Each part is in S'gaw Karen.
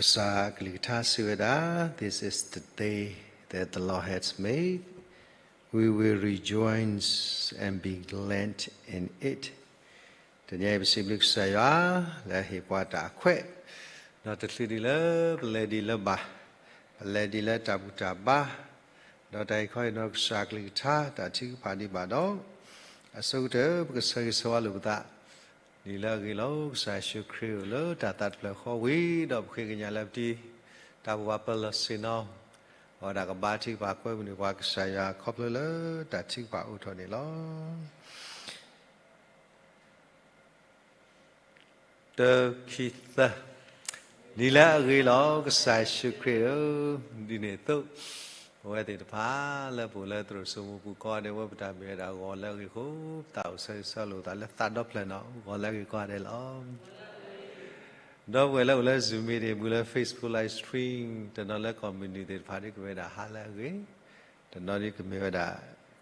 ကစၢ်အကလုၢ်ကထါစံးဝဲဒၣ်, This is the day that the Lord has made. We will rejoice and be glad in it. တနံၤအံၤပစံးဘျုးကစၢ်ယွၤ လၢဟ့ၣ်ပှၤတၢ်အခွဲး, ဒီးတချုးဒံးလၢပလဲၤဒံးလၢဘၣ်, ပလဲၤဒံးလၢတၢ်ဘူၣ်တၢ်ဘါ, ဒီးတၢ်အံၤခီအံၤဒီးကစၢ်အကလုၢ်ကထါ တၢ်ထုကဖၣ်ဒံးဘၣ်ဒီး, အဆိကတၢၢ် ပကဆၢဂ့ၤဆၢဝါလိာ်ပသး ဒ်လၢအဂ့ၤလီၤ. ကစၢ်ယ့ၣ်ၡူးခရံာ်အိၣ်လၢတၢ်သးတဖျၢၣ်ဃီဝံၤဒီး ပဃ့ကညးလၢပတံၤ, တၢ်ဘိးဘၣ်ပၢၤလီၢ်ဆ့ၣ်နီၤ, အဝဲဒၣ်ကဘါထုကဖၣ်ကွဲမုာ်န့ၢ်ပှၤကစၢ်ယွၤခီဖျိလၢတၢ်ထုကဖၣ်အိၣ်ထီၣ်န့ၣ်လီၤ. တၢ ခံ သၢ, ဒ်လၢအဂ့ၤလီၤ. ကစၢ်ယ့ၣ်ၡူးခရံာ်ဧၢ, ဒ်န့ၣ်အသိး ပဝဲသ့ၣ်တဖၣ်လၢပအိၣ်လၢသရိာ်စိမိၤပူၤကိးဂၤဒဲး ပဝဲပတၢ်မ့ၢ်ဝဲဒၣ်ဂီၤလၢအဂ့ၤအဃိ ပသးအိၣ်ဆၢဂ့ၤဆၢဝါလိာ်ပသးလၢသးဒီဖျၢၣ်နီၤ ဂီၤလၢအဂ့ၤကိးဂၤဒဲးလီၤ. ဒီပုၢ်ဝဲၢ်လၢအိၣ်လၢ Zoom meeting မ့ၢ်လၢ Facebook live stream တနီၤလၢကီၢ်မုၢ်နုာ်သ့ၣ်တဖၣ်ဒ်ကမ့ၢ်ဝဲဒၣ်ဟါလၢအဂ့ၤ, တနီၤဒ်ကမ့ၢ်ဝဲဒၣ်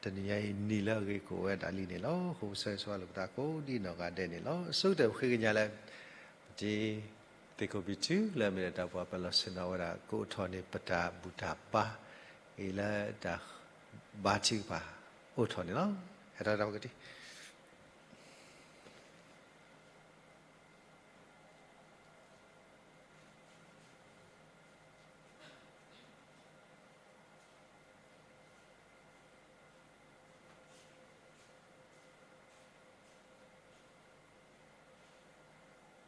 တနံၤညါအံၤနံၤလၢအဂ့ၤကအိၣ်ဝဲဒၣ်လံန့ၣ်လီၤ. အဃိပဆၢဂ့ၤဆၢဝါလိာ်ပသးကိးဒ်နီၢ်ဂၤဒဲးန့ၣ်လီၤ. အဆိကတၢၢ်ပဃ့ကညးလၢ ပတံၤ သ့ၣ်ခိၣ်ဘံၣ်ထူ လၢအမ့ၢ်ဒၣ်တၢ်ဘိးဘၣ်ပၢၤလီၢ်ဆ့ၣ်နီၤဝဲဒၣ် ကအိၣ်ထီၣ်န့ၢ်ပတၢ်ဘူၣ်တၢ်ဘါ အံၤလၢတၢ်ဘါထု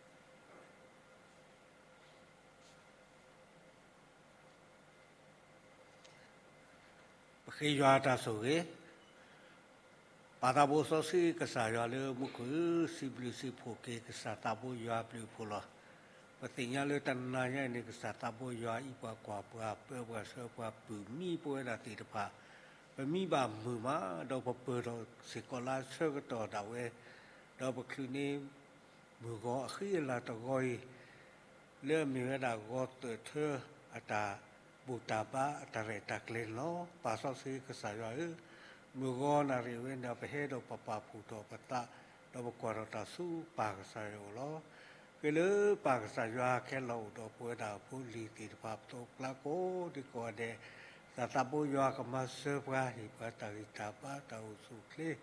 ကဖၣ်အိၣ်ထီၣ်န့ၣ်လီၤ. ဟဲထီၣ်တၢ်ပကတံၤ ပဃ့ယွၤတၢ်ဆိၣ်ဂ့ၤ, ပၢ်သးဘိစီဆှံကစၢ်ယွၤလၢမူခိၣ်ဧၢ, စံးဘျုးစံးဖှိၣ်က့ၤကစၢ်သးဘိယွၤအဘျုးအဖှိၣ်လီၤ. ပသ့ၣ်ညါလၢတနၤညါအံၤန့ၣ် ကစၢ်သးဘိယွၤအံးပှၤကွၢ်ပှၤ ပၢပှၤဆှၢပှၤ ပုၢ်မံပဝဲဒၣ်သ့ၣ်တဖၣ်, ပမံဘၣ်မုာ်မး ဒီးပပၢၤထီၣ်စ့ၢ်ကီးလၢအဆၢကတီၢ်ဒၣ်ဝဲ, ဒီးပချုးန့ၢ် မုၢ်ဂီၤအဃံအလၤတဂီၤအံၤ, လၢအမ့ၢ်ဝဲဒၣ်ဂီၤသၢၣ်ထၢ အတၢ်ဘူၣ်တၢ်ဘါအတၢ်ရဲၣ်တၢ်ကျဲၤန့ၣ်လီၤ. ပၢ်စီဆှံကစၢ်ယွၤဧၢ, မုၢ်ဂီၤနၣ်ရံၣ်ဝဲန့ၣ် ပဟဲဒီးပပာ်ဖှိၣ်ထီၣ်ပသး, ဒီးပကွၢ်ထီၣ်တၢ်ဆူပၢ်ကစၢ်ယွၤအအိၣ်လီၤ. ဃ့လၢပၢ်ကစၢ်ယွၤခဲလၢာ်အိၣ်ဒီးပဝဲဒၣ်အဖိအလံၤသ့ၣ်တဖၣ် ပသိးပကျါကိးဒံကိးဂၤဒဲး, ကစၢ်သးဘိယွၤကမၤစၢၤပှၤ ဟ့ၣ်ပှၤတၢ်ဂံၢ်တၢ်ဘါတၢ်အိၣ်ဆူၣ်အိၣ်ချ့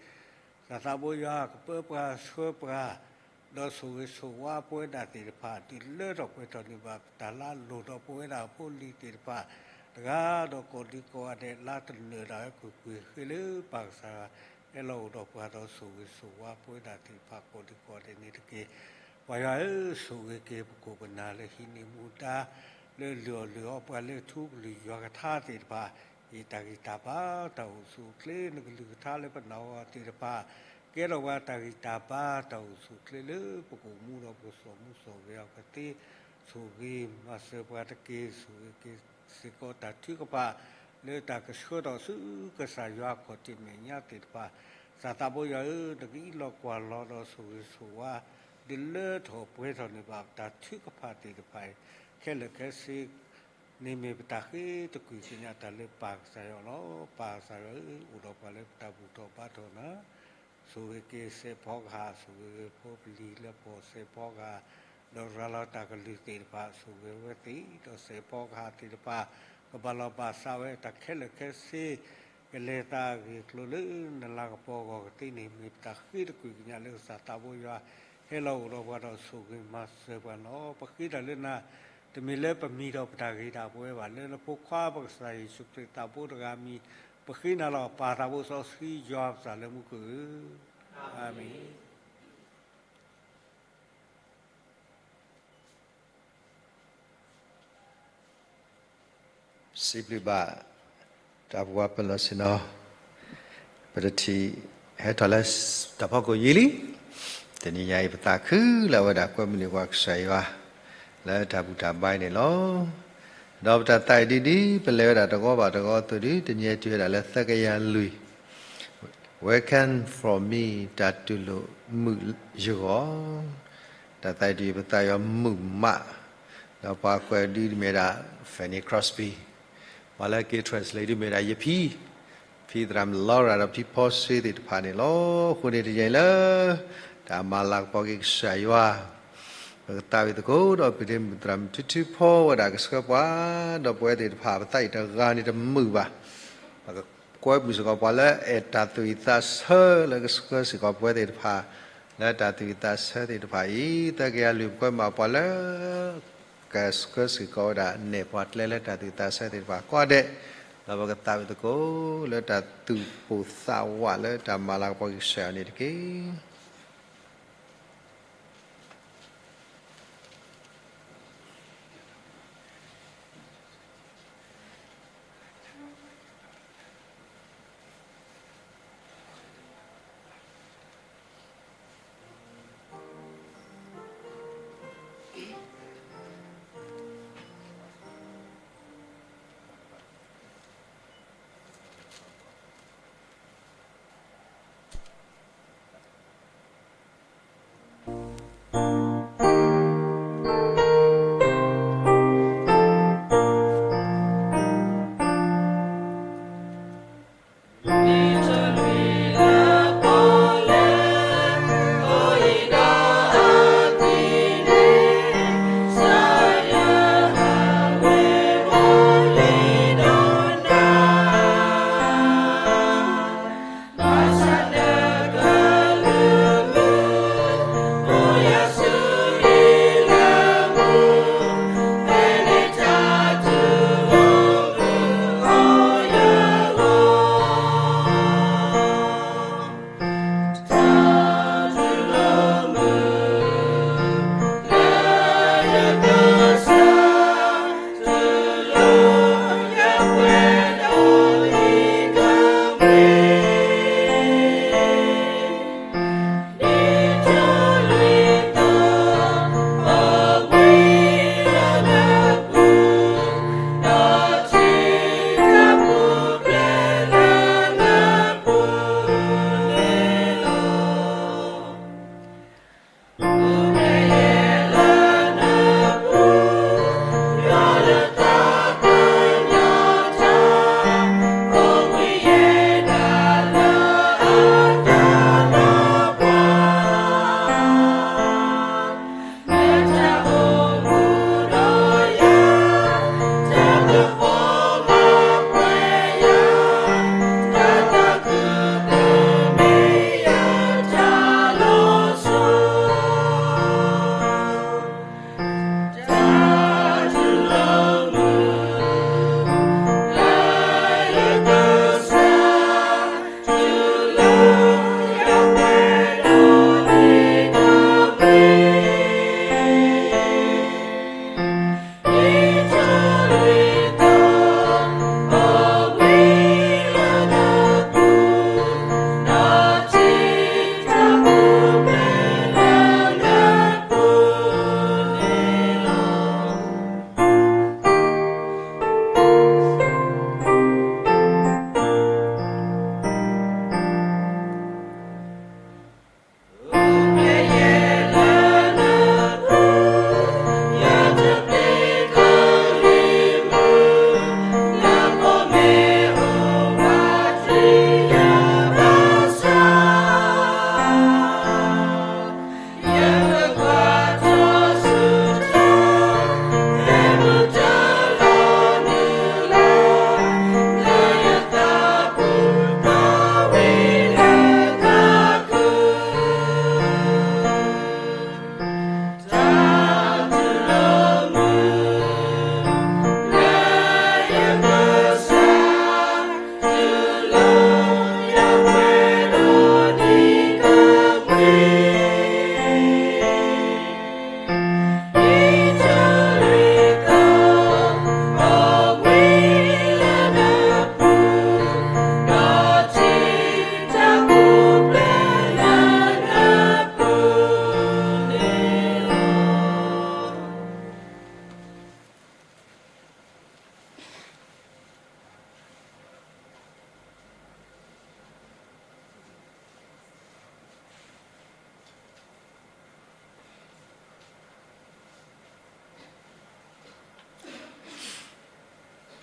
ကစၢ်သးဘိယွၤကပၢပှၤဆှၢပှၤ, ဒီးဆိၣ်ဂ့ၤဆိၣ်ဝါပဝဲဒၣ်သ့ၣ်တဖၣ် တုၤလၢထီၣ်ပှဲၤထီၣ်န့ၢ်ဘၣ်တၢ်လၢအလိၣ်ဒီးပဝဲဒၣ်အဖိအလံၤသ့ၣ်တဖၣ်, တဂၤဒီးကိးဒံကိးဂၤဒဲး လါတနၢၤဒၣ်ဝဲကွ့ၢ်ကွ့ၢ် ဃ့လၢပၢ်ကစၢ်ယွၤ ဟဲလီၤအိၣ်ဒီးပှၤဒီးဆိၣ်ဂ့ၤဆိၣ်ဝါပဝဲဒၣ်သ့ၣ်တဖၣ်ကိးဒံကိးဂၤဒဲးန့ၣ်တက့ၢ်. ပၢ်ယွၤဧၢ, ဆိၣ်ဂ့ၤက့ၤပခိၣ်ပနၢ်လၢဟံးန့ၢ်မူဒါ လၢလုၢ်အီၣ်လုၢ်အီပှၤလၢထူကလုၢ်ယွၤကထါသ့ၣ်တဖၣ်, ဟ့ၣ်တၢ်ဂံၢ်တၢ်ဘါတၢ်အိၣ်ဆူၣ်အိၣ်ချ့ နကလုၢ်ကထါလၢပနာ်အီၤသ့ၣ်တဖၣ်, ကဲထီၣ်ပှၤတၢ်ဂံၢ်တၢ်ဘါတၢ်အိၣ်ဆူၣ်အိၣ်ချ့လၢပကအိၣ်မူဒီးပကစိာ်မူစိာ်ဂဲၤအီၤကသ့, ဆိၣ်ဂ့ၤမၤစၢၤပှၤတက့ၢ်. ဆိၣ်ဂ့ၤက့ၤစ့ၢ်ကီးတၢ်ထုကဖၣ် လၢတၢ်ကဆှၢထီၣ်ဆူကစၢ်ယွၤခီၣ်ထံးမဲာ်ညါသ့ၣ်တဖၣ်, ကစၢ်သးဘိယွၤဧၢ, နကအံးလီၤကွၢ်လီၤဒီးဆိၣ်ဂ့ၤဆိၣ်ဝါ ဒုးလၢထီၣ်ပှဲၤထီၣ်န့ၢ်ဘၣ်တၢ်ထုကဖၣ်သ့ၣ်တဖၣ်အံၤ, ခဲလၢာ်ခဲဆ့ န့ၣ်မ့ၢ်ပတၢ်ဃ့တကွံၢ်ကညးတၢ်လၢပၢ်ကစၢ်ယွၤလီၤ. ပၢ်ကစၢ်ယွၤဧၢ, အိၣ်ဒီးပှၤလၢပတၢ်ဘူၣ်ထီၣ်ဘါထီၣ်နၤ, ဆိၣ်ဂ့ၤက့ၤစဲးဖီကဟၣ်, ဆိၣ်ဂ့ၤဂ့ၤဖိပလံၤလၢပှၤစဲးဖီကဟၣ်, ဒီးရၤလီၤတၢ်ကလုၢ်သ့ၣ်တဖၣ် ဆိၣ်ဂ့ၤဝဲသ့ၣ်, ဒီးစဲးဖီကဟၣ်သ့ၣ်တဖၣ် ကဘၣ်လီၤဘၣ်စးဝဲတၢ်ခဲလၢာ်ခဲဆ့ ကလဲၤသးအဂ့ၢ်အကျိၤလၢနလၤကပီၤအဂီၢ်ကသ့န့ၣ် မ့ၢ်ပတၢ်ဃ့တကွံၢ်ကညးလၢကစၢ်သးဘိယွၤ ဟဲလီၤအိၣ်ဒီးပှၤဒီးဆိၣ်ဂ့ၤမၤစၢၤပှၤန့ၣ်လီၤ. ပဃ့တၢ်လၢနၤ, တမ့ၢ်လၢပမံၤဒီးပတၢ်ဂ့ၤတၢ်ပဝဲဘၣ်, လၢနဖိခွါပကစၢ်ယ့ၣ်ၡူးခရံာ်သးဘိတဂၤအမံၤ ပဃ့နၤလီၤ. ပၢ်သးဘိစီဆှံယွၤပသးလၢမူခိၣ်ဧၢ, အၤမ့ၣ်. စံးဘျုးဘၣ် တၢ်ဘိးဘၣ်ပၢၤလီၢ်ဆ့ၣ်နီၤ, ပတထံၣ်ဟဲထီၣ်လၢတၢ်ဖီခိၣ်ယံာ်လံ. တနံၤညါအံၤ ပသးခုလၢအဝဲဒၣ်ကွဲမုာ်န့ၢ်ပှၤကစၢ်ယွၤ လၢတၢ်ဘူၣ်တၢ်ဘါအံၤန့ၣ်လီၤ. ဒီးပတၢ်သးအံၤဒ်ဒ် ပလဲၤဝဲဒၣ်တဂီၤဘၣ်တဂီၤအသိးဒီး တနံၤအံၤတုၤဝဲဒၣ်လၢသၢကယၤလွံၢ် Welcome from me တၢ်တူၢ်လိာ်မုာ်ယဂီၢ်, တၢ်သးအံၤဒ်အံၤ ပသးယွၤမုာ်မး, ဒီးပှၤကွဲးဒ်မ့ၢ်ဒၣ် Fanny Crosby, ပှၤလၢက့ၤ translate ဒ်မ့ၢ်ဒၣ်ယဖံ, ဖံသရၣ်မုၣ် Laura ဒီးဖံဖီစ့သ့ၣ်တဖၣ်န့ၣ်လီၤ. အဃိန့ၣ်တနံၤအံၤလၢ တၢ်မၤလၤကပီၤက့ၤကစၢ်ယွၤ ပကသးဝံၣ်သကိးဒီး ပဒ့မုၣ်သရၣ်မုၣ် ထုထုဖီဝဲဒၣ်ကဆှၢပှၤ, ဒီးပဝဲသ့ၣ်တဖၣ် ပသးအံၤတဂၤန့ၣ်တမုာ်ဘၣ်. ပကကွဲမုာ်စ့ၢ်ကီးပှၤလၢ အဲၣ်တၢ်သူၣ်ဝံၣ်သးဆၢလၢကဆှၢစ့ၢ်ကီးပဝဲသ့ၣ်တဖၣ် လၢတၢ်သူၣ်ဝံၣ်သးဆၢသ့ၣ်တဖၣ်အံၤ, သၢကယၤလွံၢ် ပကွဲမုာ်ပှၤလၢ ကဆှၢစ့ၢ်ကီးဝဲဒၣ် နဲၣ်ပှၤကျဲလၢတၢ်သူၣ်ဝံၣ်သးဆၢသ့ၣ်တဖၣ်ကိးဂၤဒဲး, ဒီးပကသးဝံၣ်သကိးလၢတၢ်သူၣ်ပိၢ်သးဝးလၢတၢ်မၤလၤကပီၤကစၢ်ယွၤန့ၣ်တက့ၢ်.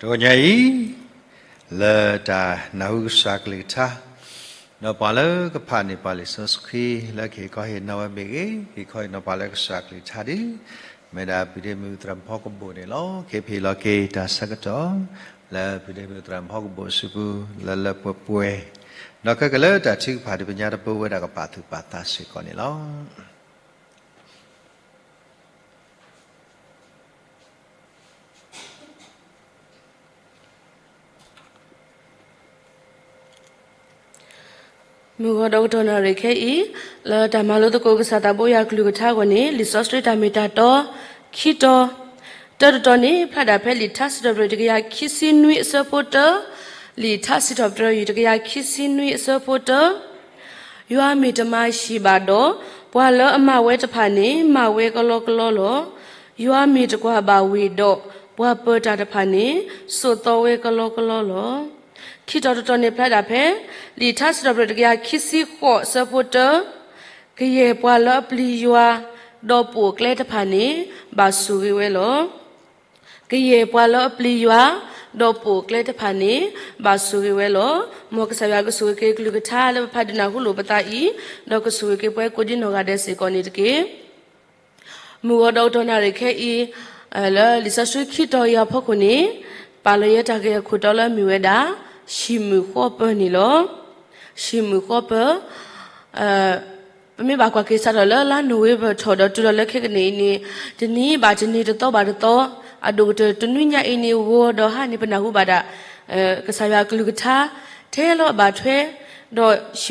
တဂီၤညါအံၤ, လၢတၢ်နၢ်ဟူကစၢ်ကလုၢ်ကထါ, ဒီးပှၤလၢကဖးန့ၢ်ပှၤလံာ်စီဆှံလၢကဟ့ၣ်ခီဟ့ၣ်နီၤဝဲမ့ၢ်ဂ့ၤ, ဟ့ၣ်ခီဟ့ၣ်နီၤပှၤလၢကစၢ်ကလုၢ်ကထါဒီး, မ့ၢ်ဒၣ်ပုၢ်ဒ့မုၣ်သရၣ်မုၣ်ဖီကဘိၣ်န့ၣ်လီၤ. ကဟ့ၣ်ဖံးလီၤက့ၤတၢ်ဆၢကတီၢ် လၢပုၢ်ဒ့မုၣ်သရၣ်မုၣ်ဖီကဘိၣ်အစုပူၤ လၢလၢပှဲၤပှဲၤ, ဒီးခဲကလၢတၢ်ထုကဖၣ်ဒုးပညါတပၢဝဲဒၣ်ကပာ်သူၣ်ပာ်သးစ့ၢ်ကီးန့ၣ်လီၤ. မုၢ်ဂီၤဒီးကတီၢ်နၣ်ရံၣ်ခဲအံၤ, လၢတၢ်မၤလိသကိးကစၢ်သးဘိယွၤကလုၢ်ကထါအဂီၢ်န့ၣ် လံာ်စီဆှံတၢ်မ့ၢ်တၢ်တီ ခံတီၤ, တၢတတီၤန့ၣ် ဖျါဒၣ်ဖဲလံာ်ထါစံးထီၣ်ပတြၢၤတကယၤခံဆံနွံအဆၢဖိတၢ, လံာ်ထါစံးထီၣ်ပတြၢၤတကယၤခံဆံနွံအဆၢဖိတၢ ယွၤမ့ၢ်တမၤဟံၣ်ဘၣ်ဒီး, ပှၤလၢအမၤဝဲတဖၣ်န့ၣ် မၤဝဲကလီကလီလီၤ. ယွၤမ့ၢ်တကွၢ်ဘၣ်ဝ့ၢ်ဒီး, ပှၤပၢၤတၢ်တဖၣ်န့ၣ် စိာ်သီဝဲကလီကလီလီၤ. ခံတီၤတတီၤန့ၣ်ဖျါဒၣ်ဖဲ လံာ်ထါစံးထီၣ်ပတြၢၤတကယၤခံဆံဃိးအဆၢဖိတၢ, ကယဲၢ်ပှၤလၢအပျံၤယွၤ, ဒီးပိာ်အကျဲတဖၣ်န့ၣ် ဘၣ်ဆိၣ်ဂ့ၤဝဲလီၤ. ကယဲၢ်ပှၤလၢအပျံၤယွၤ, ဒီးပိာ်အကျဲတဖၣ်န့ၣ် ဘၣ်ဆိၣ်ဂ့ၤဝဲလီၤ. မ်ကစၢ်ယွၤကဆိၣ်ဂ့ၤက့ၤကလုၢ်ကထါလၢပဖးဒုးနၢ်ဟူလိာ်ပသးအံၤ, ဒီးကဆိၣ်ဂ့ၤက့ၤပှၤကိးဒံနီၢ်ဂၤဒဲးစ့ၢ်ကီးန့ၣ်တက့ၢ်. မုၢ်ဂီၤဒီးကတီၢ်နၣ်ရံၣ်ခဲအံၤ, လၢလံာ်စီဆှံခံတီၤအံၤအဖီခိၣ်န့ၣ်, ပာ်လီၤယဲတၢ်ဂ့ၢ်အခိၣ်တီလၢအမ့ၢ်ဝဲဒၣ်, ဟံၣ်မုာ်ဃီပၢၤန့ၣ်လီၤ. ဟံၣ်မုာ်ဃီပၢၤ ပမ့ၢ်ဘၣ်ကွၢ်က့ၤစးထီၣ်လၢလါနိၣ်ဝ့ဘၢၣ်ထီၣ်ဒီးတုၤလီၤလၢခဲကနံၣ်အံၤန့ၣ်, တနံၤဘၣ်တနံၤတသီဘၣ်တသီ, အဒိၣ်ကတၢၢ်တနွံညါအံၤန့ၣ် ဂီၤဒီးဟါန့ၣ် ပနၢ်ဟူဘၣ်ဒၣ် ကစၢ်ယွၤကလုၢ်ကထါ ထဲလီၤအဘၣ်ထွဲ, ဒီ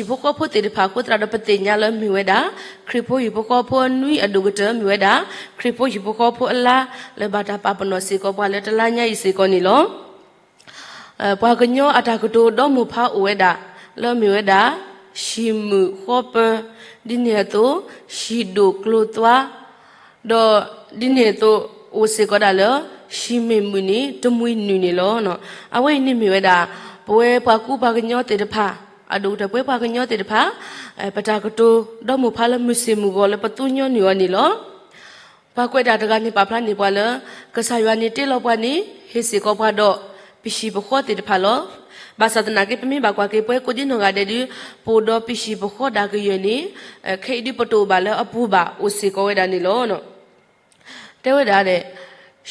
းဟံၣ်ဖိဃီဖိသ့ၣ်တဖၣ်အဃိသတးဒီး ပသ့ၣ်ညါလၢမ့ၢ်ဝဲဒၣ် ခရံာ်ဖိဟံၣ်ဖိဃီဖိအနွံအဒိၣ်ကတၢၢ်မ့ၢ်ဝဲဒၣ် ခရံာ်ဖိဟံၣ်ဖိဃီဖိအလါ လၢဘၣ်တၢ်ပာ်ပနီၣ်စ့ၢ်ကီးပှၤလၢတလါညါအံၤစ့ၢ်ကီးန့ၣ်လီၤ. ပှၤကညီအတၢ်ကတိၤဒီမိၢ်ဖးအိၣ်ဝဲဒၣ် လၢမ့ၢ်ဝဲဒၣ် ဟံၣ်မုာ်ဃီပၢၤ, ဒ်န့ၣ်အသိး ဟံၣ်ဒိၣ်ကျိၤသွါ, ဒီးဒ်န့ၣ်အသိး အိၣ်စ့ၢ်ကီးဒၣ်လၢ ဟံၣ်မ့ၢ်မုာ်န့ၣ် တမှံနုာ်န့ၣ်လီၤ. အဝဲအံၤန့ၣ်မ့ၢ်ဝဲဒၣ် ပဝဲပှၤကူပှၤကညီသ့ၣ်တဖၣ်, အဒိၣ်ကတၢၢ်ပဝဲပှၤကညီသ့ၣ်တဖၣ် ပတၢ်ကတိၤဒီမိၢ်ဖးလၢမုၢ်ဆ့ၣ်မုၢ်ဂီၤလၢပသူညီနုၢ်အီၤန့ၣ်လီၤ. ပှၤကွဲးတၢ်တဂၤန့ၣ်ပာ်ဖျါန့ၢ်ပှၤလၢ ကစၢ်ယွၤန့ၣ်တ့လီၤပှၤန့ၣ် ဟ့ၣ်စ့ၢ်ကီးပှၤဒီး ပဟံၣ်ပဃီသ့ၣ်တဖၣ်လီၤ. ဘၣ်ဆၣ်သနာ်က့ ပမ့ၢ်ဘၣ်ကွၢ်က့ၤပဝဲကိးဒံနီၢ်ဂၤဒဲးဒုး ပအိၣ်ဒီးပဟံၣ်ပဃီဒၣ်ကယၢၢ်န့ၣ် ခဲအံၤဒုးပတအိၣ်ဘၣ်လၢအပူၤဘၣ် အိၣ်စ့ၢ်ကီးဝဲဒၣ်န့ၣ်လီၤ. တဲဝဲဒၣ်ဒီး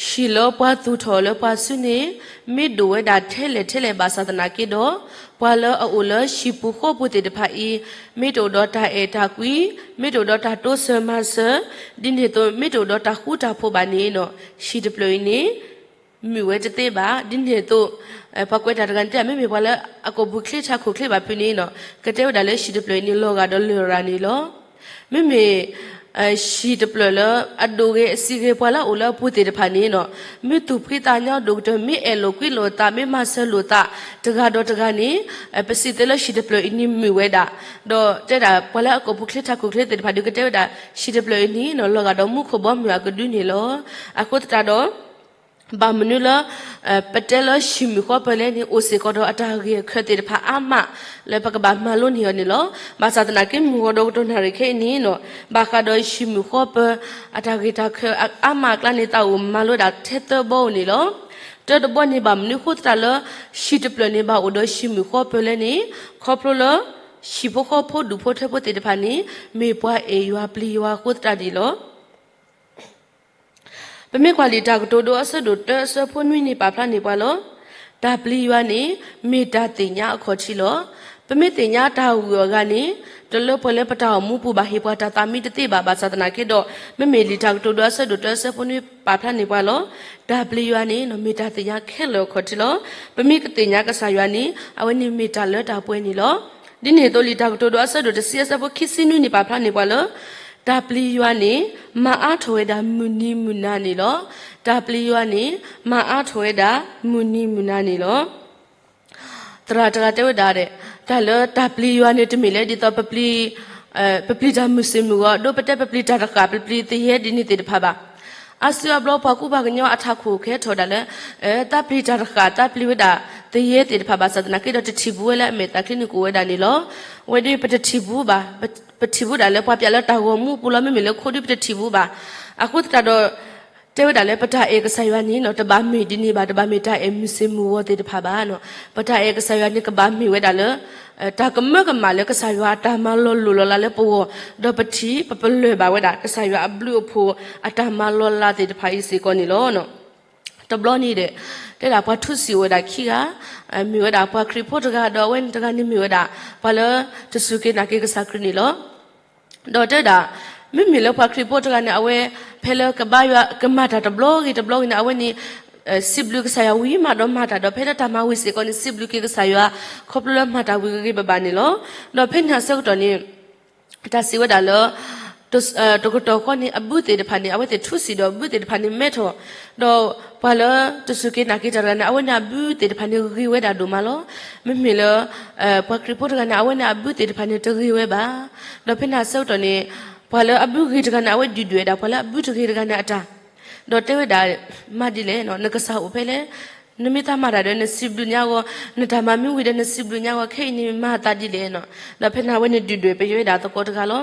ဟံၣ်လၢပှၤသူၣ်ထီၣ်လၢပှၤစုန့ၣ် မ့ၢ်ဒိၣ်ဝဲဒၣ်ထဲလဲၣ်ထဲလဲၣ်ဘၣ်ဆၣ်သနာ်က့ဒီး, ပှၤလၢအအိၣ်လၢဟံၣ်ပူၤဃီပူၤသ့ၣ်တဖၣ်အံၤ မ့ၢ်တအိၣ်ဒီးတၢ်အဲၣ်တၢ်ကွံ, မ့ၢ်တအိၣ်ဒီးတၢ်တိစၢၤမၤစၢၤ, ဒ်န့ၣ်အသိး မ့ၢ်တအိၣ်ဒီးတၢ်ဃူတၢ်ဖိးဘၣ်န့ၣ် ဟံၣ်တဖျၢၣ်အံၤန့ၣ် မုာ်ဝဲတသ့ဘၣ်. ဒ်န့ၣ်အသိး ပှၤကွဲးတၢ်တဂၤန့ၣ်တဲ မ့မ့ၢ်ပှၤလၢအကိာ်ပူၤချ့ထးခိၣ်ချ့ဘၣ်ဖုးန့ၣ် ကတဲဝဲဒၣ်လၢဟံၣ်တဖျၢၣ်အံၤန့ၣ် လီၤဂာ်ဒီးလရာ်န့ၣ်လီၤ. မ့မ့ၢ် ဟံၣ်တဖျၢၣ်လၢအဒိၣ်ဂ့ၤအစံးဂ့ၤ ပှၤလၢအအိၣ်လၢအပူၤသ့ၣ်တဖၣ်န့ၣ် မ့ၢ်သူၣ်ဖှံသးညီဒိၣ်ကတၢၢ် မ့ၢ်အဲၣ်လိာ်ကွံလိာ်သး မ့ၢ်မၤစၢၤလိာ်သး တဂၤဒီးတဂၤန့ၣ် ပစံးသ့လၢဟံၣ်တဖျၢၣ်အံၤန့ၣ်မုာ်ဝဲဒၣ်. ဒီးတဲဒၣ်ပှၤလၢအကိာ်ပူၤချ့ထးခိၣ်ချ့သ့ၣ်တဖၣ်ဒုးကတဲဝဲဒၣ် ဟံၣ်တဖျၢၣ်အံၤန့ၣ် လီၤဂာ်ဒီးမူခိၣ်ဘီမုၢ်အကဒုန့ၣ်လီၤ. အဃိသတးဒီး ဘၣ်မနုၤလၢ ပတဲလၢဟံၣ်မုာ်ဃီပၢၤလဲၣ်န့ၣ် အိၣ်စ့ၢ်ကီးဒီးအတၢ်ဂ့ၢ်အခၢၣ်သ့ၣ်တဖၣ်အါမး လၢပကဘၣ်မၤလိန့ၢ်အီၤန့ၣ်လီၤ. ဘၣ်ဆၣ်သနာ်က့ မုၢ်ဂီၤဒီးကတီၢ်နၣ်ရံၣ်ခဲအံၤန့ၣ် ဘၣ်ဃးဒီးဟံၣ်မုာ်ဃီပၢၤ အတၢ်ဂ့ၢ်တၢ်ခၢၣ်အါမးအကျါန့ၣ် သးအိၣ်မၤလိဒၣ်ထဲသၢဘီဧိၤန့ၣ်လီၤ. တၢတဘီန့ၣ် ဘၣ်မနုၤအဃိသတးလၢ ဟံၣ်တဖျၢၣ်န့ၣ် ဘၣ်အိၣ်ဒီးဟံၣ်မုာ်ဃီပၢၤလဲၣ်န့ၣ် ခီဖျိလၢ ဟံၣ်ဖိဃီဖိဒူၣ်ဖိထၢဖိသ့ၣ်တဖၣ်န့ၣ် မ့ၢ်ပှၤအဲၣ်ယွၤပျံၤယွၤအဃိသတးန့ၣ်လီၤ. ပမ့ၢ်ကွၢ်လံာ်တၢ်ကတိၤဒိအဆၢဒိၣ်တၢအဆၢဖိနွံန့ၣ် ပာ်ဖျါန့ၢ်ပှၤလီၤ. တၢ်ပျံၤယွၤန့ၣ် မ့ၢ်တၢ်သ့ၣ်ညါအခီၣ်ထံးလီၤ. ပမ့ၢ်သ့ၣ်ညါတၢ်ဂုၤအဂၤန့ၣ် တလၢပှဲၤလၢပတၢ်အိၣ်မူပူၤဘၣ် ဟ့ၣ်ပှၤတၢ်သးမံတသ့ဘၣ်. ဘၣ်ဆၣ်သနာ်က့ဒီး မ့မ့ၢ်လံာ်တၢ်ကတိၤဒိအဆၢဒိၣ်တၢအဆၢဖိနွံ ပာ်ဖျါန့ၢ်ပှၤလီၤ. တၢ်ပျံၤယွၤန့ၣ် မ့ၢ်တၢ်သ့ၣ်ညါခဲလၢာ်အခီၣ်ထံးလီၤ. ပမ့ၢ်ကသ့ၣ်ညါကစၢ်ယွၤန့ၣ် အဝဲန့ၣ်မ့ၢ်တၢ်လၢတၢ်ပှဲၤန့ၣ်လီၤ. ဒ်န့ၣ်အသိး လံာ်တၢ်ကတိၤဒိအဆၢဒိၣ်တဆံအဆၢဖိခံဆံနွံန့ၣ် ပာ်ဖျါန့ၢ်ပှၤလၢ တၢ်ပျံၤယွၤန့ၣ် မၤအါထီၣ်ဝဲဒၣ်မုၢ်နံၤမုၢ်နၤန့ၣ်လီၤ. တၢ်ပျံၤယွၤန့ၣ် မၤအါထီၣ်ဝဲဒၣ်မုၢ်နံၤမုၢ်နၤန့ၣ်လီၤ. သရၣ်တဂၤတဲဝဲဒၣ်ဒီး တၢ်လၢတၢ်ပျံၤယွၤန့ၣ် တမ့ၢ်လၢဒ်သိးပပျံၤ ပပျံၤတၢ်မုၢ်ဆ့ၣ်မုၢ်ဂီၤ ဒ်ပတဲပပျံၤတၢ်တဃာ် ပပျံၤသယဲဒ်န့ၣ်သ့ၣ်တဖၣ်ဘၣ်. အါစုအါဘျီပှၤကူပှၤကညီအထးခိၣ်ကဟဲထီၣ်ဒၣ်လၢ တၢ်ပျံၤတၢ်တဃာ် တၢ်ပျံၤဝဲဒၣ်သယဲသ့ၣ်တဖၣ်ဘၣ်ဆၣ်သနာ်က့ဒီး တထံၣ်ဘူးဝဲလၢအမဲာ်သၣ်ချံန့ၣ်ကအိၣ်ဝဲဒၣ်န့ၣ်လီၤ. အဝဲဒ်ပတထံၣ်ဘူးဘၣ်, ပထံၣ်ဘူးဒၣ်လၢပှၤပျးလၢတၢ်ဂီၤမူအပူၤလီၤ. မ့မ့ၢ်လၢခိဒ်ပတထံၣ်ဘူးဘၣ်. အဃိသတးဒီး တဲဝဲဒၣ်လၢပတၢ်အဲၣ်ကစၢ်ယွၤန့ၣ်နီၤ တဘၣ်မ့ၢ်ဒ်န့ၣ်ဘၣ်, တဘၣ်မ့ၢ်တၢ်အဲၣ်မုၢ်ဆ့ၣ်မုၢ်ဂီၤသ့ၣ်တဖၣ်ဘၣ်နီၤ. ပတၢ်အဲၣ်ကစၢ်ယွၤန့ၣ် ကဘၣ်မ့ၢ်ဝဲဒၣ်လၢ တၢ်ကမၢကမၣ်လၢကစၢ်ယွၤအတၢ်မၤလီၤလိၢ်လီၤလးလၢပဂီၢ်, ဒီးပထံၣ်ပပလၢၢ်ဘၣ်ဝဲဒၣ် ကစၢ်ယွၤအဘျုးအဖှိၣ်အတၢ်မၤလီၤလးသ့ၣ်တဖၣ်အံၤစ့ၢ်ကီးန့ၣ်လီၤ. တဘျီန့ၣ်ဒီး တဲဒၣ်ပှၤထူစံးအိၣ်ဝဲဒၣ်ခံဂၤ, မ့ၢ်ဝဲဒၣ်ပှၤခရံာ်ဖိတဂၤ ဒီးအဝဲန့ၣ်တဂၤန့ၣ်မ့ၢ်ဝဲဒၣ် ပှၤလၢတစူၢ်က့ၤနာ်က့ၤကစၢ်ခရံာ်န့ၣ်လီၤ. ဒီးတဲဒၣ် မ့မ့ၢ်လၢပှၤခရံာ်ဖိတဂၤန့ၣ် အဝဲ ဖဲလၢကဘါယွၤကမၤတၢ်တဘျီဂ့ၤတဘျီဂ့ၤန့ၣ် အဝဲန့ၣ် စံးဘျုးကစၢ်ယွၤဝံၤမးဒီးမၤတၢ်ဒီး ဖဲလၢတၢ်မၤဝံၤစ့ၢ်ကီးန့ၣ် စံးဘျုးက့ၤကစၢ်ယွၤ ခီဖျိလၢမၤတၢ်ဝံၤဂ့ၤဂ့ၤဘၣ်ဘၣ်န့ၣ်လီၤ. ဒီးဖဲန့ၣ်အဆၢကတီၢ်န့ၣ် တၢ်စံးဝဲဒၣ်လၢ တကတီၢ်ဃီန့ၣ် အဘုသ့ၣ်တဖၣ်န့ၣ် အဝဲသ့ၣ်ထူစံးဒီးဘုသ့ၣ်တဖၣ်န့ၣ်မဲထီၣ်, ဒီးပှၤလၢတစူၢ်က့ၤနာ်က့ၤတၢ်တဂၤန့ၣ် အဝဲန့ၣ်အဘုသ့ၣ်တဖၣ်န့ၣ်ဂ့ၤဝဲဒၣ်ဒိၣ်မးလီၤ. မ့မ့ၢ်လၢ ပှၤခရံာ်ဖိတဂၤန့ၣ် အဝဲန့ၣ်အဘုသ့ၣ်တဖၣ်န့ၣ်တဂ့ၤဝဲဘၣ်. ဒီးဖဲန့ၣ်အဆၢကတီၢ်န့ၣ် ပှၤလၢအဘုဂ့ၤတဂၤန့ၣ် အဝဲဒုၣ်ဒွဲၣ်ဝဲဒၣ် ပှၤလၢအဘုတဂ့ၤတဂၤန့ၣ်အတၢ်, ဒီးတဲဝဲဒၣ် မၤဒ်လဲၣ်နီၤ နကစၢ်အိၣ်ဖဲလဲၣ်, နမ့ၢ်သးမၤတၢ်ဒီးနစံးဘျုးညါအဂီၢ်, နတၢ်မၤမ့ၢ်ဝံၤဒီးနစံးဘျုးညါအဂီၢ် ခဲအံၤန့ၣ်မၤအသးဒ်လဲၣ်နီၤ. ဒီးဖဲန့ၣ်အဝဲန့ၣ်ဒုၣ်ဒွဲၣ်ပယွဲဒၣ်သကိးတဂၤလီၤ.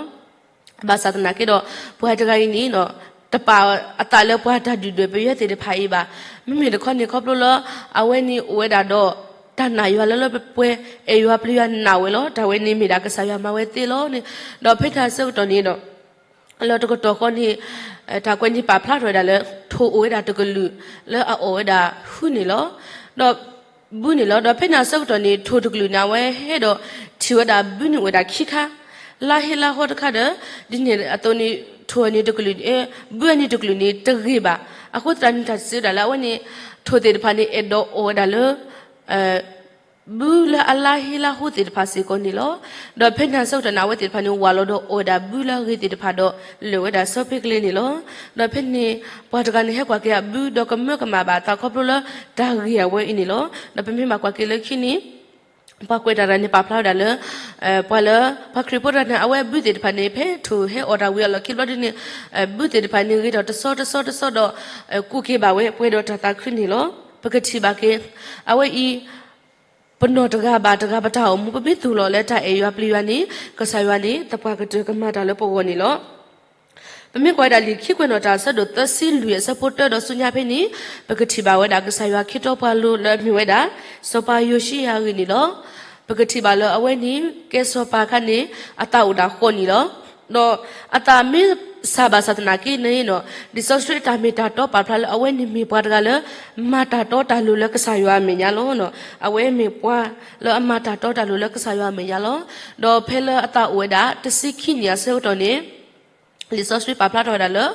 ဘၣ်ဆၣ်သနာ်က့ဒီး ပှၤတဂၤအံၤန့ၣ်နီၤ တပာ်အသးလၢပှၤတၢ်ဒုၣ်ဒွဲၣ်ပယွဲသ့ၣ်တဖၣ်အံၤဘၣ်. မ့မ့ၢ်တခီန့ၣ် ခီဖျိလၢ အဝဲန့ၣ်အိၣ်ဝဲဒၣ်ဒီး တၢ်နာ်ယွၤလၢလၢပှဲၤပှဲၤ အဲၣ်ယွၤပျံၤယွၤနာ်ဝဲလီၤ. တၢ်ဝဲန့ၣ်မ့ၢ်ဒၣ်ကစၢ်ယွၤမၤဝဲသ့လီၤန့ၣ်. ဒီးဖဲန့ၣ်အဆၢကတီၢ်န့ၣ်ဒီး လၢတကတီၢ်ဃီန့ၣ် တၢ်ကွဲးန့ၣ်ပာ်ဖျါထီၣ်ဝဲဒၣ်လၢ ထိၣ်အိၣ်ဝဲဒၣ်တကလုာ် လၢအအီၣ်ဝဲဒၣ်ဟုန့ၣ်လီၤ. ဒီး ဘုန့ၣ်လီၤ. ဒီးဖဲန့ၣ်အဆၢကတီၢ်န့ၣ် ထိၣ်တကလုာ်န့ၣ် အဝဲဟဲဒီးထံၣ်ဝဲဒၣ်ဘုန့ၣ်အိၣ်ဝဲဒၣ်ခံခါ, လါဟ့လါဟီတခါဒီး ဒ်န့ၣ်အသိးန့ၣ် ထိၣ်န့ၣ်တကလုာ် ဘုအန့ၣ်တကလုာ်န့ၣ်တဂ့ၤဘၣ်. အဃိသတးန့ၣ် တၢ်စံးဝဲဒၣ်လၢအဝဲန့ၣ် ထိၣ်သ့ၣ်တဖၣ်န့ၣ် အဲၣ်ဒိးအီၣ်ဝဲဒၣ်လၢ ဘုလၢအလါဟ့လါဟီသ့ၣ်တဖၣ်စ့ၢ်ကီးန့ၣ်လီၤ. ဒီးဖဲန့ၣ်အဆၢကတီၢ်န့ၣ် အဝဲသ့ၣ်တဖၣ်န့ၣ် ဝးလီၤဒီးအီၣ်ဝဲဒၣ်ဘုလၢအဂ့ၤသ့ၣ်တဖၣ်ဒီး လၢာ်ဝဲဒၣ်ဆီဖ့ကလ့န့ၣ်လီၤ. ဒီးဖဲန့ၣ် ပှၤတဂၤန့ၣ် ဟဲကွၢ်က့ၤအဘု ဒီးကမၢကမၣ်ဘၣ်အသးခီဖျိလၢတၢ်ဂ့ၤအဝဲအံၤန့ၣ်လီၤ. ဒီးပမ့ၢ်ဘၣ်ကွၢ်က့ၤလၢခံန့ၣ် ပှၤကွဲးတၢ်တဂၤန့ၣ် ပာ်ဖျါဝဲဒၣ်လၢ ပှၤလၢ ပှၤခရံာ်ဖိတဂၤန့ၣ် အဝဲအဘုသ့ၣ်တဖၣ်န့ၣ် ဖဲထိၣ်ဟဲအီၣ်တၢ်ဝံၤအလီၢ်ခံဘျီဒ်န့ၣ် ဘုသ့ၣ်တဖၣ်န့ၣ် ဂ့ၤထီၣ်တဆီတဆီတဆီဒီး ကူးက့ၤဘၣ်ဝဲ ပှဲၤဒီးတၢ်သးခုန့ၣ်လီၤ. ပကထံၣ်ဘၣ်က့ၤ အဝဲအံၤ ပနီၢ်တဂၤဘၣ်တဂၤ ပတၢ်အိၣ်မူ ပမ့ၢ်သူၣ်လီၤလၢတၢ်အဲၣ်ယွၤပျံၤယွၤန့ၣ် ကစၢ်ယွၤန့ၣ် သပှၢ်ကတၢၢ်ကမၤတၢ်လၢပဂီၢ်န့ၣ်လီၤ. ပမ့ၢ်ကွၢ်ဝဲဒၣ်လံာ်ခံကွဲးနီၣ်တၢ် အဆၢဒိၣ်သၢဆံလွံၢ် အဆၢဖိတၢဒီးဆူညါဖဲန့ၣ် ပကထံၣ်ဘၣ်ဝဲဒၣ် ကစၢ်ယွၤခ့ထီၣ်ပှၤလိၤလၢအမ့ၢ်ဝဲဒၣ် စီၤပၤယိၤၡံယၤအဂ့ၢ်န့ၣ်လီၤ. ပကထံၣ်ဘၣ်လၢအဝဲန့ၣ် ကဲစီၤပၤအခါန့ၣ် အသးအိၣ်ဒၣ်ဃိးနံၣ်လီၤ. ဒီးအသးမ့ၢ်စၢ်ဘၣ်ဆၣ်သနာ်က့န့ၣ် လံာ်စီဆှံအတၢ်မ့ၢ်တၢ်တီပာ်ဖျါလၢအဝဲန့ၣ်မ့ၢ်ပှၤတဂၤလၢ မၤတၢ်တီတၢ်လိၤလၢကစၢ်ယွၤအမဲာ်ညါလီၤ. အဝဲမ့ၢ်ပှၤလၢအမၤတၢ်တီတၢ်လိၤလၢကစၢ်ယွၤအမဲာ်ညါလီၤ. ဒီးဖဲလၢအသးအိၣ်ဝဲဒၣ်တဆံခံနံၣ်အဆၢကတီၢ်န့ၣ် လံာ်စီဆှံပာ်ဖျါထီၣ်ဝဲဒၣ်လၢ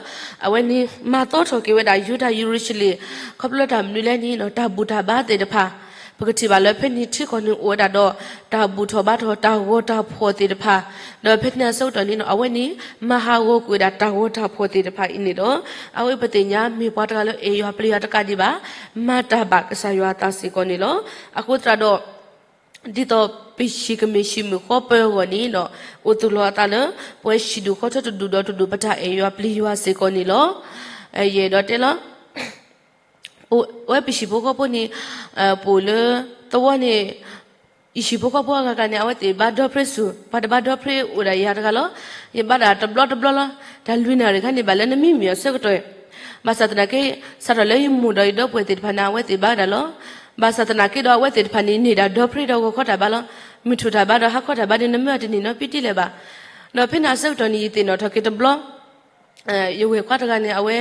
အဝဲန့ၣ် မၤသီထီၣ်က့ၤဝဲဒၣ် ယူဒၤယရူၤၡလ့ၣ် ခီဖျိလၢတၢ်မနုၤလဲၣ်န့ၣ် တၢ်ဘူၣ်တၢ်ဘါသ့ၣ်တဖၣ် ပကထံၣ်ဘၣ်လၢဖဲန့ၣ်ထံကီၢ်န့ၣ်အိၣ်ဝဲဒၣ်ဒီး တၢ်ဘူၣ်ထီၣ်ဘါထီၣ် တၢ်ဂီၤတၢ်ဖှီၣ်သ့ၣ်တဖၣ်, ဒီးဖဲန့ၣ်အဆၢကတီၢ်န့ၣ် အဝဲန့ၣ် မၤဟးဂီၤကွံာ်ဝဲဒၣ်တၢ်ဂီၤတၢ်ဖှီၣ်သ့ၣ်တဖၣ်အံၤန့ၣ်ဒီး အဝဲပသ့ၣ်ညါမ့ၢ်ပှၤတဂၤလၢအဲၣ်ယွၤပျံၤယွၤတကးဒံးဘၣ်, မၤတၢ်ဘၣ်ကစၢ်ယွၤအသးစ့ၢ်ကီးန့ၣ်လီၤ. အဃိသတးဒီး ဒ်သိးပဟံၣ်ကမ့ၢ်ဟံၣ်မုၢ်ဃီပၢၤအဂီၢ်န့ၣ်ဒီး အိၣ်သူၣ်လီၤအသးလၢ ပဝဲဟံၣ်ဒူၣ်ဃီထၢတဒူၣ်ဒီးတဒူၣ် ပတၢ်အဲၣ်ယွၤပျံၤယွၤစ့ၢ်ကီးန့ၣ်လီၤ. ယအဲၣ်ဒိးတဲလီၤ ပဝဲပဟံၣ်ဖိဃီဖိန့ၣ် ပအိၣ်လၢသဝီန့ၣ် ယဟံၣ်ဖိဃီဖိအဂၤဂၤန့ၣ် အဝဲသ့ၣ်ဘါဒီဖျ့စူၢ် ပှၤတဘါဒီဖျ့အိၣ်ဒၣ်ယၤတဂၤလီၤ. ယဘါဒၣ်တဘျီတဘျီလီၤ. တၢ်လွံၢ်နၣ်ရံၣ်ခါန့ၣ် ဘၣ်လၢနမံမံၤအဆၢကတီၢ် ဘၣ်ဆၣ်သနာ်က့ စးထီၣ်လၢယမိၢ်ဒီးယဒီပုၢ်ဝဲၢ်သ့ၣ်တဖၣ်န့ၣ် အဝဲသ့ၣ်ဘါဝဲဒၣ်လီၤ. ဘၣ်ဆၣ်သနာ်က့ဒီး အဝဲသ့ၣ်တဖၣ်န့ၣ် န့ၢ်ဒၣ်ဒီဖျ့ဒီးဂီၤခီတၢ်ဘါလီၤ. မုၢ်ထူၣ်တၢ်ဘါဒီးဟါခီတၢ်ဘါန့ၣ် နမၢအတန့ၢ်နီတပံတံလၢၤဘၣ်. ဒီးဖဲန့ၣ်အဆၢကတီၢ်န့ၣ် ယသ့ၣ်နီၣ်ထီၣ်က့ၤတဘျီ ယဝဲၢ်ခွါတဂၤန့ၣ် အဝဲ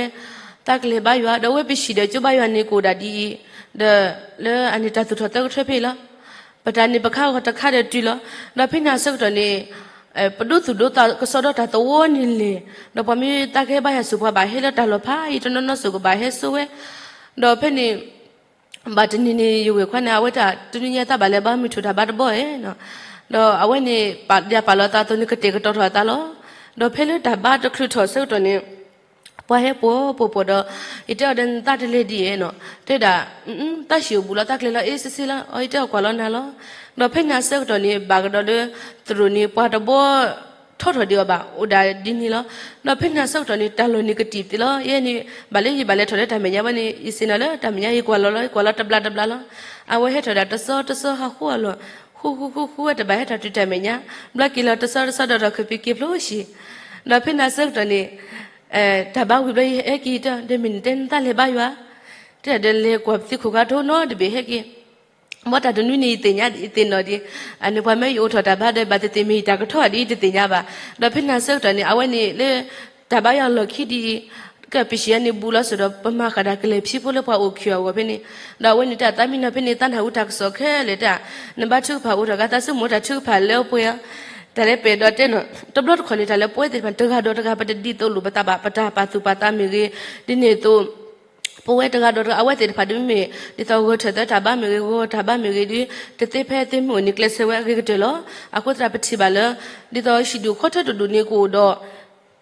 သးကလဲၤဘါယွၤ ဒီးအဝဲပဟံၣ်ဒီးကၠိဘါယွၤန့ၣ် ကအိၣ်ဒၣ်ဒ်အံၤ, ဒီးလၢအန့ၣ်တၢ်သူၣ်ထီၣ်သၢကထၢဖဲအံၤလီၤ. ပတၢ်န့ၣ်ပခါဂီၤတခါဒီးတုၤလီၤ. ဒီးဖဲန့ၣ်အဆၢကတီၢ်န့ၣ် ပဒိသူၣ်ဒိသးကစီဒီတၢ်သဝီန့ၣ်လဲၣ်, ဒီးပှၤမ့ၢ်သးကဟဲဘါယွၤဆူၣ် ပှၤဘၣ်ဟဲလၢတၢ်လီၢ်ဖးယံၤတနီၤနီၤစိၤ ကဘၣ်ဟဲစိဝဲ. ဒီးဖဲန့ၣ် ဘၣ်တနံၤန့ၣ် ယဝဲၢ်ခွါန့ၣ် အဝဲတၢ်တနံၤညါသးဘၣ်လဲၤဘါမုၢ်ထူၣ်တၢ်ဘါတဘီဧါ. ဒီးအဝဲန့ၣ် ပာ်ဒ်ပာ်လီၤအသးအသိးန့ၣ် ကတဲာ်ကတီၤထီၣ်အသးလီၤ. ဒီးဖဲလၢတၢ်ဘါတချုးထီၣ်ဆၢကတီၢ်န့ၣ် ပှၤဟဲပိာ်ပိာ်ပိာ်ဒီး ယတဲအီၤဒီး နသးတလဲၤဒ်အံၤနီၤ, တဲဒၣ် သးဟံၣ်အိၣ်ဘူးလီၤ သးကလဲၤလီၤအ့စ့စ့လီၤ. အီၤ ယတဲအီၤကွၢ်လီၤနၤလီၤ. ဒီးဖဲန့ၣ်အဆၢကတီၢ်န့ၣ် ဘၣ်ကဒီးလၢ သရိာ်န့ၣ် ပှၤတဘီ ထီထီၣ်ဒံးအီၤဘၣ် အိၣ်ဒၣ်ဒ်န့ၣ်လီၤ. ဒီးဖဲန့ၣ်အဆၢကတီၢ်န့ၣ် တၢ်လီၢ်န့ၣ်ကတံာ်သ့လီၤ. ယဲန့ၣ် ဘၣ်လၢယဘၣ်လဲၤထီၣ်လၢတၢ်မဲာ်ညါဝဲန့ၣ် ယစံးနီၤလၢတၢ်မဲာ်ညါ ယကွၢ်လီၤလီၤ ယကွၢ်လီၤတဘျီတဘျီလီၤ. အဝဲဟဲထီၣ်ဒၣ်တဆီတဆီဟးဃုအလီၢ်, ဃုဃုဃုဃုဝဲတဘၣ်ဟဲထီၣ်တုၤတၢ်မဲာ်ညါ, ဘျီက့ၤလီၤတဆီတဆီဒီးထီၣ်ခီၣ်ဖံးက့ၤဖျိဆံး. ဒီးဖဲန့ၣ်အဆၢကတီၢ်န့ၣ် တၢ်ဘါဝံၤဘျီယဟဲက့ၤတၢ် ဒီးမ့ၢ်နတဲနတၢ်လဲၤဘါယွၤ, တဲဒီးလဲၤကွၢ်ပသံခိၣ်ခါထိနီတဘ့ၣ်ဟဲက့ၤ, ဘၣ်တၢ်တနွံန့ၣ် ယသ့ၣ်ညါယသ့ၣ်နီၣ်ဒံး, အန့ၣ်ပှၤမၢယအိၣ်ထီၣ်တၢ်ဘါဒီး ဘၣ်သ့ၣ်သ့ၣ်မ့ၢ်ယတၢ်ကထီၣ်ဒ်အံၤတသ့ၣ်ညါဘၣ်, ဒီးဖဲနၤဆၢကတီၢ်န့ၣ် အဝဲန့ၣ်လၢ တၢ်ဘါယွၤလီၢ်ခံဒ်အံၤ, ကပီၢ်ဆံးယၤန့ၣ် ဘူးလီၤစ့ၢ်ဒီး ပမၤဃာ်တၢ်ကလဲၤဖံးဖိလၢပှၤအိၣ်ခံးအဂီၢ်ဖဲန့ၣ်, ဒီးအဝဲန့ၣ်တၢ်သးမံနီၤဖဲန့ၣ် သးနၢ်ဟူတၢ်ကစီၣ်ခဲလၢာ်တၢ်, နဘါထုကဖၣ်အိၣ်ထီၣ်ဂၤသးစ့ၢ်မိၣ်တၢ်ထုကဖၣ်လၢပှဲၤ, တၢ်လၢပအဲၣ်ဒိးတဲနီၤ, တဘျီတခီၣ်န့ၣ် တၢ်လၢပဝဲသ့ၣ်တဖၣ် တဂၤဒီးတဂၤ ပတဒ်သိးလိာ်ပသးဘၣ်, ပတၢ်ပာ်သူၣ်ပာ်သးမ့ၢ်ဂ့ၤ, ဒ်န့ၣ်အသိး ပဝဲတဂၤဒီးတဂၤ အဝဲသ့ၣ်တဖၣ်ဒ်မ့ၢ် ဒ်သိးဂဲၤထၢၣ်သၢတၢ်ဘါမ့ၢ်ဂ့ၤ, ဂီၤတၢ်ဘါမ့ၢ်ဂ့ၤဒီး တသ့ဖဲသ့မ့ၢ်အိၣ်န့ၣ် ကျဲးစၢးဝဲအဂ့ၤကတၢၢ်လီၤ. အဃိသတးပထံၣ်ဘၣ်လၢ ဒ်သိးဟံၣ်ဒူၣ်ဃီထၢတဒူၣ်န့ၣ် ကအိၣ်ဒီး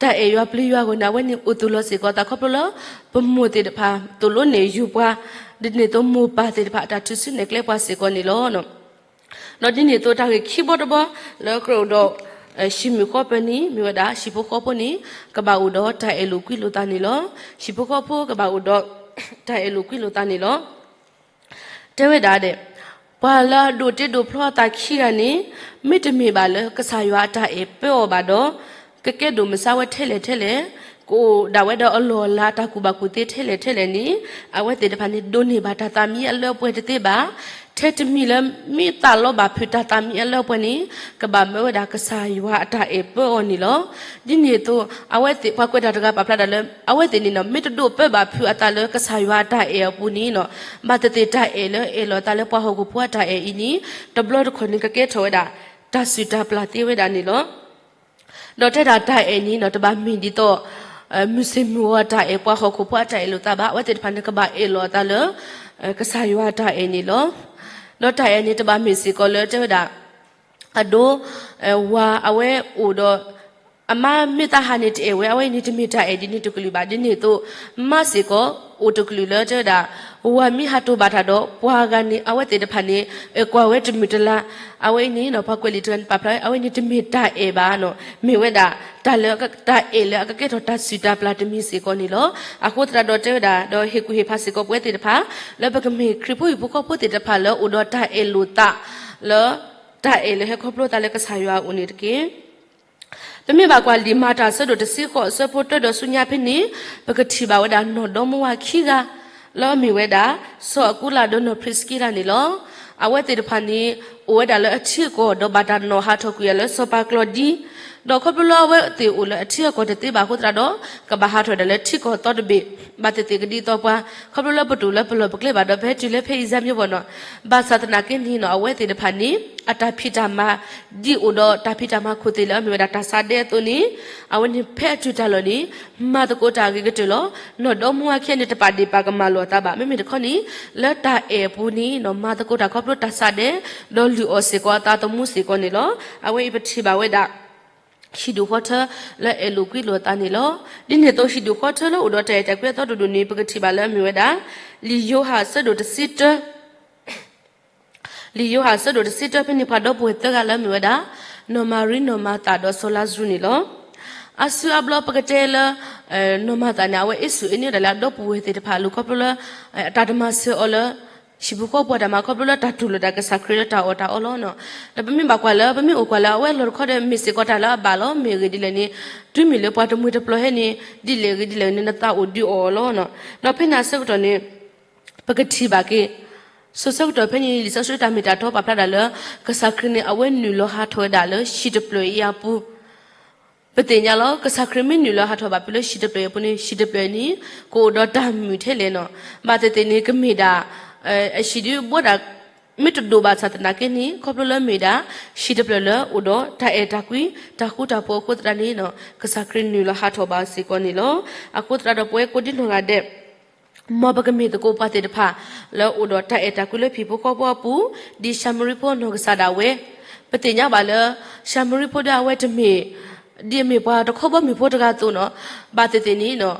တၢ်အဲၣ်ယွၤပျံၤယွၤအဂီၢ်န့ၣ် အဝဲန့ၣ်အိၣ်သူၣ်လီၤစ့ၢ်ကီးသးခီဖျိလၢ ပမိၢ်သ့ၣ်တဖၣ်သိၣ်လိနဲၣ်ယုၤပှၤ, ဒ်န့ၣ်အသိးမိၢ်ပၢ်သ့ၣ်တဖၣ်အတၢ်ထုးစုနဲၣ်ကျဲပှၤစ့ၢ်ကီးန့ၣ်လီၤ. ဒီးဒ်န့ၣ်အသိးတၢ်ဂ့ၢ်ခံဘီတဘီ လၢကြၢးအိၣ်ဒီး ဟံၣ်မုၣ်ဃီပၢၤန့ၣ် မ့ၢ်ဝဲဒၣ် ဟံၣ်ဖိဃီဖိန့ၣ် ကဘၣ်အိၣ်ဒီးတၢ်အဲၣ်လိာ်ကွံလိာ်သးန့ၣ်လီၤ. ဟံၣ်ဖိဃီဖိကဘၣ်အိၣ်ဒီး တၢ်အဲၣ်လိာ်ကွံလိာ်သးန့ၣ်လီၤ. တဲဝဲဒၣ်ဒီး ပှၤလၢအဒိးတ့ဒိးဖျီအသးခံဂၤန့ၣ် မ့တမ့ၢ်ဘၣ်လၢကစၢ်ယွၤအတၢ်အဲၣ်ပၢအီၤဘၣ်ဒီး ကကဲဒိၣ်မုၢ်ဆါဝဲထဲလဲၣ်ထဲလဲၣ်, ကအိၣ်ဒၣ်ဝဲဒီးအလီၢ်အလၤတၢ်ကူၣ်ဘၣ်ကူၣ်သ့ထဲလဲၣ်ထဲလဲၣ်န့ၣ် အဝဲသ့ၣ်တဖၣ်န့ၣ် ဒိးန့ၢ်ဘၣ်တၢ်သးမံအလၢအပှဲၤတသ့ဘၣ်. ထဲတမံၤလၢမ့ၢ်သးလီဘၣ်ဖုးတၢ်သးမံအလၢအပှဲၤန့ၣ် ကဘၣ်မၢဝဲဒၣ်ကစၢ်ယွၤအတၢ်အဲၣ်ပၢအီၤန့ၣ်လီၤ. ဒ်န့ၣ်အသိး အဝဲသ့ၣ်ပှၤကွဲးတၢ်တဂၤပာ်ဖျါဒၣ်လၢ အဝဲသ့ၣ်န့ၣ်နီၤ မ့ၢ်တဒိးပၢဘၣ်ဖုးအသးလၢကစၢ်ယွၤအတၢ်အဲၣ်အပူၤန့ၣ်နီၤ ဘၣ်သ့ၣ်သ့ၣ်တၢ်အဲၣ်လၢအဲၣ်လီၤအသးလၢပှၤဟီၣ်ခိၣ်ဖိအတၢ်အဲၣ်အံၤန့ၣ် တဘျီတခီၣ်န့ၣ် ကကဲထီၣ်ဝဲဒၣ် တၢ်စုၣ်တၢ်ပျၢ်သ့ဝဲဒၣ်န့ၣ်လီၤ. ဒီးတဲဒၣ်တၢ်အဲၣ်န့ၣ်နီၤ တဘၣ်မ့ၢ်ဒ်သိး မုၢ်ဆ့ၣ်မုၢ်ဂီၤတၢ်အဲၣ် ပှၤဟီၣ်ခိၣ်ဖိအတၢ်အဲၣ်လိာ်သးဘၣ်. အဝဲသ့ၣ်တဖၣ်န့ၣ် ကဘၣ်အဲၣ်လီၤအသးလၢ ကစၢ်ယွၤတၢ်အဲၣ်န့ၣ်လီၤ. ဒီးတၢ်အဲၣ်န့ၣ် တဘၣ်မ့ၢ်စ့ၢ်ကီးလၢတဲဝဲဒၣ် အဒိ ဝၤအဝဲအိၣ်ဒီး အမါမ့ၢ်သးဟးန့ၣ်တအဲၣ်ဝဲ အဝဲအံၤန့ၣ်တမ့ၢ်တၢ်အဲၣ်ဒ်န့ၣ်တကလုာ်ဘၣ်. ဒ်န့ၣ်အသိး မါစ့ၢ်ကီး အိၣ်တကလုာ်လၢတဲဝဲဒၣ် ဝၤမ့ၢ်ဟးတိၢ်ဘၣ်တၢ်ဒီး ပှၤဂၤန့ၣ် အဝဲသ့ၣ်တဖၣ်န့ၣ် ကွၢ်ဝဲတမုာ်တလၤ. အဝဲအံၤန့ၣ်နီၤ ပှၤကွဲးလံာ်တဂၤန့ၣ် ပာ်ဖျါ အဝဲန့ၣ်တမ့ၢ်တၢ်အဲၣ်ဘၣ်နီၤ မ့ၢ်ဝဲဒၣ် တၢ်လၢ တၢ်အဲၣ်လၢအကကဲထီၣ်တၢ်စုၣ်တၢ်ပျၢ်တမံၤစ့ၢ်ကီးန့ၣ်လီၤ. အဃိသတးဒီးတဲဝဲဒၣ် ဒီးဟ့ၣ်ကူၣ်ဟ့ၣ်ဖးစ့ၢ်ကီးပဝဲသ့ၣ်တဖၣ် လၢပကမ့ၢ်ခရံာ်ဖိဟံၣ်ဖိဃီဖိသ့ၣ်တဖၣ်လၢအိၣ်ဒီးတၢ်အဲၣ်လိာ်သး လၢ တၢ်အဲၣ်လၢဟဲခီဖျိသးလၢကစၢ်ယွၤအအိၣ်န့ၣ်တက့ၢ်. ပမ့ၢ်ဘၣ်ကွၢ်လံာ်မၤတၢ်အဆၢဒိၣ်တဆံဃိး အဆၢဖိတၢဒီးဆူညါဖဲန့ၣ် ပကထံၣ်ဘၣ်ဝဲဒၣ်နီၢ်ဒီမါဝၤခံဂၤ လၢအမ့ၢ်ဝဲဒၣ် စီၤအကူလးဒီးနီၢ်ဖရံးစကံလးန့ၣ်လီၤ. အဝဲသ့ၣ်တဖၣ်န့ၣ် အိၣ်ဝဲဒၣ်လၢအထံအကီၢ် ဒီးဘၣ်တၢ်နီၣ်ဟးထီၣ်ကွံာ်အီၤလၢစီၤပၤကျီၤဒံ ဒီးခီဖျိလၢအဝဲသ့ၣ်အိၣ်လၢအထံအကီၢ်တသ့ဘၣ်အဃိသတးဒီး ကဘၣ်ဟးထီၣ်ဝဲဒၣ်လၢထံကီၢ်သီတဘ့ၣ် ဘၣ်သ့ၣ်သ့ၣ်ကဒ်သိးပှၤ ခီဖျိလၢပတအိၣ်လၢပလီၢ်ပကျဲဘၣ်ဒီး ပဟဲတုၤလၢဖဲအံၤစါမံဘီနီၤ. ဘၣ်ဆၣ်သနာ်က့န့ၣ်နီၤ အဝဲသ့ၣ်တဖၣ်န့ၣ် အတၢ်ဖံးတၢ်မၤ ဒ်အိၣ်ဒီးတၢ်ဖံးတၢ်မၤခိၣ်သ့ၣ်လၢအမ့ၢ်ဝဲဒၣ်တၢ်ဆါဒဲအသိးန့ၣ် အဝဲန့ၣ်ဖဲအတုၤတၢ်လီၢ်န့ၣ် မၤသကိးတၢ်အဂ့ၤကတၢၢ်လီၤ. နီၢ်ဒီမါဝၤခံဂၤန့ၣ် တပာ်ဒ့ၣ်ပာ်ကမၣ်လိာ်အသးဘၣ်. မ့မ့ၢ်တခီန့ၣ် လၢတၢ်အဲၣ်အပူၤန့ၣ်နီၤ မၤသကိးတၢ်ခီဖျိတၢ်ဆါဒဲ ဒီးလုၢ်အီၣ်စ့ၢ်ကီးအသးသမူစ့ၢ်ကီးန့ၣ်လီၤ. အဝဲအံၤပထံၣ်ဘၣ်ဝဲဒၣ် ဟံၣ်ဒူၣ်ဃီထၢလၢအဲၣ်လိာ်ကွံလိာ်အသးန့ၣ်လီၤ. ဒ်န့ၣ်အသိးဟံၣ်ဒူၣ်ဃီထၢလၢအိၣ်ဒီးတၢ်အဲၣ်တၢ်ကွံအသီတဒူၣ်န့ၣ် ပကထံၣ်ဘၣ်လၢအမ့ၢ်ဝဲဒၣ် လံာ်ယိၤဟၣ်အဆၢဒိၣ်တဆံတၢ လံာ်ယိၤဟၣ်အဆၢဒိၣ်တဆံတၢဖဲန့ၣ် ပှၤဒီပုၢ်ဝဲၢ်သၢဂၤလၢအမ့ၢ်ဝဲဒၣ် နီၢ်မၤရံ နီၢ်မၤသးဒီးစီၤလါစရူးန့ၣ်လီၤ. အါစုအါဘျီပကတဲလၢ နီၢ်မၤသးန့ၣ် အဝဲအ့ၣ်စူၣ်အ့ၣ်န့ၢ်ဒၣ်လၢအဒီပုၢ်ဝဲၢ်သ့ၣ်တဖၣ်အလိၤခီဖျိလၢ အတၢ်တမၤစၢၤအီၤလၢ ဟံၣ်ဖိဃီဖိအတၢ်မၤခီဖျိလၢတၢ်တူၢ်လိာ်တၢ်ကစၢ်ခရံာ်လၢတၢ်အီၣ်တၢ်အီလီၤ. ဒီးပမ့ၢ်ဘၣ်ကွၢ်လၢ ပမ့ၢ်အိၣ်ကွၢ်လၢအဝဲလီၢ်တခီဒီး မ့ၢ်စ့ၢ်ကီးတၢ်လၢအဘၣ်လီၤ. မ့ၢ်အဂ့ၢ်ဒ်လဲၣ်န့ၣ် တုၤမ့ၢ်လၢပှၤတမှံၤတပျီၤဟဲန့ၣ် ဒ်လဲၣ်ဂ့ၤဒ်လဲၣ်န့ၣ် နသးအိၣ်ဒုးအီၣ်အီၤလီၤ. ဒီးဖဲန့ၣ်အဆၢကတီၢ်န့ၣ် ပကထံၣ်ဘၣ်က့ၤ စိၤဆၢကတီၢ်ဖဲန့ၣ် လံာ်စီဆှံတၢ်မ့ၢ်တၢ်တီပာ်ဖျါဒၣ်လၢ ကစၢ်ခရံာ်န့ၣ် အဝဲနုာ်လီၤဟးထီၣ်ဝဲဒၣ်လၢဟံၣ်တဖျၢၣ်အံၤအပူၤ ပသ့ၣ်ညါလီၤ. ကစၢ်ခရံာ်မ့ၢ်နုာ်လီၤဟးထီၣ်ဘၣ်ဖဲလၢဟံၣ်တဖျၢၣ်အံၤအပူၤန့ၣ် ဟံၣ်တဖျၢၣ်န့ၣ် ကအိၣ်ဒီးတၢ်မုာ်ထဲလဲၣ်နီၤ. ဘၣ်သ့ၣ်သ့ၣ်န့ၣ် ကမ့ၢ်ဒၣ် အဟံၣ်ဒုးဘိးဒၣ် မ့ၢ်တဒိၣ်ဘၣ်ဆၣ်သနာ်က့န့ၣ် ခီဖျိလၢမ့ၢ်ဒၣ် ဟံၣ်တဖျၢၣ်လၢအိၣ်ဒီးတၢ်အဲၣ်တၢ်ကွံ တၢ်ဃူတၢ်ဖိးအဃိသတးန့ၣ် ကစၢ်ခရံာ်နုာ်လီၤဟးထီၣ်ဘၣ်စ့ၢ်ကီးန့ၣ်လီၤ. အဃိသတးဒီးပဝဲကိးဒံနီၢ်ဂၤဒဲး မ်ပကမ့ၢ်သကိးပှၤသ့ၣ်တဖၣ် လၢအိၣ်ဒီးတၢ်အဲၣ်တၢ်ကွံလၢဟံၣ်ဖိဃီဖိအပူၤ ဒ်ၡၤမရံဖိအနီၢ်ကစၢ်ဒၣ်ဝဲ, ပသ့ၣ်ညါဘၣ်လၢ ၡၤမရံဖိဒီးအဝဲတမ့ၢ် ဒ်အမ့ၢ်ပှၤတခီဘီမုၢ်ဖိတဂၤအသိးနီၤ, ဘၣ်သ့ၣ်သ့ၣ်န့ၣ်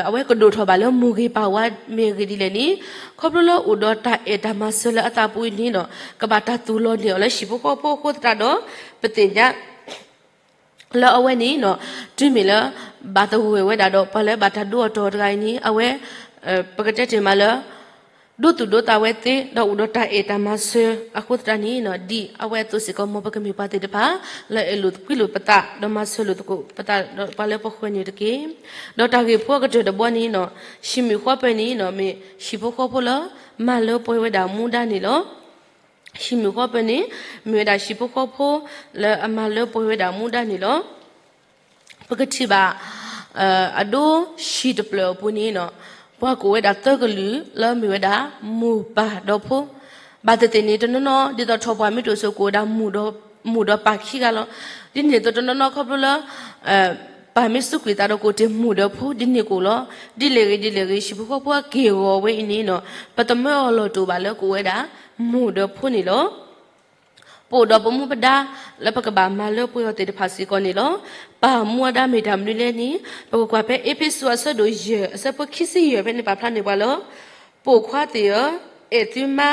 အဝဲကဒိၣ်ထီၣ်ဘၣ်လၢမိၢ်ဂ့ၤပၢ်ဝါမ့ၢ်ဂ့ၤဒ်လဲၣ်န့ၣ်, ခီဖျိလၢအိၣ်ဒီးတၢ်အဲၣ်တၢ်မၤစၢၤလၢအသးပူၤအံၤန့ၣ်နီၤ, ကဘၣ်တၢ်သူၣ်လီၤန့ၢ်အီၤလၢဟံၣ်ဖိဃီဖိအဃိသတးဒီး ပသ့ၣ်ညါ လၢအဝဲန့ၣ်နီၤ, တုၤမ့ၢ်လၢ ဘၣ်သဂၢၢ်ဝဲဒၣ်ဒီး ပှၤလၢဘၣ်တၢ်ဒိအီၤတီၤတဂၤအံၤန့ၣ် အဝဲ ပကတဲတ့ၢ်မးလၢ ဒိသူၣ်ဒိသးဝဲသ့ ဒီးအိၣ်ဒီးတၢ်အဲၣ်တၢ်မၤစၢၤအဃိသတးန့ၣ် ဒ်အဝဲအသိးစ့ၢ်ကီး မ်ပကမ့ၢ်ပှၤသ့ၣ်တဖၣ် လၢအအဲၣ်လိာ်ကွံလိာ်ပသး ဒီးမၤစၢၤလိာ်သကိးပသး ဒီးပှၤလၢပဃၢၤန့ၣ်တက့ၢ်. ဒီးတၢ်ဂ့ၢ်ဖိအကတၢၢ်တဘီန့ၣ် ဟံၣ်မုၣ်ဃီပၢၤန့ၣ် မ့ၢ်ဟံၣ်ဖိဃီဖိလၢ မၤလၢပှဲၤဝဲဒၣ်မူဒါန့ၣ်လီၤ. ဟံၣ်မုၣ်ဃီပၢၤန့ၣ် မ့ၢ်ဝဲဒၣ်ဟံၣ်ဖိဃီဖိ လၢအမၤလၢပှဲၤဝဲဒၣ်မူဒါန့ၣ်လီၤ. ပကထံၣ်ဘၣ် အဒိဟံၣ်တဖျၢၣ်အပူၤန့ၣ် ပှၤကိးဝဲဒၣ်သၢကလုာ်လၢမ့ၢ်ဝဲဒၣ် မိၢ်ပၢ်ဒီးဖိ, ဘၣ်သ့ၣ်သ့ၣ်န့ၣ် တနီၤနီၤ ဒ်သိးထီၣ်ပှၢ်မ့ၢ်တအိၣ်ဆိး ကိးဝဲဒၣ် မိၢ်ဒီးပၢ်ခံဂၤလီၤ. ဒ်န့ၣ်အသိးတနီၤနီၤခီဖျိလၢ ပၢ်မ့ၢ်စူးကွံာ်သးဒီးကိးတ့ၢ်မိၢ်ဒီးဖိ ဒ်န့ၣ်ကအိၣ်လီၤ. ဒ်လဲၣ်ဂ့ၤဒ်လဲၣ်ဂ့ၤ ဟံၣ်ဖိဃီဖိအက့ၢ်အဂီၤဝဲအံၤန့ၣ် ပတမၢအီၤလီၤတိာ်ဘၣ်လၢကိးဝဲဒၣ် မိၢ်ဒီးဖိန့ၣ်လီၤ. ပအိၣ်ဒီးပမူပဒါ လၢပကဘၣ်မၤလၢပှဲၤအီၤသ့ၣ်တဖၣ်စ့ၢ်ကီးန့ၣ်လီၤ. ပၢ်မူအဒါမ့ၢ်တၢ်မနုၤလဲၣ်န့ၣ် ပကကွၢ်ဖဲအ့းဖ့းစူးအဆၢဒိၣ်ယဲၢ် အဆၢဖိခံဆံယဲၢ်ဖဲန့ၣ် ပာ်ဖျါန့ၢ်ပှၤလၢ ပိာ်ခွါသ့ၣ်ဧၢ, အဲၣ်သုမါ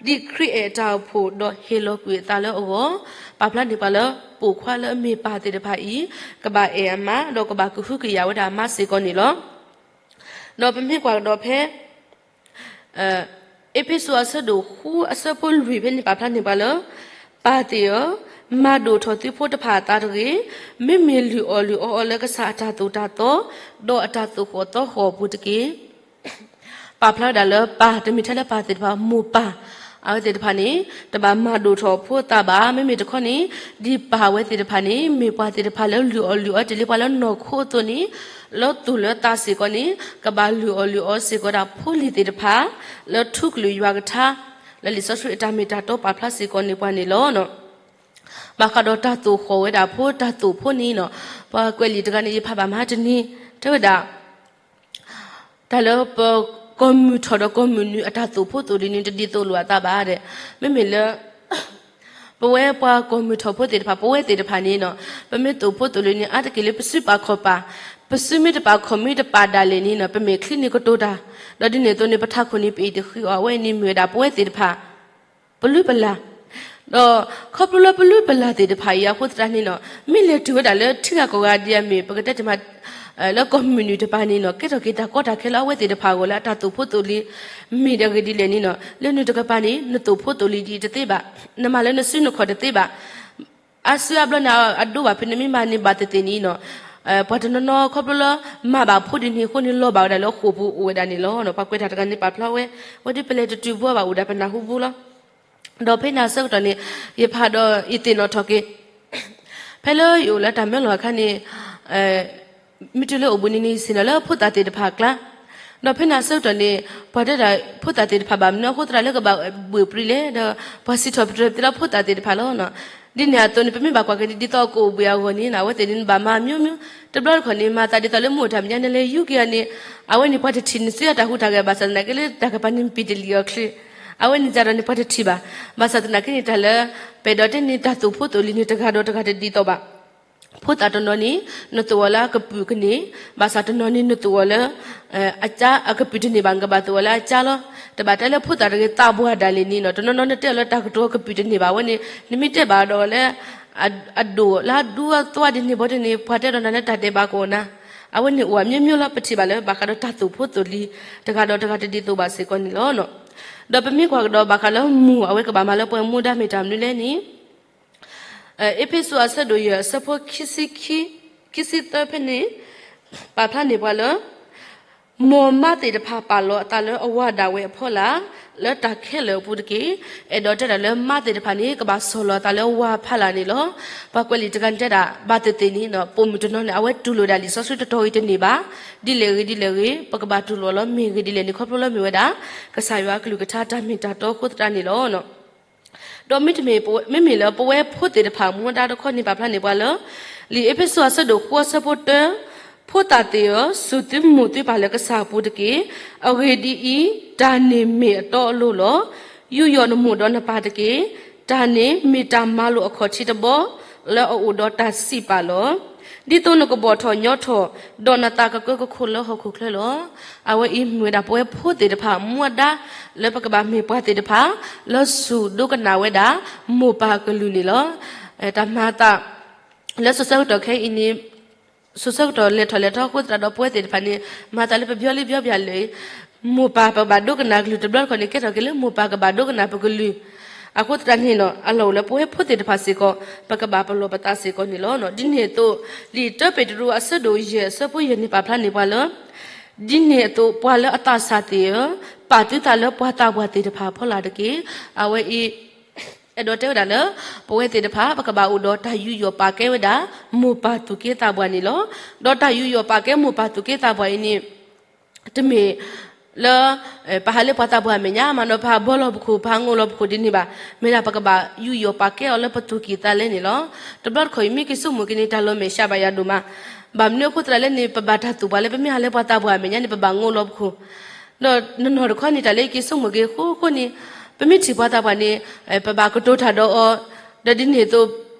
ဒ်ခရံာ်အဲၣ်အတၢ်အိၣ်ဖှိၣ် ဒီးဟ့ၣ်လီၤကွံာ်အသးလၢအဂီၢ်, ပာ်ဖျါန့ၢ်ပှၤလၢ ပိာ်ခွါလၢအမ့ၢ်ပၢ်သ့ၣ်တဖၣ်အံၤ ကဘၣ်အဲၣ်အမါ ဒီးကဘၣ်ကဟုကယာ်ဝဲဒၣ်အမါစ့ၢ်ကီးန့ၣ်လီၤ. ဒီးပမ့ၢ်ကွၢ်ကဒီးဖဲ အ့းဖ့းစူးအဆၢဒိၣ်ဃုအဆၢဖိလွံၢ်ဖဲန့ၣ် ပာ်ဖျါန့ၢ်ပှၤလၢ ပၢ်သ့ၣ်ဧၢ, မၤဒိၣ်ထီၣ်သုဖိတဖၣ်အသးတဂ့ၤ, မ့မ့ၢ်လုၢ်အီၣ်လုၢ်အီအီၤလၢကစၢ်အတၢ်သိၣ်တၢ်သီ ဒီးအတၢ်သိၣ်ဃီၣ်သီဃီၣ်အပူၤတက့ၢ်. ပာ်ဖျါဝဲဒၣ်လၢပၢ် တမ့ၢ်ထဲလၢပၢ်သ့ၣ်တဖၣ် မိၢ်ပၢ် အဝဲသ့ၣ်တဖၣ်န့ၣ် တဘၣ်မၤဒိၣ်ထီၣ်ဖိအသးဘၣ်. မ့မ့ၢ်တခီန့ၣ် ဒ်ပၢ်ဝဲသ့ၣ်တဖၣ်န့ၣ် မ့ၢ်ပှၤသ့ၣ်တဖၣ်လၢလုၢ်အီၣ်လုၢ်အီ တ့ၢ်လံပှၤလၢနီၢ်ခိအသိးန့ၣ် လၢသူၣ်လၢသးစ့ၢ်ကီးန့ၣ် ကဘၣ်လုၢ်အီၣ်လုၢ်အီစ့ၢ်ကီးဒၣ်ဖိလံၤသ့ၣ်တဖၣ် လၢထူကလုာ်ယွၤကထါ လၢလံာ်စီဆှံအတၢ်မ့ၢ်တၢ်တီပာ်ဖျါစ့ၢ်ကီးန့ၢ်ပှၤန့ၣ်လီၤ. ဘၣ်ဃးဒီးတၢ်သိၣ်ဃီၣ်ဝဲဒၣ်ဖိ တၢ်သိၣ်ဖိန့ၣ် ပှၤကွဲးလံာ်တဂၤန့ၣ် ယဖးဘၣ်မဟါတနံၤ တဲဝဲဒၣ် တၢ်လၢပကီၢ်မုၢ်ထီၣ်ဒီးကီၢ်မုၢ်နုာ်အတၢ်သိၣ်ဖိသိၣ်လံၤန့ၣ် တဒ်သိးလိာ်အသးဘၣ်ဒီး မ့မ့ၢ်လၢ ပဝဲပှၤကီၢ်မုၢ်ထီၣ်ဖိသ့ၣ်တဖၣ် ပဝဲသ့ၣ်တဖၣ်န့ၣ် ပမ့ၢ်သိၣ်ဖိသိၣ်လံၤန့ၣ် အါတက့ၢ်လၢပစုပာ်ခီၣ်ပာ်, ပစုမ့ၢ်တပာ်ခီၣ်မ့ၢ်တပာ်ဒၣ်လဲာ်န့ၣ် ပမဲာ်ချံန့ၣ်ကတိၤတၢ်, ဒီးဒ်န့ၣ်အသိးန့ၣ် ပထးခိၣ်န့ၣ် ပအ့ၣ်တဃံးအီၤ အဝဲအံၤန့ၣ်မ့ၢ်ဝဲဒၣ်ပဝဲသ့ၣ်တဖၣ် ပလုၢ်ပလၢ်, ဒီးခီဖျိလၢပလုၢ်ပလၢ်သ့ၣ်တဖၣ်အံၤအဃိသတးန့ၣ် မ့ၢ်လဲၤတုၤဝဲဒၣ်လၢထံဂၤကီၢ်ဂၤဒ်အမ့ၢ် ပကတဲတမး လၢကီၢ်မုၢ်နုာ်တပၤန့ၣ် ကဲထီၣ်က့ၤတၢ်ကီတၢ်ခဲလၢအဝဲသ့ၣ်တဖၣ်အဂီၢ်လၢအတၢ်သိၣ်ဖိသိၣ်လံၤ မ့ၢ်တဂ့ၤဒ်လဲၣ်န့ၣ် လၢနုာ်တကပၤန့ၣ် နသိၣ်ဖိသိၣ်လံၤဒ်တသ့ဘၣ်, နမၤလၢနစုနခီၣ်တသ့ဘၣ် အါစုအါဘျီန့ၣ် အဒိဘၣ်ဖဲနမ့ၢ်မၤန့ၢ်ဘၣ်သ့ၣ်သ့ၣ်န့ၣ် ပှၤတနီၤနီၤခီဖျိလၢ မၤဘၣ်ဖိဒ်န့ၣ်အဃိန့ၣ် လီၤဘၣ်ဝဲဒၣ်လၢဃိာ်ပူၤအိၣ်ဝဲဒၣ်န့ၣ်လီၤ. ပှၤကွဲးတၢ်တဂၤန့ၣ် ပာ်ဖျါဝဲ ဝဲဒ်ပလဲၤတတုၤဘၣ်ဘၣ်အိၣ်ဒၣ်ပနၢ်ဟူဘၣ်လီၤ. ဒီးဖဲန့ၣ်အဆၢကတီၢ်န့ၣ် ယဖးဒီးယသ့ၣ်နီၣ်ထီၣ်က့ၤ ဖဲလၢယအိၣ်လၢတၢ်မၢလီၤအခါန့ၣ် မ့ၢ်တုၤလၢအိၣ်ဘှံးနံၤန့ၣ် ယဆ့ၣ်နီၤလၢဖိသၣ်သ့ၣ်တဖၣ်အကျါ, ဒီးဖဲန့ၣ်အဆၢကတီၢ်န့ၣ် ပှၤတဲဒၣ်ဖိသၣ်သ့ၣ်တဖၣ်ဘၣ်မနုၤအဃိသတးလၢကဘၣ်ဘှံးပြံလဲၣ်, ဒီးပှၤစံးထီၣ်ပတြၢၤပသးလၢဖိသၣ်သ့ၣ်တဖၣ်လီၤ. ဒ်န့ၣ်အသိးန့ၣ် ပမ့ၢ်ဘၣ်ကွၢ်က့ၤဒ်သိးအကအိၣ်ဘှံးအဂီၢ်န့ၣ် အဝဲသ့ၣ်န့ၣ်ဘၣ်မၤမျိုးမျိုး, တဘျီတခီၣ်န့ၣ် မၤသးဒ်သိးလၢမ့ၢ်အိၣ်တၢ်မဲာ်ညါန့ၣ် လဲၤယူၤက့ၤအီၤန့ၣ် အဝဲန့ၣ်ပှၤတထံၣ်န့ၣ် စုအတၢ်ဟူးတၢ်ဂဲၤ ဘၣ်ဆၣ်သနာ်က့လၢတၢ်ကပၤန့ၣ် ပံာ်တလံာ်အီၤချ့, အဝဲန့ၣ်ကဒီးန့ၣ် ပှၤတထံၣ်ဘၣ်. ဘၣ်ဆၣ်သနာ်က့န့ၣ် တၢ်လၢ ပအဲၣ်ဒိးတဲန့ၣ် တၢ်သိၣ်ဖိသိၣ်လံၤန့ၣ် တဂၤဒီးတဂၤတဒ်သိးဘၣ်. ဖိသၣ်တနီၤန့ၣ် နသိၣ်အီၤလၢအကပုာ်ကန့ၢ်, ဘၣ်ဆၣ်တနီၤန့ၣ် နသိၣ်အီၤလၢ အကပုာ်တန့ၢ်ဘၣ် နကဘၣ်သိၣ်အီၤလၢအကါလီၤ. တဘၣ်တဲလၢဖိသၣ်တဂ့ၤ သးပှၢ်ဒၣ်လဲာ်န့ၣ် တနီၤနီၤနတဲအီၤလၢတၢ်ကတိၤအကပုာ်တန့ၢ်ဘၣ် အဝဲန့ၣ် နမ့ၢ်တဲဘၣ်ဒီးလၢ အဒိၣ်လၢအဒူအသွါဒ်န့ၣ်ဘီဒ်န့ၣ် ပှၤတဲဒီးနၤလၢတၢ်ဒဲးဘးကအိၣ်နၤ, အဝဲန့ၣ်အိၣ်အမျိုးမျိုးလီၤ. ပထံၣ်ဘၣ်လၢဘၣ်ဃးဒီးတၢ်သိၣ်ဖိသိၣ်လံၤ တဂၤဒီးတဂၤတဒ်သိးဘၣ်စ့ၢ်ကီးန့ၣ်လီၤ. ဒီးပမ့ၢ်ကွၢ်ကဒီးဘၣ်ဃးလၢမိၢ်အဝဲကဘၣ်မၤလၢပှဲၤမူဒါမ့ၢ်တၢ်မနုၤလဲၣ်န့ၣ် အ့းဖ့းစူးအဆၢဒိၣ်ယဲၢ်အဆၢဖိ ခံဆံသၢဖဲန့ၣ် ပာ်ဖျါန့ၢ်ပှၤလၢ မ်မါသ့ၣ်တဖၣ်ပာ်လီၤအသးလၢအဝၤဒၣ်ဝဲအဖီလာ် လၢတၢ်ခဲလၢာ်အပူၤတက့ၢ်. အဲၣ်ဒိးတဲဒၣ်လၢမါသ့ၣ်တဖၣ်န့ၣ် ကဘၣ်ဆီၣ်လီၤအသးလၢအဝၤဖီလာ်န့ၣ်လီၤ. ပှၤကွဲးလံာ်တဂၤန့ၣ်တဲဒၣ် ဘၣ်သ့ၣ်သ့ၣ်န့ၣ် ပိာ်မုၣ်တနီၤန့ၣ် အဝဲတူၢ်လိာ်ဒၣ်လံာ်စီဆှံတတီၤအံၤတန့ၢ်ဘၣ်. ဒ်လဲၣ်ဂ့ၤဒ်လဲၣ်ဂ့ၤ ပကဘၣ်တူၢ်လိာ်လီၤ မ့ၢ်ဂ့ၤဒ်လဲၣ်န့ၣ် ခီဖျိလၢမ့ၢ်ဝဲဒၣ် ကစၢ်ယွၤအကလုၢ်ကထါတၢ်မ့ၢ်တၢ်တီအဃိသတးန့ၣ်လီၤ. ဒီးမ့တမ့ၢ် မ့မ့ၢ်လၢပဝဲဖိသ့ၣ်တဖၣ် မူဒါတခီန့ၣ် ပာ်ဖျါန့ၢ်ပှၤလၢ လံာ်အ့းဖ့းစူးအဆၢဒိၣ်ဃိးအဆၢဖိတၢ, ဖိသၣ်သ့ၣ်ဧၢ, စူၢ်သုမိၢ်သုပၢ်လၢကစၢ်အပူၤတက့ၢ်. အဂ့ၢ်ဒ်အံၤ, တၢ်န့ၣ်မ့ၢ်အတီအလိၤလီၤ. ယူးယီၣ်နမိၢ်ဒီးနပၢ်တက့ၢ်. တၢ်န့ၣ်မ့ၢ်တၢ်မၤလိာ်အခီၣ်ထံးတဘီ လၢအအိၣ်ဒီးတၢ်စံးပာ်လီၤ. ဒ်သိးနကဘီၣ်ထီၣ်ညီထီၣ်, ဒီးနသးကကၢကခိၣ်လၢဟီၣ်ခိၣ်ချၢလီၤ. အဝဲအံၤမ့ၢ်ဝဲဒၣ်ပဝဲဖိသ့ၣ်တဖၣ် မူဒါလၢပကဘၣ်မ့ၢ်ပှၤသ့ၣ်တဖၣ် လၢစူၢ်ဒိကနၣ်ဝဲဒၣ် မိၢ်ပၢ်ကလုၢ်န့ၣ်လီၤ. တၢ်မၤအသး လၢစိၤဆၢကတီၢ်ခဲအံၤန့ၣ် စိၤဆၢကတီၢ်လဲၤထီၣ်လဲၤထီအဃိသတးဒီး ပဝဲသ့ၣ်တဖၣ်န့ၣ် မၤသးလၢပဘျီလံဘျီပျၢ်လၢာ် မိၢ်ပၢ်ပကဘၣ်ဒိကနၣ်ကလုၢ်တဘျီတခီၣ်န့ၣ် ကဲထီၣ်က့ၤလၢမိၢ်ပၢ်ကဘၣ်ဒိကနၣ်ပကလုၢ်. အဃိသတးန့ၣ်နီၤ အလီၢ်အိၣ်လၢပဝဲဖိသ့ၣ်တဖၣ်စ့ၢ်ကီး ပကဘၣ်ပလီၢ်ပသးစ့ၢ်ကီးန့ၣ်လီၤ. ဒ်န့ၣ်အသိး လံာ်တၢပ့းတရူးအဆၢဒိၣ်ယဲၢ်အဆၢဖိယဲၢ်န့ၣ် ပာ်ဖျါန့ၢ်ပှၤလၢ ဒ်န့ၣ်အသိး ပှၤလၢအသးစၢ်သ့ၣ်ဧၢ, ပာ်သုသးလၢပှၤသးပှၢ်သ့ၣ်တဖၣ်အဖီလာ်တက့ၢ်. အဝဲအံၤ အဲၣ်ဒိးတဲဝဲဒၣ်လၢ ပဝဲသ့ၣ်တဖၣ် ပကဘၣ်အိၣ်ဒီးတၢ်ယူးယီၣ်ပာ်ကဲဝဲဒၣ် မိၢ်ပၢ်သူၣ်က့သးပှၢ်န့ၣ်လီၤ. ဒီးတၢ်ယူးယီၣ်ပာ်ကဲမိၢ်ပၢ်သူၣ်က့သးပှၢ်အံၤန့ၣ် တမ့ၢ်လၢ ပဟးလၢပှၤသးပှၢ်အမဲာ်ညါမးနီၤ ပဟးဘှီလီၤပခိၣ် ပဟးငိးလီၤပခိၣ်ဒ်န့ၣ်ဘၣ်. မ့ၢ်ဒၣ်ပကဘၣ်ယူးယီၣ်ပာ်ကဲအီၤလၢပသူၣ်ကံၢ်သးလဲန့ၣ်လီၤ. တဘျီတခီၣ်အံၤ မ့ၢ်က့ၤဆိကမိၣ်က့ၤန့ၣ် တၢ်လီၤမဲာ်ဆှးဘၣ်ယၤဒိၣ်မး. ဘၣ်မနုၤအဃိသတးလဲၣ်န့ၣ် ပဘၣ်တၢ်သူၣ်ပှၢ်လၢ ပမ့ၢ်ဟးလၢပှၤသးပှၢ်အမဲာ်ညါန့ၣ် ပဘၣ်ငိးလီၤပခိၣ် ဒီးနီၢ်နီၢ်တခီန့ၣ် တၢ်လၢယက့ၤဆိကမိၣ်က့ၤအဃိဃိန့ၣ် ပမ့ၢ်ထံၣ်ပှၤသးပှၢ်န့ၣ် ပဘၣ်ကတိၤတၢ်ဒီးအီၤ, ဒီးဒ်န့ၣ်အသိး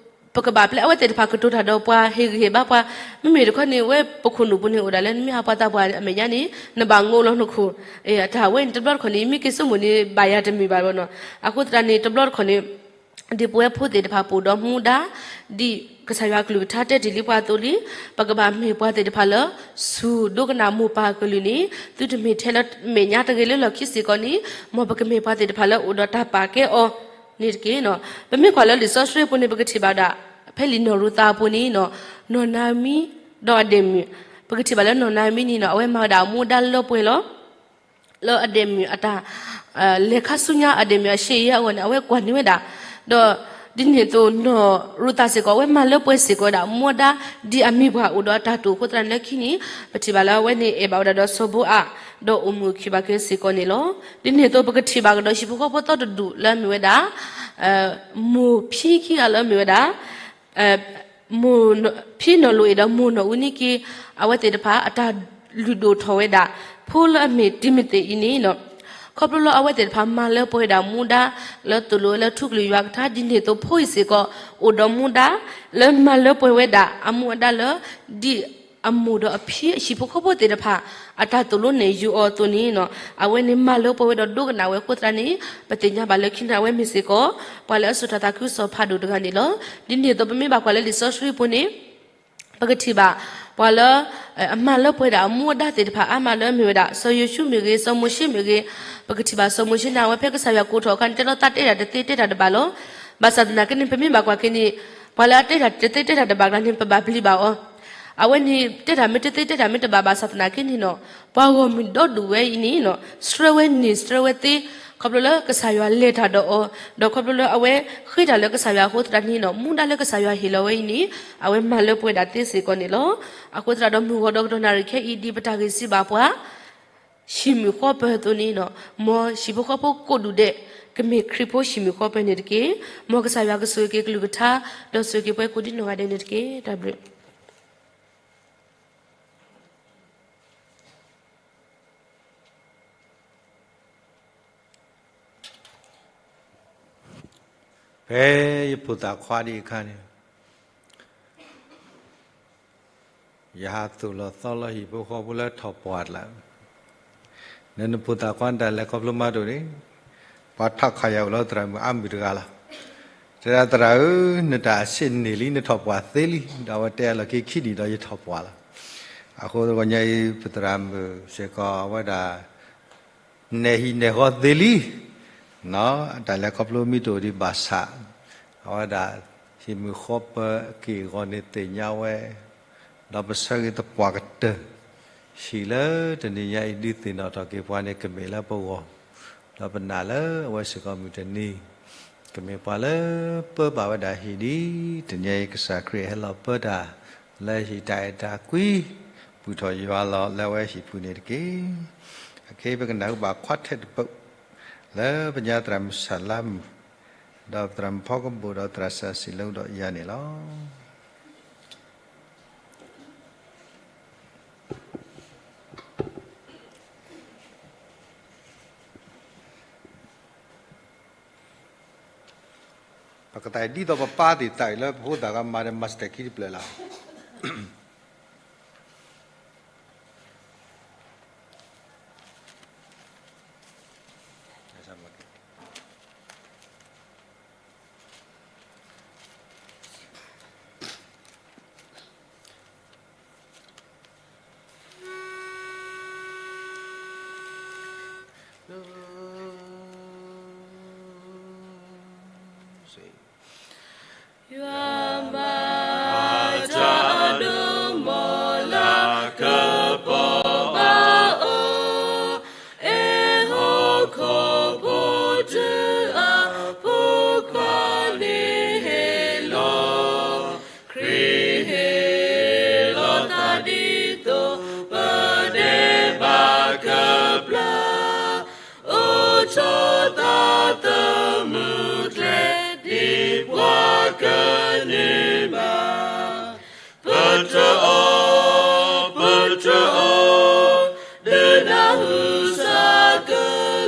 ပကဘၣ်ပျဲအဝဲသ့ၣ်တဖၣ်ကတိၤတၢ်ဒီးပှၤ ဟ့ၣ်ဂံၢ်ဟ့ၣ်ဘါပှၤ. မ့မ့ၢ်တခီန့ၣ် ဝဲပခိၣ်နူာ်ပူၤန့ၣ်အိၣ်ဒၣ်လၢ နမ့ၢ်ဟးပှၤသးပှၢ်အမဲာ်ညါန့ၣ် နဘၣ်ငိးလီၤနခိၣ်. အတၢ်ဝဲန့ၣ် တဘျီတခီၣ်န့ၣ် မ့ၢ်က့ၤဆိကမိၣ်န့ၣ် ဘၣ်ယၤတမုာ်ဘၣ်ဘၣ်နီၤ. အဃိသတးန့ၣ် တဘျီတခီၣ်န့ၣ် ဒ်ပဝဲဖိသ့ၣ်တဖၣ်ပအိၣ်ဒီးမူဒါ ဒ်ကစၢ်ယွၤကလုၢ်ကထါတဲတ့ၢ်လံပှၤအသိးလံ, ပကဘၣ်မ့ၢ်ပှၤသ့ၣ်တဖၣ်လၢ ဆူၣ်ဒိကနၣ်မိၢ်ပၢ်ကလုၢ်န့ၣ် သုတမ့ၢ်ထဲလၢမဲာ်ညါတဂ့ၤလၢလီၢ်ခံစ့ၢ်ကီးန့ၣ် မ်ပကမ့ၢ်ပှၤသ့ၣ်တဖၣ်လၢအိၣ်ဒီးတၢ်ပာ်ကဲအီၤန့ၣ်တက့ၢ်နီၤ. ပမ့ၢ်ကွၢ်လၢလံာ်စီဆှံပူၤန့ၣ် ပကထံၣ်ဘၣ်ဒၣ် ဖဲလံာ်နီၢ်ရူၤသးအပူၤန့ၣ်နီၤ, နီၢ်နၤအမံ ဒီးအဒဲၣ်မုၣ်, ပကထံၣ်ဘၣ်လၢနီၢ်နၤအမံန့ၣ်နီၤ အဝဲမၤဝဲဒၣ်အမူဒါလၢပှဲၤလီၤ. လၢအဒဲၣ်မုၣ်အတၢ် လဲၤခါဆူညါ အဒဲၣ်မုၣ်အရှ့အယဲအဂီၢ်န့ၣ် အဝဲကွၢ်န့ၢ်ဝဲဒၣ်, ဒီးဒ်န့ၣ်အသိးနီၢ်ရူၤသးစ့ၢ်ကီး အဝဲမၤလၢပှဲၤစ့ၢ်ကီးဝဲဒၣ် မူဒါ ဒ်အမံၤပှၢ်အိၣ်ဒီးအတၢ်တိာ်အဃိသတးန့ၣ်လၢခံန့ၣ် ပထံၣ်ဘၣ်လၢအဝဲန့ၣ်အဲၣ်ဘၣ်ဝဲဒၣ်ဒီးစီၤဘိအး ဒီးအိၣ်မုာ်ခံဘၣ်က့ၤစ့ၢ်ကီးန့ၣ်လီၤ. ဒ်န့ၣ်အသိးပကထံၣ်ဘၣ်ကဒီးဟံၣ်ဖိဃီဖိသီတဒူၣ်လၢအမ့ၢ်ဝဲဒၣ် မိၢ်ဖံခံဂၤလၢအမ့ၢ်ဝဲဒၣ် မိၢ်ဖံနီၢ်လိၤအ့ၣ်ဒီးမိၢ်နီၢ်အူနံက့ အဝဲသ့ၣ်တဖၣ်အတၢ်လုၢ်ဒိၣ်ထီၣ်ဝဲဒၣ် ဖိလၢအမ့ၢ်တံၤမသ့းအံၤန့ၣ် ခီဖျိလၢအဝဲသ့ၣ်တဖၣ်မၤလၢပှဲၤဝဲဒၣ်မူဒါ လၢသိၣ်လိဝဲလၢထူကလုၢ်ယွၤကထါ ဒ်န့ၣ်အသိးဖိအံၤစ့ၢ်ကီး အိၣ်ဒီးမူဒါ လၢမၤလၢပှဲၤဝဲဒၣ် အမူအဒါလၢ ဒ်အမိၢ်ဒီးအဖံဟံၣ်ဖိဃီဖိသ့ၣ်တဖၣ် အတၢ်သိၣ်လိနဲၣ်ယုာ်အီၤအသိးန့ၣ် အဝဲန့ၣ်မၤလၢပှဲၤဝဲဒီးဒိကနၣ်ဝဲအဃိသတးန့ၣ် ပသ့ၣ်ညါဘၣ်လၢခံန့ၣ် အဝဲမ့ၢ်စ့ၢ်ကီး ပှၤလၢအစိာ်တၢ်သးခုကစီၣ်ဖးဒိၣ်တဂၤန့ၣ်လီၤ. ဒ်န့ၣ်အသိးပမ့ၢ်ဘၣ်ကွၢ်လၢလံာ်စီဆှံပူၤန့ၣ် ပကထံၣ်ဘၣ် ပှၤလၢ အမၤလၢပှဲၤဒၣ်အမူအဒါသ့ၣ်တဖၣ်အါမးလၢအမ့ၢ်ဝဲဒၣ် စီၤယိၤၡူမ့ၢ်ဂ့ၤ စီၤမိၤၡ့မ့ၢ်ဂ့ၤ, ပကထံၣ်ဘၣ်စီၤမိၤၡ့န့ၣ် အဝဲဖဲကစၢ်ယွၤကိးထီၣ်အခါန့ၣ် တဲလီၤသးတဲတၢ်တသ့တဲတၢ်တဘၣ်လီၤ. ဘၣ်ဆၣ်သနာ်က့န့ၣ် ပမ့ၢ်ဘၣ်ကွၢ်က့ၤန့ၣ် ပှၤလၢအတဲတၢ်တသ့တဲတၢ်တဘၣ်ကျါန့ၣ် ပဘၣ်ပျံၤဘၣ်အီၤ အဝဲန့ၣ်တဲတၢ်မ့ၢ်တသ့တဲတၢ်မ့ၢ်တဘၣ်ဘၣ်ဆၣ်သနာ်က့န့ၣ်နီၤ ပှၤဂီၢ်မုၢ်ဒီဒူၣ်ဝဲအံၤန့ၣ်နီၤ ဆှၢဝဲန့ၢ်ဆှၢဝဲသ့ ခီဖျိလၢကစၢ်ယွၤလဲၤတၢ်ဒီးအီၤ ဒီးခီဖျိလၢအဝဲဃ့တၢ်လၢကစၢ်ယွၤအဃိသတးန့ၣ်နီၤ မူဒါလၢကစၢ်ယွၤဟ့ၣ်လီၤဝဲအံၤန့ၣ် အဝဲမၤလၢပှဲၤဒၣ်သ့စ့ၢ်ကီးန့ၣ်လီၤ. အဃိသတးဒီးမုၢ်ဂီၤဒီးကတီၢ်နၣ်ရံၣ်ခဲအံၤ ဒ်ပတၢ်ဂ့ၢ်စံးဘၣ်ပှၤ ဟံၣ်မုၣ်ဃီပၢၤအသိးန့ၣ်နီၤ မ်ဟံၣ်ဖိဃီဖိကိးဒူၣ်ဒဲး ကမ့ၢ်ခရံာ်ဖိဟံၣ်မုၣ်ဃီပၢၤန့ၣ်တက့ၢ်. မ်ကစၢ်ယွၤကဆိၣ်ဂ့ၤက့ၤကလုၢ်ကထါ ဒီးဆိၣ်ဂ့ၤက့ၤပှၤကိးဒ်နီၢ်ဂၤဒဲးန့ၣ်တက့ၢ်. တၢ်ဘျုး ဖဲယဖိသၣ်ခွါဒံးအခါန့ၣ် ယဟးသိၣ်လီၤသီလီၤဟံၣ်ဖိဃီဖိလၢထီၣ်ပှၢ်တလး နနဖိသၣ်ခွါနတၢ်လဲၤခီဖျိမးတအိၣ်န့ၣ် ပှၤထးခးယၤအိၣ်လီၤသရၣ်မုၣ်အါမုၢ်တဂၤလီၤ. တဲဒၣ်သရၣ်ဧၢ နတၢ်အဆံးန့ၢ်လံ နထီၣ်ပှၢ်သ့လံ ဒီးအဝဲတဲအလီၢ်ခံခံနံၣ်ဒီးယထီၣ်ပှၢ်လီၤ. အဃိတဂီၢ်ညါအံၤ ပသရၣ်မုၣ်စ့ၢ်ကီးအဝဲဒၣ် နဲၣ်ဟံၣ်နဲၣ်ဃီသ့လံ တၢ်လဲၤခီဖျိမ့ၢ်တအိၣ်ဒံးဘၣ်ဆၣ် အဝဲဒၣ် ဟံၣ်မုၣ်ဃီပၢၤအက့ၢ်အဂီၤန့ၣ်သ့ၣ်ညါဝဲ ဒီးပဆၢဂ့ၤသပှၢ်ကတၢၢ် ဟံၣ်လၢတနံၤညါအံၤဒုးသ့ၣ်နီၣ်ထီၣ်က့ၤပှၤန့ၣ် ကမ့ၢ်လၢပဂီၢ် ဒီးပနာ်လၢအဝဲစ့ၢ်ကီးမုၢ်တနံၤ ကမ့ၢ်ပှၤလၢပၢဘၣ်ဝဲဒၣ်ဟံၣ်ဒ်တနံၤအံၤ ကစၢ်ခရံာ်ဟဲလီၤပၢတၢ် လၢဟံၣ်တၢ်အဲၣ်တၢ်ကွံ ပူၤထီၣ်ယွၤလီၤလၢအဝဲဟံၣ်ပူၤန့ၣ်တက့ၢ်. အခဲအံၤပကနၢ်ဟူဘၣ်ခွါထဲတပူၤ လၢပညါသရၣ်မုၣ်ဆၣ်လါမုၣ် ဒီးသရၣ်မုၣ်ဖီကဘိၣ် ဒီးသရၣ်စၢ်စံးလၢဒီးယၤန့ၣ်လီၤ. ပကသးဒ်သိးပပၢ်သ့ၣ်သးအံၤလၢပဖိသၣ်ဂၤမၤဒီး master key တဖျၢၣ်လီၤ. ယွၤမၤတၢ်အဒိၣ် မ်လၤကပီၤဘၣ်အီၤ, အဲၣ်ဟီၣ်ခိၣ်ဖိတုၤအဖိခွါန့ၣ်ဟ့ၣ်လီၤ, ခရံာ်ဟ့ၣ်လီၤသးဒ်သိး ပဒဲးဘးကပျၢ် အိၣ်ထီၣ်သးသမူကျဲ ဒ်ပှၤကနၢၤဘၣ်. ပတြၢၤအီၤ, ပတြၢၤအီၤ, ဒုးနၢ်ဟူစးက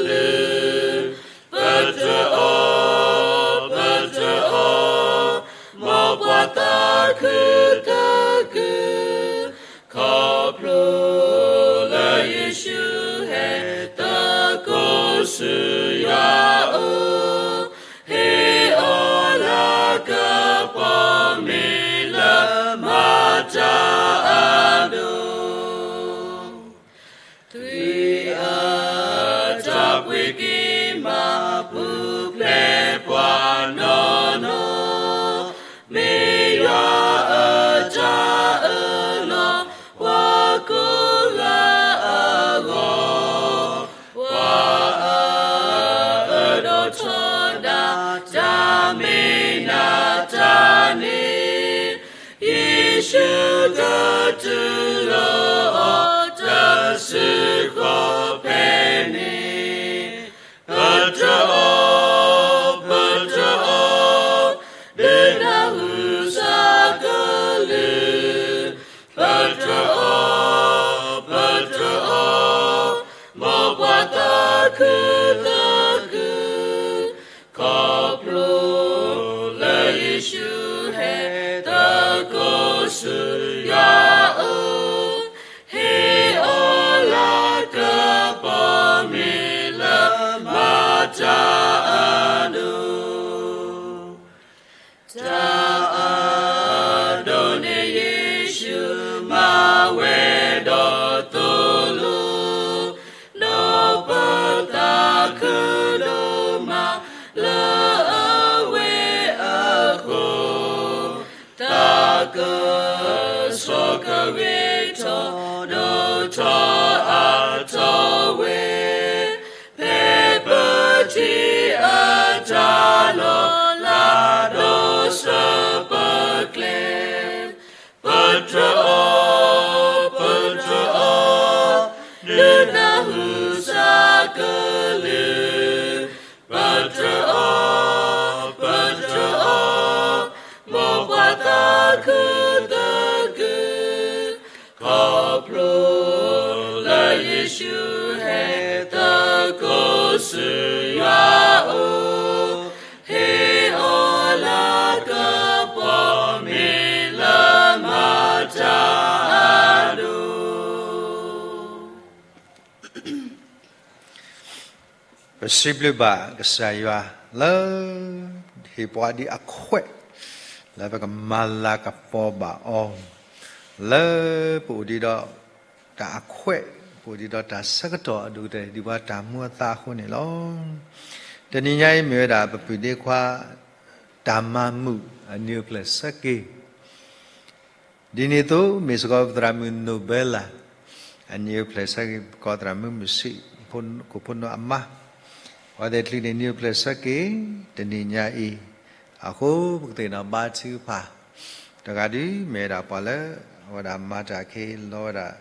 လုၢ်, ပတြၢၤအီၤ, ပတြၢၤအီၤ, မ်ပှၤသးခုသကုၤ ခီဖျိလၢယ့ၣ်ၡူးဟဲသကိးဆူယွၤအအိၣ်, ဟ့ၣ်အီၤလၤကပီၤ မ့ၢ်လၢမၤတၢ်အဒိၣ်. သွံၣ်အတၢ်ပှ့ၤက့ၤမၤပူၤဖျဲးပှၤနီၢ်နီၢ်, မ့ၢ်ယွၤအတၢ်အၢၣ်လီၤ ပှၤကိးဂၤအဂီၢ်, ပှၤအၢၣ်အၢဒီးထီဒါ တၢ်မ့ၢ်နၤတၢ်န့ၣ်, ယ့ၣ်ၡူးကတူၢ်လိာ်အီၤ တၢ်စုဃီၤဖဲန့ၣ်, ပတြၢၤအီၤ, ပတြၢၤအီၤ, ဒုးနၢ်ဟူစးကလုၢ်, ပတြၢၤအီၤ, ပတြၢၤအီၤ, မ်ပှၤသးခုသကုၤ, ခီဖျိလၢယ့ၣ်ၡူးဟဲသကိးဆူယွၤအအိၣ်, ဟ့ၣ်အီၤလၤကပီၤ မ့ၢ်လၢမၤတၢ်အဒိၣ်. တၢ်အဒိၣ်န့ၣ် ယ့ၣ်ၡူးမၤဝဲဒီးသိၣ်လိ, ဒီးပသးခုဒိၣ်မးလၢအဝဲအဃိ, သးကဆှီကဂ့ၤထီၣ် ဒိၣ်ထီၣ်အါထီၣ်ဝဲ, ဖဲပထံၣ်အတၢ်လီၤလးဒီးဆၢပၢၤကျဲ, ပတြၢၤအီၤ, ပတြၢၤအီၤ, ဒုးနၢ်ဟူစးကလုၢ်, ပတြၢၤအီၤ, ပတြၢၤအီၤ, မ်ပှၤသးခုသကုၤ, ခီဖျိလၢယ့ၣ်ၡူးဟဲသကိးဆူယွၤအအိၣ်, ဟ့ၣ်အီၤလၤကပီၤ မ့ၢ်လၢမၤတၢ်အဒိၣ်. ပစံးဘျုးဘၣ်ကစၢ်ယွၤလၢ ဟ့ၣ်ပှၤဒ်အခွဲး လၢပကမၤလၤကပီၤဘၣ်အီၤ, လၢပအိၣ်ဒံးဒီးတၢ်အခွဲး, ပအိၣ်ဒံးဒီးတၢ်ဆၢကတီၢ်အဒိၣ်ကတၢၢ် ဒ်ပှၤတၢ်မူအသးအဃိန့ၣ်လီၤ. တနံၤညါအံၤမ့ၢ်ဝဲဒၣ်ပပုၢ်ဒ့ခွါ တၢ်မၤမုာ်အနံၤအိၣ်ဖျဲၣ်ဆၢက့ၤ ဒ်န့ၣ်အသိး မ့ၢ်စ့ၢ်ကီးပသရၣ်မုၣ်နိၣ်ဘဲလၣ် အနံၤအိၣ်ဖျဲၣ်ဆၢက့ၤ ပကိးသရၣ်မုၣ်မုၢ်ဆံး ကိးဖိနီၢ်အမါ, အဝဲသ့ၣ်တချုးန့ၣ် နံၤအိၣ်ဖျဲၣ်ဆၢက့ၤ တနံၤညါအံၤ, အဃိပကသ့ၣ်နီၣ်ဘါထုကဖၣ်, တဂၤဒုးမ့ၢ်ဝဲဒၣ်ပှၤလၢ အဝဲဒၣ်မၤတၢ်အခံ လီၤဝဲဒၣ်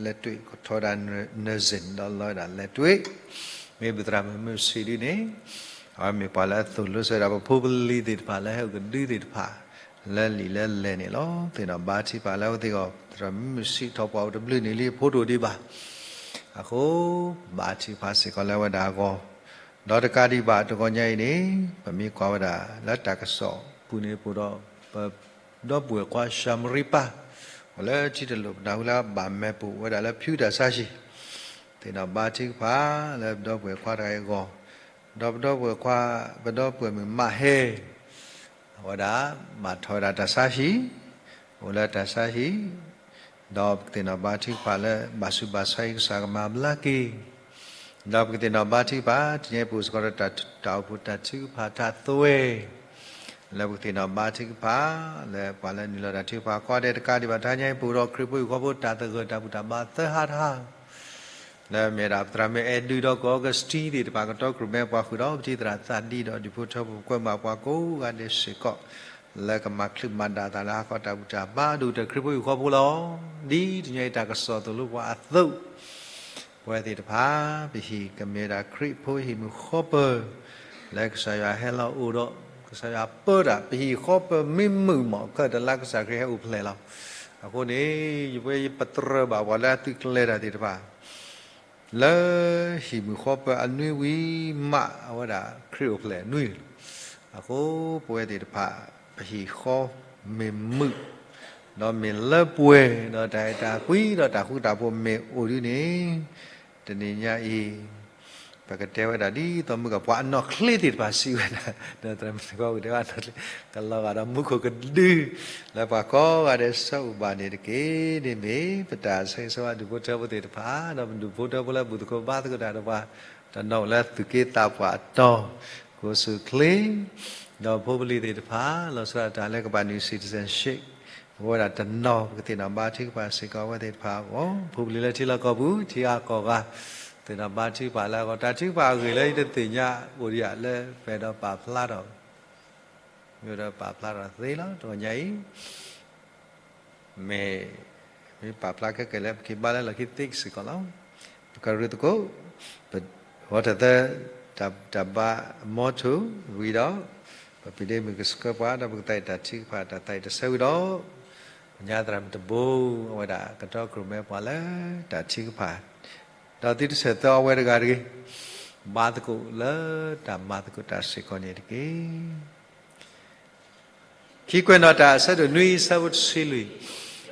လဲၤတွံၢ် ကထီၣ်ဝဲဒၣ် nursing ဒီးလီၤဝဲဒၣ်လဲၤတွံၢ်, မ့ၢ်ပသရၣ်မုၣ်မုၢ်ဆံးဒုးန့ၣ် အဝဲမ့ၢ်ပှၤလၢအသိၣ်လိစၢၤဝဲဒၣ်ပဖိပလံၤသ့ၣ်တဖၣ်လၢဟဲအိၣ်ကဒုသ့ၣ်တဖၣ် လၢလံာ်လၢလဲၢ်န့ၣ်လီၤ. သ့ၣ်နီၣ်ဘါထုကဖၣ်လၢအဝဲသ့ၣ်အဂီၢ် သရၣ်မုၣ်မုၢ်ဆံးထီၣ်ပှၤအိၣ်တဘျုးန့ၣ်လံ ဖိတအိၣ်ဒံးဘၣ်. အဃိ ဘါထုကဖၣ်စ့ၢ်ကီးလၢအဝဲဒၣ်အဂီၢ်, ဒီးတကးဒံးဘၣ်တဂီၤညါအံၤန့ၣ် ပမ့ၢ်ကွၢ်ဝဲဒၣ်လၢတၢ်ကစီၣ်ပူၤန့ၣ် ပအိၣ်ဒီး ပဒီပုၢ်ဝဲၢ်ခွါၡၤမရံပၢ် အိၣ်လၢထံတလိၣ် ပနၢ်ဟူလၢအဘၣ်မဲာ်ပိာ်ဝဲဒၣ်လၢဖၠူတၢ်ဆါဟံၣ်, သ့ၣ်နီၣ်ဘါထုကဖၣ်လၢပဒီပုၢ်ဝဲၢ်ခွါတဂၤအံၤအဂီၢ်, ဒီးပဒီပုၢ်ဝဲၢ်ခွါ ပဒီပုၢ်ဝဲၢ်မုၣ်မးဟဲ အဝဲဒၣ် ဘၣ်ထီၣ်ဝဲဒၣ်တၢ်ဆါဟံၣ်, အိၣ်လၢတၢ်ဆါဟံၣ်, ဒီးပကသ့ၣ်နီၣ်ဘါထုကဖၣ်လၢ ဘၣ်ဆူးဘၣ်ဆါအံၤ ကစၢ်ကမၤဘျါက့ၤ, ဒီးပကသ့ၣ်နီၣ်ဘါထုကဖၣ် တနံၤအံၤပအိၣ်စ့ၢ်ကီးဒီးတၢ်အိၣ်ဖှိၣ်တၢ်ထုကဖၣ်ထးသွဲ လၢပကသ့ၣ်နီၣ်ဘါထုကဖၣ် လၢပှၤလၢနုာ်လီၤတၢ်ထုကဖၣ်ကိးဂၤဒဲးတကးဒံးဘၣ် တဟါညါအံၤ ပအိၣ်ဒီးခရံာ်ဖိဟံၣ်ဃီဖိတၢ်သဂၢၢ်တၢ်ဘူၣ်တၢ်ဘါသၢဟါတဟါ လၢအမ့ၢ်ဝဲဒၣ်ပသရၣ်မုၣ်အဲၣ်ဒုးဒီးကီၢ်ကစတံသ့ၣ်တဖၣ် ကတီကရိၣ်မဲပှၤဃုာ်ဒီး ပထံၣ်သရၣ်သးဒံဒီးဒူၣ်ဖိထၢဖိ ပကွဲမးပှၤကိးဂၤဒဲးစ့ၢ်ကီး လၢကမၤချုးမၤဒါသးလၢဟါခီတၢ်ဘူၣ်တၢ်ဘါ ဒိၣ်ကတၢၢ်ခရံာ်ဖိဟံၣ်ဃီဖိလီၤ. ဒ်တညီအံၤတၢ်ကစီၣ်သိၣ်လိပှၤအသိး ပဝဲသ့ၣ်တဖၣ် ပဟံၣ်ကမ့ၢ်ဝဲဒၣ်ခရံာ်ဖိဟံၣ်မုၢ်ဃီပၢၤ လၢကစၢ်ယွၤဟဲလီၤအိၣ်ဒီး ကစၢ်ယွၤပၢတၢ် ပဟံၣ်ဃီပၢၤမ့ၢ်မုာ်မး ကတၢၢ်လၢကစၢ်ခရံာ်ဟဲအိၣ်ဖျဲၣ်လီၤ. အဃိန့ၣ် ယပဝဲယပတြၢၤဘၣ်ပှၤလၢအသုးကျဲၤတၢ်သ့ၣ်တဖၣ် လၢဟံၣ်မုၢ်ဃီပၢၤအနွံဝံၤမး အဝဲဒၣ်ခရံာ်အိၣ်ဖျဲၣ်နွံလီၤ. အဃိပဝဲသ့ၣ်တဖၣ် ပဟံၣ်ဃီမ့ၢ်မုာ် ဒီးမ့ၢ်လၢပှဲၤ ဒီးတၢ်အဲၣ်တၢ်ကွံ ဒီးတၢ်ဃူတၢ်ဖိးမ့ၢ်အိၣ်ဒ်န့ၣ် တနံၤညါအံၤ ပကတဲဝဲဒၣ်ဒ်သိးမုၢ်ကီၢ်ပှၤအနီၢ်ချ့သ့ၣ်တဖၣ်စံးဝဲဒၣ် ဒီးသရၣ်မုၣ်သကိးဝံၤတဲဘၣ် ကလီၤဂာ်ဒီးမူခိၣ်ကဒု လၢပှၤကိးဂၤဒဲးဆၢအိၣ်ဘၣ်န့ၣ်တက့ၢ်. န့ၣ်မ့ၢ်ပတၢ်ဆၢဂ့ၤဆၢဝါဒူၣ်ဖိထၢဖိသ့ၣ်တဖၣ် ဒီးပဒူၣ်ဖိထၢဖိလၢဘူၣ်သကိးဘါသကိးတၢ်ဒီးပှၤ တနီၤလၢသူၣ်က့သးပှၢ်အတီၢ် ကိးဆူၣ်ချ့ ဒီးဖိပလံၤသ့ၣ်တဖၣ် လီၤဆီဒၣ်တၢ်လၢကဘၣ်နုာ် citizenship ပဝဲဒၣ်တနီၤ ပကသ့ၣ်နီၣ်ဘါထုကဖၣ်စ့ၢ်ကီးအဝဲသ့ၣ်တဖၣ်အဂီၢ် ဖိပလံၤလၢထံလီၢ်ကီၢ်ပူၤ ထံဂၤကီၢ်ဂၤ သ့ၣ်နီၣ်ဘါထုကဖၣ်လၢအဂီၢ် တၢ်ထုကဖၣ်အဂ့ၢ်လၢယတသ့ၣ်ညါအိၣ်ဒံးဧါ လၢပအဲၣ်ဒိးပာ်ဖျါထီၣ် မ့ၢ်ဒီးပာ်ဖျါထီၣ်သ့လီၤ တဂီၤညါအံၤ မ့ၢ် မ့ၢ်ပာ်ဖျါခဲကဲလၢပက့ၤဘါလၢလီၢ်ခံသ့စ့ၢ်ကီးလီၤ. ပကရူၢ်သကိး ပဝီတသၢ တၢ်ဘါမီထိၣ်ဝံၤဒီး ပပျံၤဒ့မုၢ်ကဆှၢပှၤ ဒီးပကသးအံၤတၢ်ထုကဖၣ်တၢ်သးအံၤတဆၢဝံၤဒီး ပညါသရၣ်မုၣ်တဘိ အဝဲဒၣ်ကတီကရိၣ်မဲပှၤလၢတၢ်ထုကဖၣ် ဒီးသုတဆၢၣ်သီအဝဲတဂၤတဂ့ၤ ဘါသကိးလၢတၢ်မၤသကိးတၢ်စ့ၢ်ကီးန့ၣ်တက့ၢ်. ခံကွဲးနီၣ်တၢ် အဆၢဒိၣ်နွံ အဆၢဖိတဆံလွံၢ်,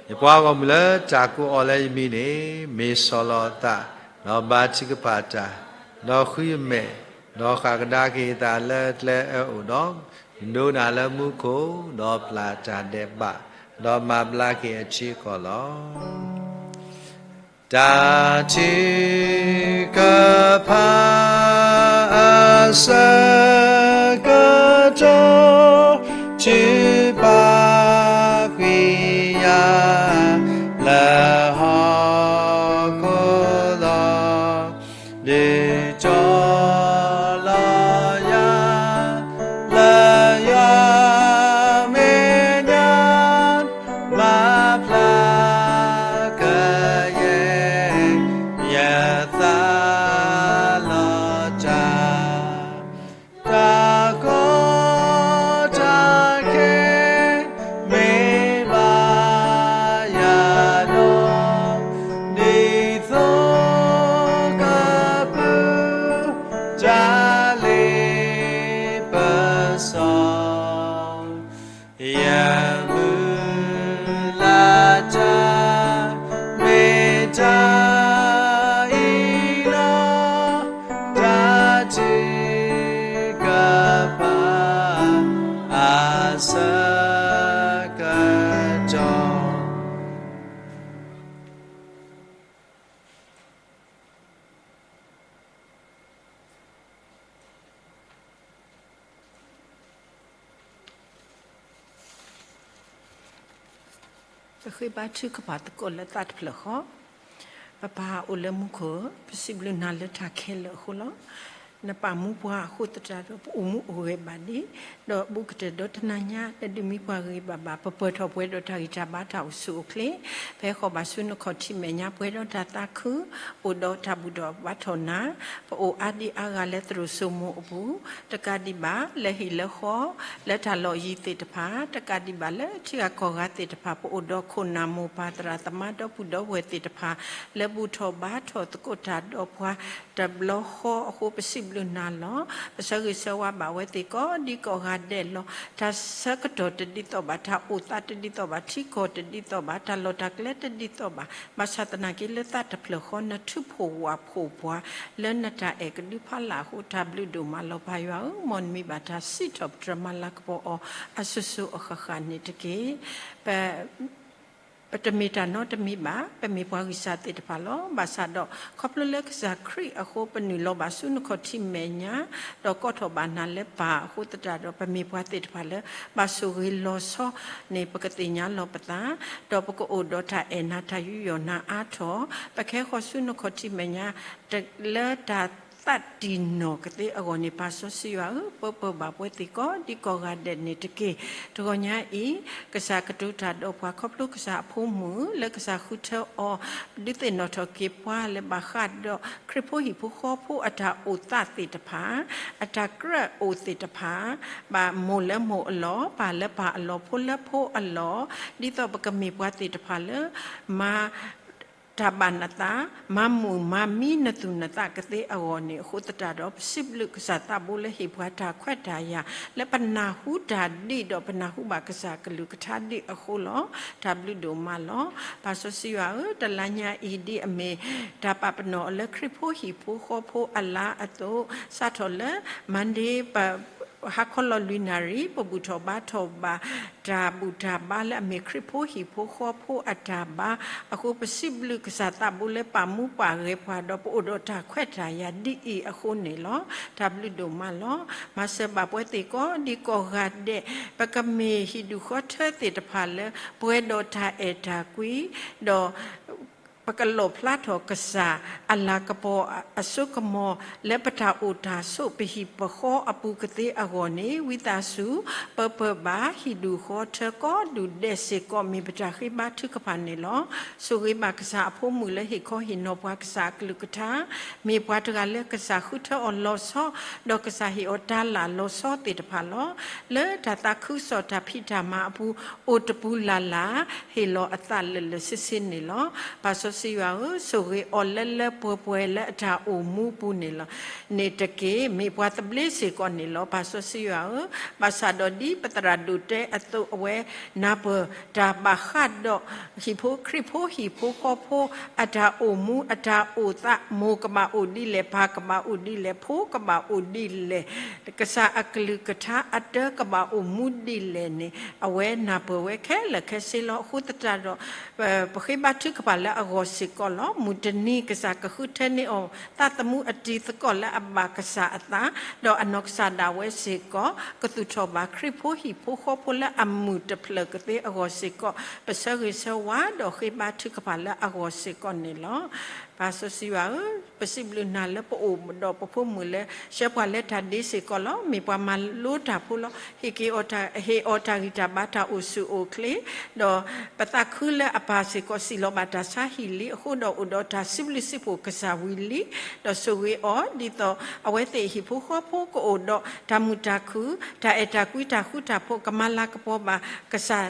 ယပှၤဂီၢ်မုၢ်လၢတၢ်ကိးအီၤလၢယမံၤန့ၣ် မ့ၢ်ဆီၣ်လီၤအသး, ဒီးဘါထုကဖၣ်တၢ်, ဒီးဃုအမဲာ်, ဒီးဃၣ်ကဒါက့ၤအသးလၢကျဲအၢအိၣ်ဒီး, ဒိကနၣ်လၢမူခိၣ်, ဒီးပျၢ်တၢ်ဒဲးဘး, ဒီးမၤဘျါက့ၤအထံအကီၢ်လီၤ. တၢ်ထုကဖၣ်အဆၢကတီၢ် ထုးပာ်ကွံာ်ယၤလၢဟီၣ်ခိၣ်လီၤ. ဒုးတီၤလီၤယၤ လၢယွၤမဲာ်ညါ မၤဖျါကယဲၢ် ယသးလီၤတၢ် တၢ်ကီတၢ်ခဲ မ့ၢ်ဘၣ်ယၤဒီး ဒ်သိးကပုၢ် တၢ်လ့ပစီ ယမုၢ်လၢ်တၢ် မ့ၢ်တၢ်အံၤလီၤ. တၢ်ထုကဖၣ် အဆၢကတီၢ် ပဃ့ဘါထုကဖၣ်သကိးလၢသးတဖျၢၣ်ဃီ, ပပၢ်အိၣ်လၢမူခိၣ်, ပစံးဘျုးနၤလၢတၢ်ခဲလၢာ်အဃိလီၤ. နပာ်မူပှၤအဃိသတးဒီး ပအိၣ်မူအိၣ်ဂဲၤဘၣ်ဒံး, ဒီးဘူးကတၢၢ်ဒီးတနၤညါ နဒုးမံပှၤဂ့ၤဂ့ၤဘၣ်ဘၣ်, ပပၢၢ်ထီၣ်ပှဲၤဒီးတၢ်ဂံၢ်တၢ်ဘါတၢ်အိၣ်ဆူၣ်အိၣ်ချ့, ပဟဲဃီၤဘၣ်ဆူနခီၣ်ထံးမဲာ်ညါပှဲၤဒီးတၢ်သးခု, အိၣ်ဒီးတၢ်ဘူၣ်ထီၣ်ဘါထီၣ်နၤ, ပအိၣ်အါဒံအါဂၤလၢသရိာ်စိမိၤအပူၤ, တကးဒံးဘၣ်လၢဟံၣ်လၢဃီ, လၢတၢ်လီၢ်ယံၤသ့ၣ်တဖၣ်, တကးဒံးဘၣ်လၢထံဂၤကီၢ်ဂၤသ့ၣ်တဖၣ်, ပအိၣ်ဒီးခိၣ်နၢ်မိၢ်ပၢ်သရၣ်သမါဒီပုၢ်ဒီဝဲၢ်သ့ၣ်တဖၣ်, လၢဘူၣ်ထီၣ်ဘါထီၣ်သကိးတၢ်ဒီးပှၤ တဘျီဃီအဃိ ပစံးဘျုးနၤလီၤ. ပဆၢဂ့ၤဆၢဝါဘၣ်ဝဲသ့ၣ်ကိးဒံကိးဂၤဒဲးလီၤ. တၢ်ဆၢကတီၢ်တဒ်သိးဘၣ်, တၢ်အိၣ်သးတဒ်သိးဘၣ်, ထံကီၢ်တဒ်သိးဘၣ်, တၢ်လီၢ်တၢ်ကျဲတဒ်သိးဘၣ်, ဘၣ်ဆၣ်သနာ်က့လၢသးတဖျၢၣ်ဃီ နထုးဖှိၣ်ဝးဖှိၣ်ပှၤ လၢနတၢ်အဲၣ်ကဒုဖးလၢ်အဃိ တၢ်ဘျုးဒိၣ်မးလီၤ. ပၢ်ယွၤဧၢ, မ်နမံၤဘၣ်တၢ်စံးထီၣ်ပတြၢၤမၤလၤကပီၤအီၤ အစိၤစိၤအဃၣ်ဃၣ်န့ၣ်တက့ၢ်. ပ ပတမ့ၢ်တၢ်နီတမံၤဘၣ်. ပမ့ၢ်ပှၤဂံၢ်စၢ်သ့ၣ်တဖၣ်လီၤ. ဘၣ်ဆၣ်ဒီး ခီဖျိလၢကစၢ်ခရံာ်အဃိ ပနုာ်လီၤဘၣ်ဆူနခီၣ်ထံးမဲာ်ညါ, ဒီးကိးထီၣ်ဘၣ်နၤလၢပၢ်အဃိသတးဒီး ပမ့ၢ်ပှၤသ့ၣ်တဖၣ်လၢ ဘၣ်ဆိၣ်ဂ့ၤလီၤဆီန့ၣ် ပကသ့ၣ်ညါလီၤပသး, ဒီးပကအိၣ်ဒီးတၢ်အဲၣ်နၤ တၢ်ယူးယီၣ်နၤအါထီၣ်, ပကဟဲဃီၤဆူနခီၣ်ထံးမဲာ်ညါ လၢတၢ်သးတံၢ်နီၢ်ကသ့အဂီၢ်န့ၣ် ပၢ်စီဆှံယွၤဧၢ, ပၢပၢၢ်ဘၣ်ပှၤသ့ၣ်ကိးဒံကိးဂၤဒဲးန့ၣ်တက့ၢ်. တဂီၤညါအံၤ ကစၢ်ကတိၤတၢ်ဒီးပှၤ ခီဖျိကစၢ်အဖိမုၣ် လၢကစၢ်ဃုထၢအီၤ ဒုးသ့ၣ်နီၣ်ထီၣ်က့ၤပှၤလၢဘၣ်ဃးဒီး ခရံာ်ဖိဟံၣ်ဖိဃီဖိအတၢ်အိၣ်သးသ့ၣ်တဖၣ်, အတၢ်ကြၢးအိၣ်သ့ၣ်တဖၣ်, ဘၣ်မိၢ်လၢမိၢ်အလီၢ်, ပၢ်လၢပၢ်အလီၢ်, ဖိလၢဖိအလီၢ်, ဒ်သိးပကမ့ၢ်ပှၤသ့ၣ်တဖၣ်လၢ မၤ တၢ်ဘၣ်နသး, မၤမုာ်မၤမံနသူၣ်နသးကသ့အဂီၢ်န့ၣ် အဃိသတးဒီး ပစံးဘျုးကစၢ်သးဘိလၢဟ့ၣ်ပှၤတၢ်ခွဲးတၢ်ယာ် လၢပနၢ်ဟူတၢ်ဒ်ဒီး ပနၢ်ဟူဘၣ်ကစၢ်အကလုၢ်ကထါဒ်အဃိလီၤ. တၢ်ဘျုးဒိၣ်မးလီၤ. ပၢ်စီဆှံယွၤဧၢ, တလါညါအံၤဒ်အမ့ၢ် တၢ်ပာ်ပနီၣ်အီၤလၢခရံာ်ဖိဟံၣ်ဖိဃီဖိအလါအသိး စးထီၣ်လၢ Monday ပ ဟါခီလီၤလွံၢ်နၣ်ရံၣ် ပဘူၣ်ထီၣ်ဘါထီၣ်ဘၣ် တၢ်ဘူၣ်တၢ်ဘါလၢအမ့ၢ်ခရံာ်ဖိဟံၣ်ဖိဃီဖိအတၢ်ဘါအဃိ ပစံးဘျုးကစၢ်သးဘိလၢပာ်မူပာ်ဂဲၤပှၤဒီး ပအိၣ်ဒီးတၢ်ခွဲးတၢ်ယာ်ဒ်အံၤအဃိန့ၣ်လီၤ. တၢ်ဘျုးဒိၣ်မးလီၤ. မၤစၢၤဘၣ်ပှၤသ့ၣ်ကိးဒံကိးဂၤဒဲး ပကမ့ၢ်ဟံၣ်ဒူၣ်ဃီထၢသ့ၣ်တဖၣ်လၢ ပှဲၤဒီးတၢ်အဲၣ်တၢ်ကွံ ဒီး ပကလီၣ်ဖျါထီၣ်ကစၢ်အလၤကပီၤအစိကမီၤ လၢပတၢ်အိၣ်တၢ်ဆိးပဟံၣ်ပဃီအပူၤကသ့အဂီၢ်န့ၣ် ဝံသးစူၤ ပၢပၢၢ်ဘၣ် ဟံၣ်ဒူၣ်ဃီထၢကိးဒူၣ်ဒဲးစ့ၢ်ကီး မ့ၢ်ပတၢ်ဃ့ဘါထုကဖၣ်န့ၣ်လီၤ. ဆိၣ်ဂ့ၤဘၣ်ကစၢ်အဖိမုၣ်လၢဟ့ၣ်ခီဟ့ၣ်နီၤပှၤကစၢ်အကလုၢ်ကထါ, မ့ၢ်ပှၤတဂၤလၢကစၢ်ဃုထၢအီၤလီၤဆီ ဒီးကစၢ်ဟ့ၣ်အီၤတၢ်လၢလီၤဆီသ့ၣ်တဖၣ်လီၤ. လၢတၢ်သးခုကစီၣ်တၢ်ဖံးတၢ်မၤအပူၤ အိၣ်တပူၤလၢ်လၢ် ဟ့ၣ်လီၤအသးလၢာ်လၢာ်ဆ့ဆ့န့ၣ်လီၤ. ပၢ်စီဆှံယွၤဧၢ, ဆိၣ်ဂ့ၤအီၤလၢလၢပှဲၤပှဲၤလၢအတၢ်အိၣ်မူပူၤန့ၣ်လီၤ. န့ၣ်တက့ၢ်, မ့ၢ်ပှၤသဘျ့စ့ၢ်ကီးန့ၣ်လီၤ. ပၢ်စီဆှံယွၤဧၢ, ဘၣ်ဆၣ်ဒီးဒ်ပသရၣ်ဒိၣ်တဲအသိး အဝဲနၢ်ပၢၢ်တၢ်ဘၣ်ဃးဒီး ဟံၣ်ဖိ ခရံာ်ဖိဟံၣ်ဖိဃီဖိ အတၢ်အိၣ်မူအတၢ်အိၣ်သး မိၢ်ကဘၣ်အိၣ်ဒ်လဲၣ်, ပၢ်ကဘၣ်အိၣ်ဒ်လဲၣ်, ဖိကဘၣ်အိၣ်ဒ်လဲၣ်, ကစၢ်အကလုၢ်ကထါအတၢကဘၣ်အိၣ်မူဒ်လဲၣ်န့ၣ် အဝဲနၢ်ပၢၢ်ဝဲခဲလၢာ်ခဲဆ့လီၤ. အဃိသတးဒီး ပဃ့ဘါထုကဖၣ်လၢအဂီၢ်စ့ၢ်ကီးလီၤ. မုၢ်တနံၤကစၢ်ကဃုထၢန့ၢ်အီၤ သးသမူအတံၤသကိးလၢအဘၣ်ကစၢ်အသး, ဒီးအနီၢ်ကစၢ်ဒၣ်ဝဲစ့ၢ်ကီး ကသူၣ်ထီၣ်ဘၣ်ခရံာ်ဖိဟံၣ်ဖိဃီဖိလၢအမုာ်တဖျၢၣ်ကသ့အဂီၢ်စ့ၢ်ကီး ပဆၢဂ့ၤဆၢဝါဒီးဃ့ဘါထုကဖၣ်လၢအဂီၢ်စ့ၢ်ကီးန့ၣ်လီၤ. ပၢ်စီဆှံယွၤဧၢ, ပစံးဘျုးနၤလၢပအိၣ်ဒီးပဖိမုၣ်လၢ ဆှၢပှၤလၢတၢ်ဒ့စ့ၢ်ကီးလီၤ. မ့ၢ်ပှၤမၤလိတၢ်ဖိလီၤ. ဟ့ၣ်က့ၤအီၤတၢ်, ဟ့ၣ်အီၤတၢ်ဂံၢ်တၢ်ဘါတၢ်အိၣ်ဆူၣ်အိၣ်ချ့, ဒီးပသးခုလၢအပၢ်စ့ၢ်ကီးစံၣ်လီၤဘၣ်တၢ်ဆါဟံၣ်လံအဃိဒီး အိၣ်ဒီးတၢ်စံးဘျုးစံးဖှိၣ်ကစၢ်ဝံၤလံ, ဒီးဆိၣ်ဂ့ၤအီၤ ဒ်သိးအဝဲသ့ၣ်ဟံၣ်ဖိဃီဖိကအိၣ်ဒီးတၢ်မုာ်တၢ်ခုၣ်, တၢ်အဲၣ်တၢ်ကွံတၢ်ဃူတၢ်ဖိး ကမၤလၤကပီၤဘၣ်ကစၢ်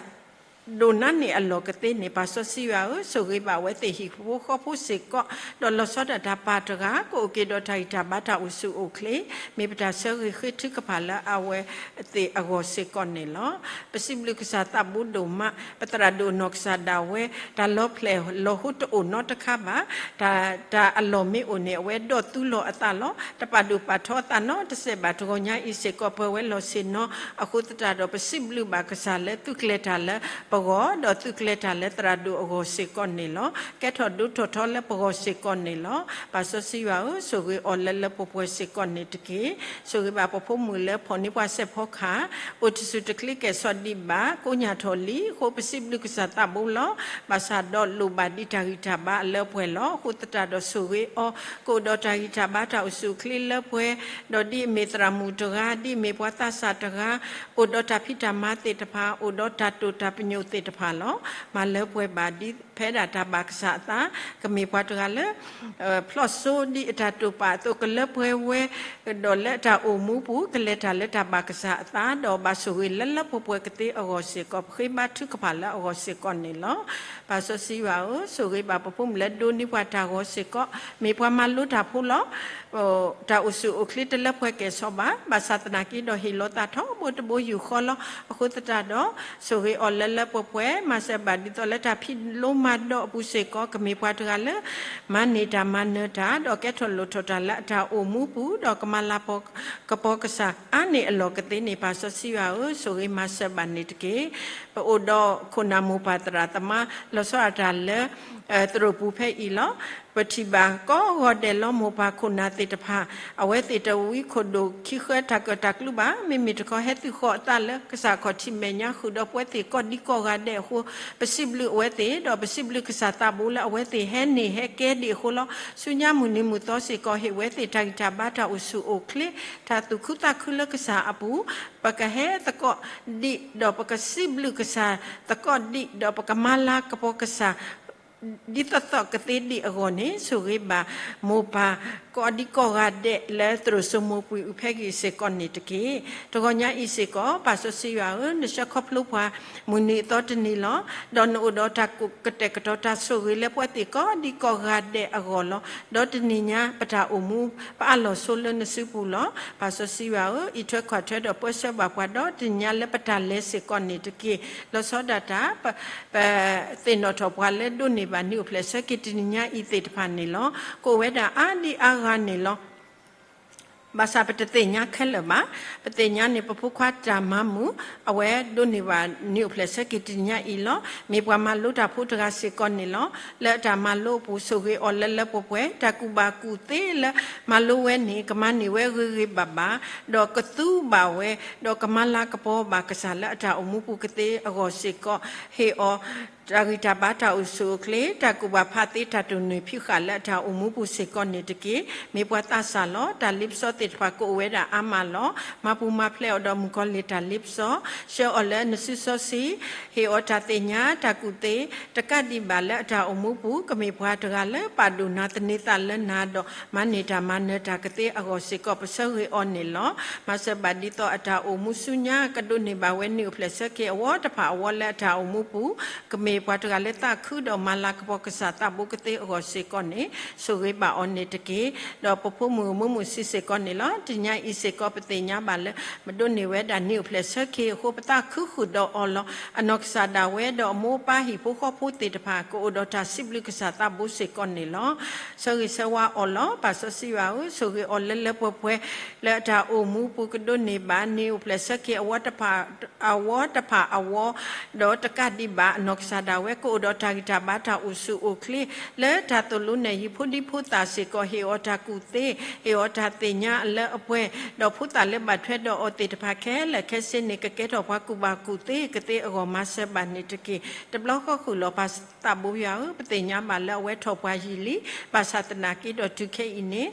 ဒိၣ်နါန့ၢ်အလီၢ်ကသ့န့ၣ် ပၢ်စီဆှံယွၤဧၢ, ဆိၣ်ဂ့ၤဘၣ်အဝဲသ့ၣ်ဟံၣ်ဖိဃီဖိစ့ၢ်ကီး, ဒီးလီၤဆီဒၣ်တၢ်ပၢ်တဂၤ ကအိၣ်က့ၤဒီးတၢ်ဂံၢ်တၢ်ဘါတၢ်အိၣ်ဆူၣ်အိၣ်ချ့, မ့ၢ်ပတၢ်ဆၢဂ့ၤဃ့ထုကဖၣ်လၢအဝဲသ့ၣ်အဂီၢ်စ့ၢ်ကီးန့ၣ်လီၤ. ပစံးဘျုးကစၢ်သးဘိဒိၣ်မး, ပသရၣ်ဒိၣ်အနီၢ်ကစၢ်ဒၣ်ဝဲ, တၢ်လီၤဖျဲၣ်လီၤဟိတအိၣ်နီတခါဘၣ်, တၢ်, တၢ်အလီၢ်မ့ၢ်အိၣ်န့ၣ် အဝဲဒိးသူလီၤအသးလီၤ. တပာ်ဒိၣ်ပာ်ထီအသးနီတစဲးဘၣ်. တဂီၤညါအံၤစ့ၢ်ကီး ပၢၤဝဲလီၢ်ဆ့ၣ်နီၤ, အဃိသတးဒီး ပစံးဘျုးဘၣ်ကစၢ်လၢသုကျဲၤတၢ်လၢပဂီၢ်, ဒီးသုကျဲၤတၢ်လၢသရၣ်ဒိၣ်အဂီၢ်စ့ၢ်ကီးန့ၣ်လီၤ. ကဲထီၣ်ဒိၣ်ထီၣ်ထီလၢပဂီၢ်စ့ၢ်ကီးန့ၣ်လီၤ. ပၢ်စီဆှံယွၤဧၢ, ဆိၣ်ဂ့ၤအီၤလၢလၢပှဲၤပှဲၤစ့ၢ်ကီးန့ၣ်တက့ၢ်. ဆိၣ်ဂ့ၤဘၣ်ပဖိမုၣ်လၢဖီၣ်န့ၢ်ပှၤစဲးဖီကဟၣ်, အိၣ်တဆူၣ်တချ့ကဲၣ်ဆိးဒံးဘၣ်, ကိညၢ်ထီၣ်လံအဃိ ပစံးဘျုးကစၢ်သးဘိလီၤ. ဘၣ်ဆၣ်ဒီးလိၣ်ဘၣ်ဒံးတၢ်ဂံၢ်တၢ်ဘါအလၢပှဲၤလီၤ. အဃိသတးဒီးဆိၣ်ဂ့ၤအီၤ, ကအိၣ်ဒီးတၢ်ဂံၢ်တၢ်ဘါတၢ်အိၣ်ဆူၣ်အိၣ်ချ့လၢပှဲၤ, ဒီးဒ်အမ့ၢ်သရၣ်မုၣ်တဂၤ, ဒ်အမ့ၢ်ပှၤသးစၢ်တဂၤ, အိၣ်ဒီးတၢ်ဖံးတၢ်မၤသ့ၣ်တဖၣ်, အိၣ်ဒီးတၢ်တိာ်တၢ်ပညိၣ်သ့ၣ်တဖၣ်လီၤ. မၤလၢပှဲၤဘၣ်ဒ်ဖဲဒၣ်တၢ်ဘၣ်ကစၢ်အသး, ကမ့ၢ်ပှၤတဂၤလၢ ဖျီၣ်စိဒ်အတၢ်တိာ်ပာ်အသိး ကလၢပှဲၤဝဲ, ဒီးလၢအတၢ်အိၣ်မူပူၤ ကလဲၤတၢ်လၢတၢ်ဘၣ်ကစၢ်အသး, ဒီးဘၣ်ဆိၣ်ဂ့ၤလၢလၢပှဲၤပှဲၤကသ့အဂီၢ်စ့ၢ်ကီး ပဃ့ဘါထုကဖၣ်လၢအဂီၢ်စ့ၢ်ကီးန့ၣ်လီၤ. ပၢ်စီဆှံယွၤဧၢ, ဆိၣ်ဂ့ၤဘၣ်ပဖိမုၣ်လၢဒိးန့ၢ်ပှၤတၢ်ဂီၤစ့ၢ်ကီး, မ့ၢ်ပှၤမၤလိတၢ်ဖိလီၤ. တၢ်အိၣ်ဆူၣ်အိၣ်ချ့တလၢပှဲၤကဲၣ်ဆိးဘၣ်, ဘၣ်ဆၣ်သနာ်က့ဒီးဟ့ၣ်လီၤသးထီဘိတဘိယူၢ်ဃီလီၤ. အဃိသတးဒီး ဆိၣ်ဂ့ၤအီၤလၢလၢပှဲၤပှဲၤ မၤစၢၤဘၣ်ဒ်သိးလၢ တၢ်ဖံးလိမၤဒိးအပူၤစ့ၢ်ကီး ကမ့ၢ်ပှၤတဂၤလၢ မၤန့ၢ်တၢ်မၤနၢၤတၢ် ဒီးကဲထီၣ်လိၣ်ထီၣ်တၢ်လၢအတၢ်အိၣ်မူပူၤ ဒီးကမၤလၤကပီၤကစၢ်အါန့ၢ်အလီၢ်ကသ့န့ၣ် ပၢ်စီဆှံယွၤဧၢ, ဆိၣ်ဂ့ၤမၤစၢၤဘၣ်န့ၣ်တက့ၢ်. ပအိၣ်ဒီးခိၣ်နၢ်မိၢ်ပၢ်သရၣ်သမါ လီၤဆီဒၣ်တၢ်လၢ သရိာ်ပူၤဖဲအံၤလီၤ. ပထံၣ်ဘၣ်ကိးဂီၤဒဲးလီၤ မိၢ်ပၢ်ခိၣ်နၢ်သ့ၣ်တဖၣ် အဝဲသ့ၣ်တဝံခိၣ်ဒိၣ်ခံဃၢတၢ်ကၢၣ်တၢ်ကျူဘၣ်, မ့မ့ၢ်တခီဟဲသုးဃီၤအသးလၢကစၢ်ခီၣ်ထံးမဲာ်ညါ ဃုာ်ဒီးပဝဲသ့ၣ်ကိးဒံကိးဂၤဒဲးအဃိ ပစံးဘျုးအဝဲသ့ၣ် ဒီးပစံးဘျုးကစၢ်သးဘိလၢအဝဲသ့ၣ်ဟဲန့ၢ်ဟဲကဲဒံးအဃိလီၤ. ဆူညါမုၢ်နံၤမုၢ်သီစ့ၢ်ကီး ဟ့ၣ်ဝဲသ့ၣ်တၢ်ဂံၢ်တၢ်ဘါ တၢ်အိၣ်ဆူၣ်အိၣ်ချ့ တၢ်သူၣ်ခုသးခုလၢကစၢ်အပူၤ ပကဟဲသကိးဒံး ဒီးပကစံးဘျုးကစၢ်သကိးဒံး ဒီးပကမၤလၤကပီၤကစၢ် ဒ်သိးသိးကသ့ဒံးအဂီၢ်န့ၣ် ဆိၣ်ဂ့ၤဘၣ် မိၢ်ပၢ်ကိးဒံကိးဂၤဒဲးလၢသရိာ်စိမိၤပှ့ၤအူဖဲဂ့ၤစ့ၢ်ကီးန့ၣ်တက့ၢ်. တဂီၤညါအံၤစ့ၢ်ကီး ပၢ်စီဆှံယွၤဧၢ, နဆှၢခီဖျိပှၤ မုၢ်နံၤအသီတနံၤလီၤ. ဒီးနအိၣ်ဒီးတၢ်ကတဲာ်ကတီၤတၢ်ဆိၣ်ဂ့ၤလၢပဝဲသ့ၣ်ကိးဒံကိးဂၤဒဲးအဂီၢ်လီၤ. ဒီးတနံၤညါပတၢ်အိၣ်မူ ပအးလီၤဆိလၢနစုပူၤလီၤ. ပၢ်စီဆှံယွၤဧၢ, အံးထွဲကွၢ်ထွဲဒီးပၢဆှၢဘၣ်ပှၤ ဒီးတနံၤညါလၢပတၢ်လဲၤစ့ၢ်ကီးန့ၣ်တက့ၢ်. လီၤဆီဒၣ်တၢ် ပ ပသ့ၣ်နီၣ်ထီၣ်ပှၤလၢဒိးန့ၢ်ဘၣ်နံၤအိၣ်ဖျဲၣ်ဆၢက့ၤတနံၤညါအံၤသ့ၣ်တဖၣ်န့ၣ်လီၤ. ကအိၣ်ဝဲဒၣ်အါဒံအါဂၤန့ၣ်လီၤ. ဘၣ်ဆၣ်ပတသ့ၣ်ညါခဲလၢာ်ဘၣ်. ပသ့ၣ်ညါန့ၣ် ပဖိခွါတၢ်မၤမုာ် အဝဲဒိးန့ၢ်ဘၣ်နံၤအိၣ်ဖျဲၣ်ဆၢက့ၤတနံၤညါအံၤလီၤ. မ့ၢ်ပှၤမၤလိတၢ်ဖိတဂၤစ့ၢ်ကီးန့ၣ်လီၤ. လၢအတၢ်မၤလိအပူၤ ဆိၣ်ဂ့ၤအီၤလၢလၢပှဲၤပှဲၤ တၢ်ကူၣ်ဘၣ်ကူၣ်သ့လၢမၤလိဝဲန့ၣ် ကမၤန့ၢ်ဝဲဂ့ၤဂ့ၤဘၣ်ဘၣ် ဒီးကသူဘၣ်ဝဲ ဒီးကမၤလၤကပီၤဘၣ်ကစၢ်လၢအတၢ်အိၣ်မူပူၤကသ့အဂီၢ်စ့ၢ်ကီး ဟ့ၣ်အီၤ တၢ်ဂံၢ်တၢ်ဘါတၢ်အိၣ်ဆူၣ်အိၣ်ချ့ တၢ်ကူၣ်ဘၣ်ဖးသ့တၢ်တိၢ်နီၣ်ဖံးဃာ်လၢအတၢ်အိၣ်မူပူၤစ့ၢ်ကီးန့ၣ်တက့ၢ်. မ့ၢ်ပှၤသးစၢ်လီၤ. တၢ်လ့ပစီသ့ၣ်တဖၣ်ကအိၣ်ဝဲဒၣ်အါမးလီၤ. မၤပူၤမၤဖျဲးအီၤဒီးမုၣ်ကီၤလံၢ်တၢ်လ့ပစီ ဆှၢအီၤလၢနစုစီဆှံ ဟ့ၣ်အီၤတၢ်သ့ၣ်ညါတၢ်ကူၣ်သ့ တကးဒံးဘၣ်လၢအတၢ်အိၣ်မူပူၤ ကမ့ၢ်ပှၤတဂၤလၢပာ်ဒိၣ်နၤသန့ၤသးလၢနၤဒီး မၤန့ၢ်တၢ်မၤနၢၤတၢ်ကသ့အဂီၢ်စ့ၢ်ကီး ပဆၢဂ့ၤအီၤန့ၣ်လီၤ. မၤစၢၤဘၣ်ဒ်သိးအတၢ်အိၣ်မူဆူညါ ကဒိးန့ၢ်ဘၣ်ဝဲနံၤအိၣ်ဖျဲၣ်ဆၢက့ၤအဝီတဖၣ်အဝီလၢအတၢ်အိၣ်မူပူၤ ကမ့ၢ်ပှၤတဂၤလၢသးခုဒီးမၤလၤကပီၤကစၢ်သးဘိကသ့အဂီၢ်စ့ၢ်ကီးန့ၣ် ဆိၣ်ဂ့ၤဘၣ်အီၤန့ၣ်တက့ၢ်. ဒီးပဖိမုၣ်မုၢ်မုၢ်ဆံးစ့ၢ်ကီးန့ၣ်လီၤ. တနံၤညါအံၤစ့ၢ်ကီး ပသ့ၣ်ညါဘၣ်လၢ မဒိးန့ၢ်ဝဲဒၣ်နံၤအိၣ်ဖျဲၣ်ဆၢက့ၤအဃိ ပသးခုဃုာ်ဒီးအီၤလီၤ. အနီၢ်ကစၢ်ဒၣ်ဝဲဒီးအမိၢ်အပၢ်ဟံၣ်ဖိဃီဖိသ့ၣ်တဖၣ် ကအိၣ်ဒီးတၢ်စံးဘျုးကစၢ်သးဘိစ့ၢ်ကီးန့ၣ်လီၤ. ဆၢဂ့ၤဆၢဝါအီၤလီၤ. ပၢ်စီဆှံယွၤဧၢ, ဆိၣ်ဂ့ၤအီၤလၢလၢပှဲၤပှဲၤ လၢအတၢ်အိၣ်မူပူၤကဒိးန့ၢ်ဘၣ် နံၤအိၣ်ဖျဲၣ်ဆၢက့ၤအဝီတဖၣ် အဝီတဖၣ်အဝီ ဒီးတကးဒံးဘၣ် အနီၢ်ကစၢ်ဒၣ်ဝဲ ကအိၣ်ဒီးတၢ်ဂံၢ်တၢ်ဘါတၢ်အိၣ်ဆူၣ်အိၣ်ချ့ လၢတၢ်သိၣ်လိနဲၣ်ယံၤ ဖိဒံဖိသၣ်စ့ၢ်ကီး ဟ့ၣ်အီၤတၢ်ကူၣ်သ့ ဟ့ၣ်အီၤတၢ်သ့ၣ်ညါအလၢအပှဲၤ ဒီးဖိသၣ်လၢဘၣ်ထွဲဒီးအီၤသ့ၣ်တဖၣ်ခဲလၢာ်ခဲဆ့န့ၣ် ကကဲထီၣ်ပှၤကူၣ်ဘၣ်ကူၣ်သ့ကသ့အဂီၢ် မၤစၢၤဘၣ်န့ၣ်တက့ၢ်. တဘျီဃီဃုာ်လီၤ ပၢ်သးဘိယွၤဧၢ, ပသ့ၣ်ညါဘၣ်လၢအဝဲထီၣ်ပှၤယံာ်လံ, ဘၣ်ဆၣ်သနာ်က့ဒီးတုၤခဲအံၤန့ၣ်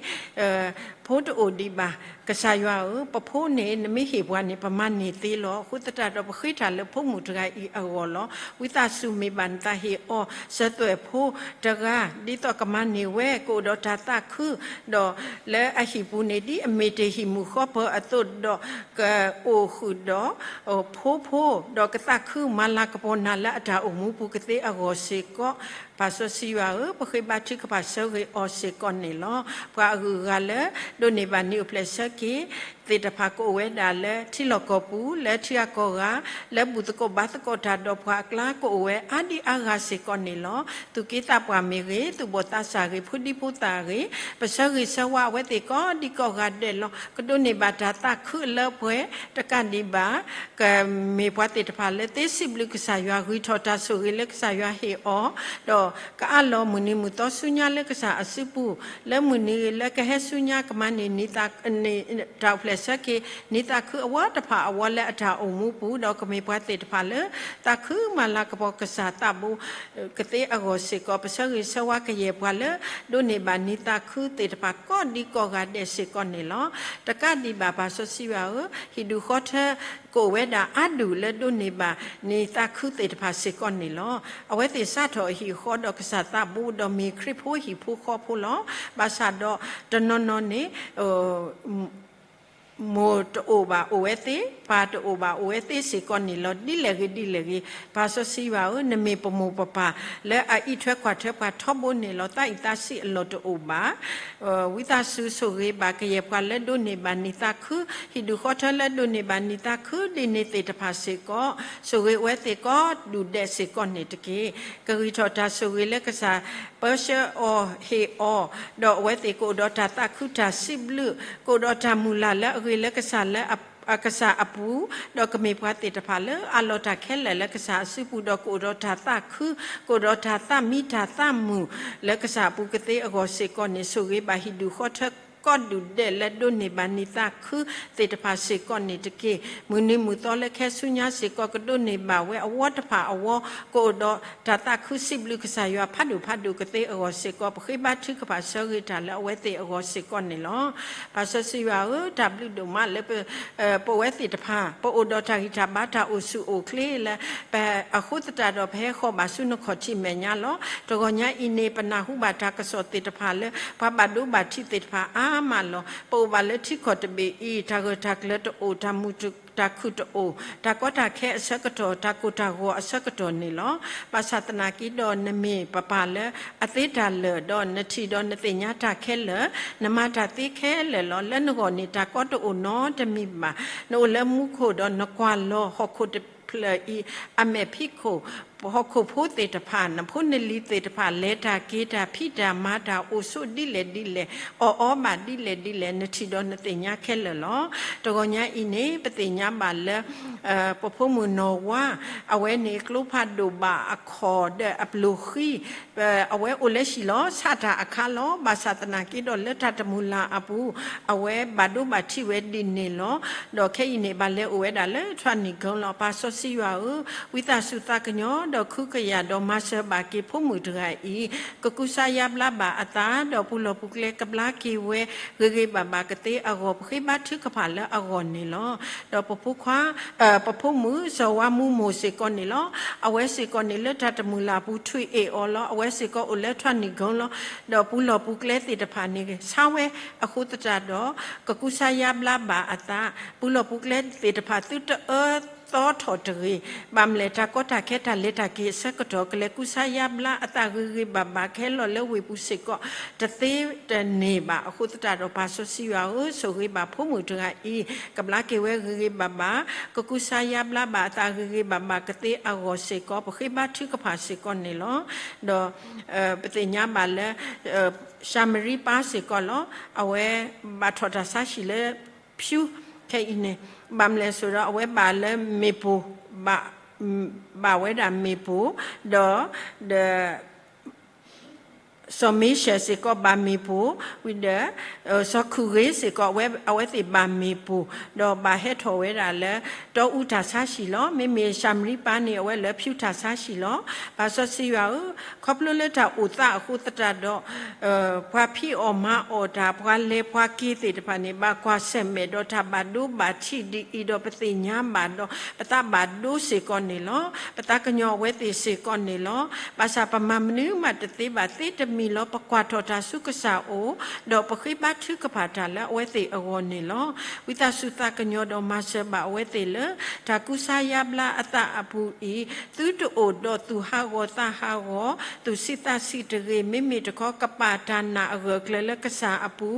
ဖိတအိၣ်ဒံးဘၣ်. ကစၢ်ယွၤဧၢ, ပဖိန့ၣ် နမ့ၢ်ဟ့ၣ်ပှၤန့ၣ် ပမၤန့ၢ်သ့လီၤ. အဃိသတးဒီး ပဃ့တၢ်လၢဖိမုၣ်တဂၤအံၤအဂီၢ်လီၤ. ဝံသးစူၤမ့ၢ်ဘၣ်နသးဟ့ၣ်အီၤ စၢၤသွဲၣ်ဖိတဂၤ ဒ်သိးကမၤန့ၢ်ဝဲ ကအိၣ်ဒီးတၢ်သးခု ဒီးလၢအဟံၣ်ပူၤန့ၣ် ဒ်အမ့ၢ်တ့ၢ်ဟံၣ်မုၢ်ဃီပၢၤအသိးဒီး ကအိၣ်ဃုာ်ဒီး ဖိဖိ ဒီးကသးခုမၤလၤကပီၤနၤလၢအတၢ်အိၣ်မူပူၤကသ့အဂီၢ်စ့ၢ်ကီး ပၢ်စီဆှံယွၤဧၢ, ပဃ့ဘါထုကဖၣ်ဆၢဂ့ၤအီၤစ့ၢ်ကီးန့ၣ်လီၤ. ပှၤအဂုၤအဂၤလၢ ဒိးန့ၢ်ဘၣ်နံၤအိၣ်ဖျဲၣ်ဆၢက့ၤသ့ၣ်တဖၣ် ကအိၣ်ဝဲဒၣ်လၢထံလီၢ်ကီၢ်ပူၤ လၢထံဂၤကီၢ်ဂၤ လၢဘူၣ်သကိးဘါသကိးတၢ်ဒီးပှၤအကျါ ကအိၣ်ဝဲအါဒံအါဂၤစ့ၢ်ကီးန့ၣ်လီၤ. သူၣ်က့သးပှၢ်မ့ၢ်ဂ့ၤ, သူၣ်ဘီၣ်သးစၢ်ဂ့ၤ, ဖိဒံဖိသၣ်ဂ့ၤ, ပဆၢဂ့ၤဆၢဝါအဝဲသ့ၣ်ကိးဒံကိးဂၤဒဲးလီၤ. ကဒိးန့ၢ်ဘၣ်တၢ်သးခုအလၢအပှဲၤ တကးဒံးဘၣ် ကမ့ၢ်ပှၤသ့ၣ်တဖၣ်လၢသ့စံးဘျုးကစၢ်ယွၤ ဂံၢ်ထီၣ်တၢ်ဆိၣ်ဂ့ၤလၢကစၢ်ယွၤဟ့ၣ်အီၤ, ဒီးကအးလီၤမုၢ်နံၤမုၢ်သီဆူညါလၢကစၢ်အစုပူၤ, လၢမုၢ်နံၤလၢကဟဲဆူညါကမၤန့ၢ် တၢ်အိၣ်ဖျဲၣ်ဆၢက့ၤ နံၤသးခုအဝီတဖၣ်အဝီလၢအတၢ်အိၣ်မူပူၤ, ဒီးကမ့ၢ်ပှၤသ့ၣ်တဖၣ်လၢ သးခုမၤလၤကပီၤကစၢ်သးဘိ ကသ့အဂီၢ်စ့ၢ်ကီး ပဆၢဂ့ၤဆၢဝါကယဲၢ်ပှၤလၢ ဒိးန့ၢ်ဘၣ်နံၤသးခုသ့ၣ်တဖၣ် ကိးဒံကိးဂၤဒဲးစ့ၢ်ကီးန့ၣ်လီၤ. တကးဒံးဘၣ် ပၢ်စီဆှံယွၤဧၢ, ဟံၣ်ဒူၣ်ဃီထၢ ကအိၣ်ဝဲဒၣ်အါဒူၣ်လၢဒိးန့ၢ်ဘၣ်နံၤသးခုသ့ၣ်တဖၣ်စ့ၢ်ကီးန့ၣ်လီၤ. အဝဲသ့ၣ်စးထီၣ်အဟံၣ်အဃီဒီးကစၢ်သးဘိ ဒီးမ့ၢ်ခရံာ်ဖိဟံၣ်ဖိဃီဖိလီၤ. ဘၣ်ဆၣ်ဒီးတနီၤနီၤန့ၣ် မိၢ်တအိၣ်ဘၣ်အိၣ်ဝဲသ့, ပၢ်တအိၣ်ဘၣ်အိၣ်ဝဲသ့စ့ၢ်ကီးန့ၣ်လီၤ. ဒ်လဲၣ်ဂ့ၤဒ်လဲၣ်ဂ့ၤ, ပၢ်စီဆှံယွၤဧၢ, နမ့ၢ်ပမိၢ်ပပၢ်လၢအအံးထွဲကွၢ်ထွဲပှၤထီဘိန့ၣ်လီၤ. သးအံးသးဆံးအလီၢ်တအိၣ်ဘၣ်. ဝံသးစူၤဆိၣ်ဂ့ၤဘၣ်ကယဲၢ်ပှၤလၢဒိးန့ၢ်ဘၣ်နံၤသးခု, ဟံၣ်ဒူၣ်ဃီထၢလၢဒိးန့ၢ်ဘၣ်နံၤသးခုဒ်န့ၣ်သ့ၣ်တဖၣ်စ့ၢ်ကီး, ဆိၣ်ဂ့ၤအဝဲသ့ၣ်ကိးဒူၣ်ဒဲးစ့ၢ်ကီးန့ၣ်တက့ၢ်. ကဂံၢ်ထီၣ်တၢ်ဆိၣ်ဂ့ၤလၢကစၢ်ပၢဆှၢအီၤဟ့ၣ်အီၤ, ဒီးအဝဲသ့ၣ်ကအိၣ်ဒီးတၢ်သးခုတၢ်စံးဘျုး, ကအိၣ်ဒီးတၢ်မုၢ်လၢ်လၢအဂ့ၤလၢကစၢ်လၢ အကစၢ်အပူၤ, ဒီးကမ့ၢ်ပှၤသ့ၣ်တဖၣ်လၢအးလီၤတၢ်ခဲလၢာ်လၢကစၢ်အစုပူၤ, ဒီးကအိၣ်ဒီးတၢ်သးခု, ကအိၣ်ဒီးတၢ်သးမံတၢ်သးမုာ်လၢကစၢ်အပူၤကသ့အဂီၢ်စ့ၢ်ကီးန့ၣ်, ဆိၣ်ဂ့ၤဘၣ်ဟံၣ်ဒူၣ်ဃီထၢကိးဒူၣ်ဒဲးလၢဒိးန့ၢ်ဘၣ်နံၤသးခုသ့ၣ်တဖၣ်စ့ၢ်ကီးန့ၣ်တက့ၢ်. မုၢ်နံၤမုၢ်သီလၢခဲဆူညါစ့ၢ်ကီး ကဒိးန့ၢ်ဘၣ်ဝဲအဝီတဖၣ်အဝီ, ကအိၣ်ဒီးတၢ်သးခုစံးဘျုးကစၢ်ယွၤဖးဒိၣ်ဖးဒိၣ်ကသ့အဂီၢ်စ့ၢ်ကီး, ပဃ့ဘါထုကဖၣ်ဆၢဂ့ၤတၢ်လၢအဝဲသ့ၣ်အဂီၢ်စ့ၢ်ကီးန့ၣ်လီၤ. ပၢ်စီဆှံယွၤဧၢ, တၢ်ဘျုးဒိၣ်မးလၢ ပဝဲသ့ၣ်တဖၣ် ပအိၣ်ဒီးတၢ်ဂံၢ်တၢ်ဘါတၢ်အိၣ်ဆူၣ်အိၣ်ချ့လၢ အဃိသတးဒီး ပဟဲဃီၤဘၣ်ဆူနခီၣ်ထံးမဲာ်ညါလီၤ. တဂီၤညါအံၤန့ၣ် ပနၢ်ဟူဘၣ်တၢ်ကစီၣ်သ့ၣ်တဖၣ်လၢ ပှၤဘၣ်ဒိဘၣ်ထံးသ့ၣ်တဖၣ်အါမးလီၤ. ပအိၣ်ဘၣ်လၢထံကီၢ်တဘ့ၣ်အံၤ တၢ်ဂၢၢ်တၢ်ကျၢၤတအိၣ်, တၢ်မုာ်တၢ်ခုၣ်တအိၣ်, တၢ်ကီတၢ်ခဲအဆၢကတီၢ်, တၢ်ကိၢ်တၢ်ဂီၤအဆၢကတီၢ်န့ၣ်လီၤ. ဘၣ်ဆၣ်သနာ်က့ဒီး နမ့ၢ်ပပၢ်လၢအသ့တၢ်လၢာ်, ဒီးနထံၣ်ဒီးနသ့ၣ်ညါတၢ်ခဲလၢာ်, နမၤတၢ်သ့ခဲလၢာ်လီၤ. လၢနဂီၢ်န့ၣ် တၢ်ကီတအိၣ်နီတမံၤဘၣ်. နအိၣ်လၢမူခိၣ်ဒီးနကွၢ်လီၤဟီၣ်ခိၣ်တဖျၢၣ်အံၤ အမဲာ်ဖံးခိၣ်, ဟီၣ်ခိၣ်ဖိသ့ၣ်တဖၣ်, နဖိနလံၤသ့ၣ်တဖၣ် လဲၤတၢ်က့ၤတၢ်ဖံးတၢ်မၤတၢ်အိၣ်ဆိးဒ်လဲၣ်ဒ်လဲၣ်, အီၣ်အီဘၣ်ဒ်လဲၣ်ဒ်လဲၣ်, နထံၣ်ဒီးနသ့ၣ်ညါခဲလၢာ်လီၤ. တဂီၤညါအံၤန့ၣ် ပသ့ၣ်ညါဘၣ်လၢ ပဖိမုၣ်နီၢ်ဝါ, အဝဲန့ၣ်ကျိဖးဒိၣ်ဘၣ်အခီၣ်ဒီးအပျိၤဃံ, အဝဲအိၣ်လၢဟံၣ်လီၤ, ဆးတၢ်အခါလီၤ. ဘၣ်ဆၣ်သနာ်က့ဒီး လၢတၢ်တမုာ်လၢ်အပူၤ အဝဲဘၣ်ဒိဘၣ်ထံးဝဲဒ်န့ၣ်လီၤ. ဒီးခဲအံၤန့ၣ် ဘၣ်လဲၤအိၣ်ဝဲဒၣ်လၢထွါနံၣ်ကၢလီၤ. ပၢ်စီဆှံယွၤဧၢ, ဝံသးစူၤသးကညီၤဒီးခုကယာ်ဒီးမၤစၢၤဘၣ်က့ၤဖိမုၣ်တဂၤအံၤ, ကကူစါယါဘျါဘၣ်အသး, ဒီးပူၤလီၢ်ပူၤကျဲကဘျါက့ၤဝဲ ဂ့ၤဂ့ၤဘၣ်ဘၣ်ကသ့အဂီၢ် ပဃ့ဘါထုကဖၣ်လၢအဂီၢ်န့ၣ်လီၤ. ဒီးပဖိခွါ ပဖိမုၣ်စီၤဝါမူမိၢ်စ့ၢ်ကီးန့ၣ်လီၤ. အဝဲစ့ၢ်ကီးန့ၣ်လၢတၢ်တမုာ်လၢ်အပူၤ ထွံၣ်အ့ၣ်အီၤလီၤ. အဝဲစ့ၢ်ကီးအိၣ်လၢထွါနံၣ်ကၢလီၤ. ဒီးပူၤလီၢ်ပူၤကျဲသ့ၣ်တဖၣ်န့ၣ် ဆါဝဲအဃိသတးဒီး ကကူစါယါဘျါဘၣ်အသး, ပူၤလီၢ်ပူၤကျဲသ့ၣ်တဖၣ်သုတအၢသီထီၣ်တဂ့ၤ. ဘၣ်မလဲၣ် တၢ်ကီတၢ်ခဲတၢ်လဲၤတၢ်က့ၤအဆၢကတီၢ် ကလဲၤကူစါယါဘျါအသးဂ့ၤဂ့ၤဘၣ်ဘၣ်ခဲလီၤလၢဝ့ၢ်ပူၤစ့ၢ်ကီး တသ့တန့ၢ်ဘၣ်. အဃိသတးဒီး ပၢ်စီဆှံယွၤဧၢ, ဆိၣ်ဂ့ၤဘၣ်ဖိမုၣ်တဂၤအံၤ, ကဘျါက့ၤဝဲဂ့ၤဂ့ၤဘၣ်ဘၣ်, ကကူစါယါဘျါဘၣ်အသးဂ့ၤဂ့ၤဘၣ်ဘၣ်ကသ့အဂီၢ်စ့ၢ်ကီး ပဃ့ဘါထုကဖၣ်စ့ၢ်ကီးန့ၣ်လီၤ. ဒီး ပသ့ၣ်ညါဘၣ်လၢ ရှၤမရံပၢ်စ့ၢ်ကီးလီၤ. အဝဲဘၣ်ထီၣ်တၢ်ဆါဟံၣ်လၢ ဖၠူ ခဲအံၤန့ၣ်, ဘၣ်မလဲၣ်ဆိဒီး အဝဲဘၣ်လၢမ့ၣ်ပိၢ်, ဘၣ်ဝဲဒၣ်မ့ၣ်ပိၢ်, ဒီး ဒီး စီၤမ့ရှၢၣ်စ့ၢ်ကီးဘၣ်မ့ၣ်ပိၢ်, ဝံၤဒီး စီၤခူၣ်ဂ့ၤစ့ၢ်ကီး အဝဲသ့ၣ်ဘၣ်မ့ၣ်ပိၢ်, ဒီးဘၣ်ဟဲထီၣ်ဝဲဒၣ်လၢ တီအူတၢ်ဆါဟံၣ်လီၤ. မ့မ့ၢ်ရှၤမရံပၢ်န့ၣ် အဝဲလၢဖၠူတၢ်ဆါဟံၣ်လီၤ. ပၢ်စီဆှံယွၤဧၢ, ခီဖျိလၢတၢ်အိၣ်သးအဃိသတးဒီး ပှၤဖံးအီၣ်မၤအီၣ်တၢ် ပှၤလဲၤပှၤက့ၤသ့ၣ်တဖၣ်န့ၣ် ဘၣ်ကွၢ်ဆၢၣ်မဲာ်ဒီးတၢ်ဘၣ်ဒိဘၣ်ထံးဒ်အံၤဒီး ပသ့ၣ်ညါဘၣ်ဒီး ပသးဘၣ်ဒိစ့ၢ်ကီးန့ၣ်လီၤ. ပသးကညီၤအဝဲသ့ၣ်စ့ၢ်ကီးန့ၣ်လီၤ. ဘၣ်ဆၣ်ပမၤမနုၤမးတသ့ဘၣ် သ့တမံၤလီၤ. ပကွၢ်ထီၣ်တၢ်ဆူကစၢ်အအိၣ်, ဒီးပဃ့ဘါထုကဖၣ်တၢ်လၢအဝဲသ့ၣ်အဂီၢ်န့ၣ်လီၤ. ဝံသးစူၤသးကညီၤဒီးမၤစၢၤဘၣ်အဝဲသ့ၣ်လၢ တၢ်ကူစါယါဘျါအသးအပူၤအံၤ, သုတအိၣ်ဒီးသူၣ်ဟးဂီၤသးဟးဂီၤ, သူၣ်ဆံးသးဆံးတဂ့ၤ, မ့မ့ၢ်တခီ ကပာ်တၢ်နာ်အဂၢၢ်အကျၢၤလၢကစၢ်အပူ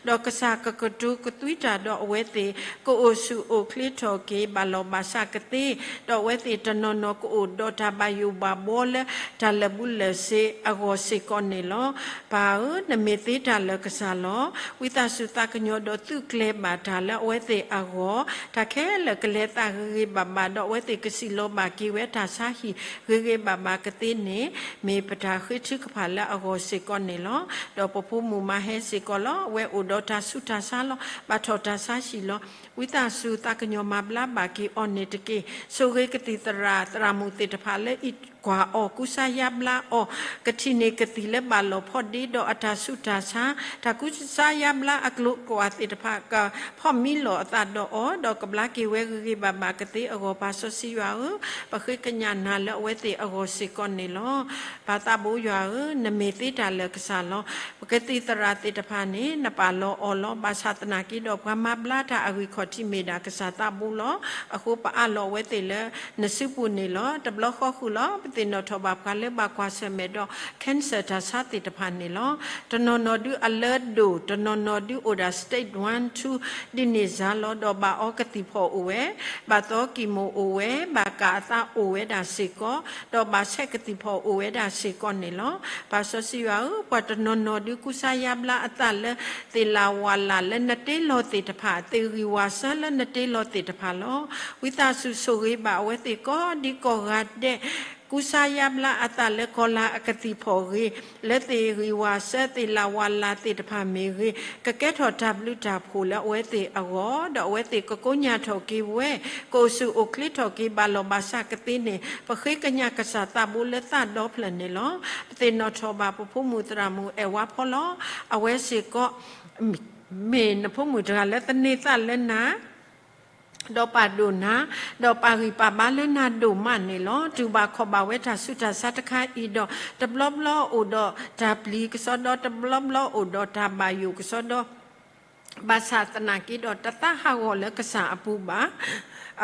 ၤ, ဒီးကစၢ်ကကတိၤကသွံတၢ်ဒီးအဝဲသ့ၣ်, ကအိၣ်ဆူၣ်အိၣ်ချ့ထီၣ်က့ၤ ဘၣ်လီၢ်ဘၣ်စးကသ့, ဒီးအဝဲသ့ၣ်တနီၤနီၤကအိၣ်ဒီးတၢ်ဘၣ်ယိၣ်ဘၣ်ဘှီလၢ တၢ်လၢာ်ဘူၣ်လၢာ်စ့အဂီၢ်စ့ၢ်ကီးန့ၣ်လီၤ. ပၢ်ဧၢ, နမ့ၢ်သ့တၢ်လၢာ်ကစၢ်လီၤ. ဝံသးစူၤသးကညီၤဒီးသုးကျဲၤဘၣ်တၢ်လၢအဝဲသ့ၣ်အဂီၢ်, တၢ်ခဲလၢာ်ကလဲၤသးဂ့ၤဂ့ၤဘၣ်ဘၣ်, ဒီးအဝဲသ့ၣ်ကစံၣ်လီၤဘၣ်က့ၤဝဲတၢ်ဆါဟံၣ်ဂ့ၤဂ့ၤဘၣ်ဘၣ်ကသ့န့ၣ်, မ့ၢ်ပတၢ်ဃ့ထုကဖၣ်လၢအဂီၢ်စ့ၢ်ကီးန့ၣ်လီၤ. ဒီးပဖိမုၣ်မၤဟဲစ့ၢ်ကီးလီၤ. အဝဲအိၣ်ဒီးတၢ်ဆူးတၢ်ဆါလီၤ. ဘၣ်ထီၣ်တၢ်ဆါဟံၣ်လီၤ. ဝံသးစူၤသးကညီၤမၤဘျါဘၣ်က့ၤအီၤန့ၣ်တက့ၢ်. ဆိၣ်ဂ့ၤကသံၣ်သရၣ်သရၣ်မုၣ်သ့ၣ်တဖၣ်လၢအံး ကွၢ်အီၤ, ကူစါယါဘျါအီၤ, ကထံၣ်န့ၢ်ကသံၣ်လၢဘၣ်လီၢ်ဖီဒ့ဒီးအတၢ်ဆူးတၢ်ဆါ, တၢ်ကူစါယါဘျါအကျိၤအကျဲသ့ၣ်တဖၣ် ကဖီၣ်မံလီၤအသးဒီးအီၤ, ဒီးကဘျါက့ၤဝဲဂ့ၤဂ့ၤဘၣ်ဘၣ်ကသ့အဂီၢ်, ပၢ်စီဆှံယွၤဧၢ, ပဃ့ကညးနၤလၢအဝဲသ့ၣ်အဂီၢ်စ့ၢ်ကီးန့ၣ်လီၤ. ပၢ်သးဘိယွၤဧၢ, နမ့ၢ်သ့တၢ်လၢာ်ကစၢ်လီၤ. ပကသံၣ်သရၣ်သ့ၣ်တဖၣ်န့ၣ် နပာ်လီၤအီၤလီၤ. ဘၣ်ဆၣ်သနာ်က့ဒီး ပှၤမၤဘျါတၢ်အဂံၢ်ခီၣ်ထံးမ့ၢ်ဒၣ်ကစၢ်သးဘိလီၤ. အဃိပအးလီၤအဝဲသ့ၣ်လၢနစုပူၤန့ၣ်လီၤ. တဘျီဃီဃုာ်လီၤ. ပသ့ၣ်နီၣ်ထီၣ်ဘၣ်ပှၤလၢဘၣ်ကွၢ်ဆၢၣ်မဲာ်ဒီး cancer တၢ်ဆါသ့ၣ်တဖၣ်န့ၣ်လီၤ. တနီၤနီၤဒုးအလၢဒိၣ်, တနီၤနီၤဒုးအိၣ်ဒၣ် stage one, two ဒ်န့ၣ်စ့ၢ်လီၤ. ဒီးဘၣ်အီကသံၣ်ဖီၣ်အိၣ်ဝဲ, ဘၣ်သီကံၢ်မိၣ်အိၣ်ဝဲ, ဘၣ်ကၣ်အသးအိၣ်ဝဲဒၣ်စ့ၢ်ကီး, ဒီးဘၣ်ဆဲးကသံၣ်ဖီၣ်အိၣ်ဝဲဒၣ်စ့ၢ်ကီးန့ၣ်လီၤ. ပၢ်စီဆှံယွၤဧၢ, ပှၤတနီၤနီၤဒုးကူစါယါဘျါအသးလၢ သ့ၣ်လၣ်ဝၣ်လၣ်လၢနတ့လီၤသ့ၣ်တဖၣ်, သ့ၣ်ဂံၢ်ဝၣ်စၢၤလၢနတ့လီၤသ့ၣ်တဖၣ်လီၤ. ဝံသးစူၤဆိၣ်ဂ့ၤဘၣ်အဝဲသ့ၣ်ကိးဒံကိးဂၤဒဲး, ကူစါယါဘျါအသးလၢကီၤလၤအကသံၣ်ဖီၣ်ဂ့ၤ, လၢသ့ၣ်ဂံၢ်ဝၣ်စၢၤ သ့ၣ်လၣ်ဝၣ်လၣ်သ့ၣ်တဖၣ်မ့ၢ်ဂ့ၤ, ကကဲထီၣ်တၢ်ဘျုးတၢ်ဖှိၣ်လၢအဝဲသ့ၣ်အဂီၢ်, ဒီးအဝဲသ့ၣ်ကကိညၢ်ထီၣ်က့ၤဝဲ, ကအိၣ်ဆူၣ်အိၣ်ချ့ထီၣ်က့ၤဘၣ်လီၢ်ဘၣ်စးကသ့န့ၣ်, ပဃ့ကညးကစၢ်သးဘိလၢသးဒီဖျၢၣ်န့ၣ်လီၤ. ပသ့ၣ်နီၣ်ထီၣ်ဘၣ်ပဖိမုၣ်သရၣ်မုၣ်အဲၣ်ဝါဖီလီၤ. အဝဲစ့ၢ်ကီး မ့ၢ်နဖိမုၣ်တဂၤလၢသန့ၤသးလၢနၤ, ဒီးပာ်ဒိၣ်နၤ, ဒီးပာ်ဂံၢ်ပာ်ဘါလၢနၤဒိၣ်မးန့ၣ်လီၤ. တူၢ်ဘၣ်ခီၣ်ဘၣ်ဝဲတၢ်ဆူးတၢ်ဆါတခါအံၤဒီး, တဘျီဘျီအိၣ်ဒီးတၢ်ပျံၤကစီဒီ, တဘျီဘျီအိၣ်ဒီးတၢ်ဘၣ်ယိၣ်ကစီဒီ, ဘၣ်ဆၣ်သနာ်က့ဒီးတသးဟးဂီၤလၢကစၢ်အပူၤဘၣ်.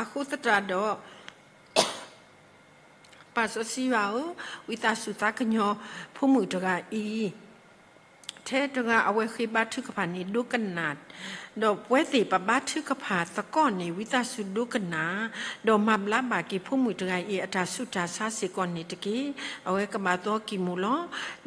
အဃိသတးဒီး ပၢ်စီဆှံယွၤဧၢ, ဝံသးစူၤသးကညီၤဖိမုၣ်တဂၤအံၤ, ထဲတဂၤအဝဲဃ့ဘါထုကဖၣ်န့ၣ်ဒိကနၣ်, ဒီးပဝဲသ့ၣ်ပဘါထုကဖၣ်သကိးန့ၣ် ဝံသးစူၤဒိကနၣ်, ဒီးမၤဘျါဘၣ်က့ၤဖိမုၣ်တဂၤအံၤအတၢ်ဆူးတၢ်ဆါစ့ၢ်ကီးန့ၣ်တက့ၢ်. အဝဲကဘၣ်သီကံၢ်မိၣ်လ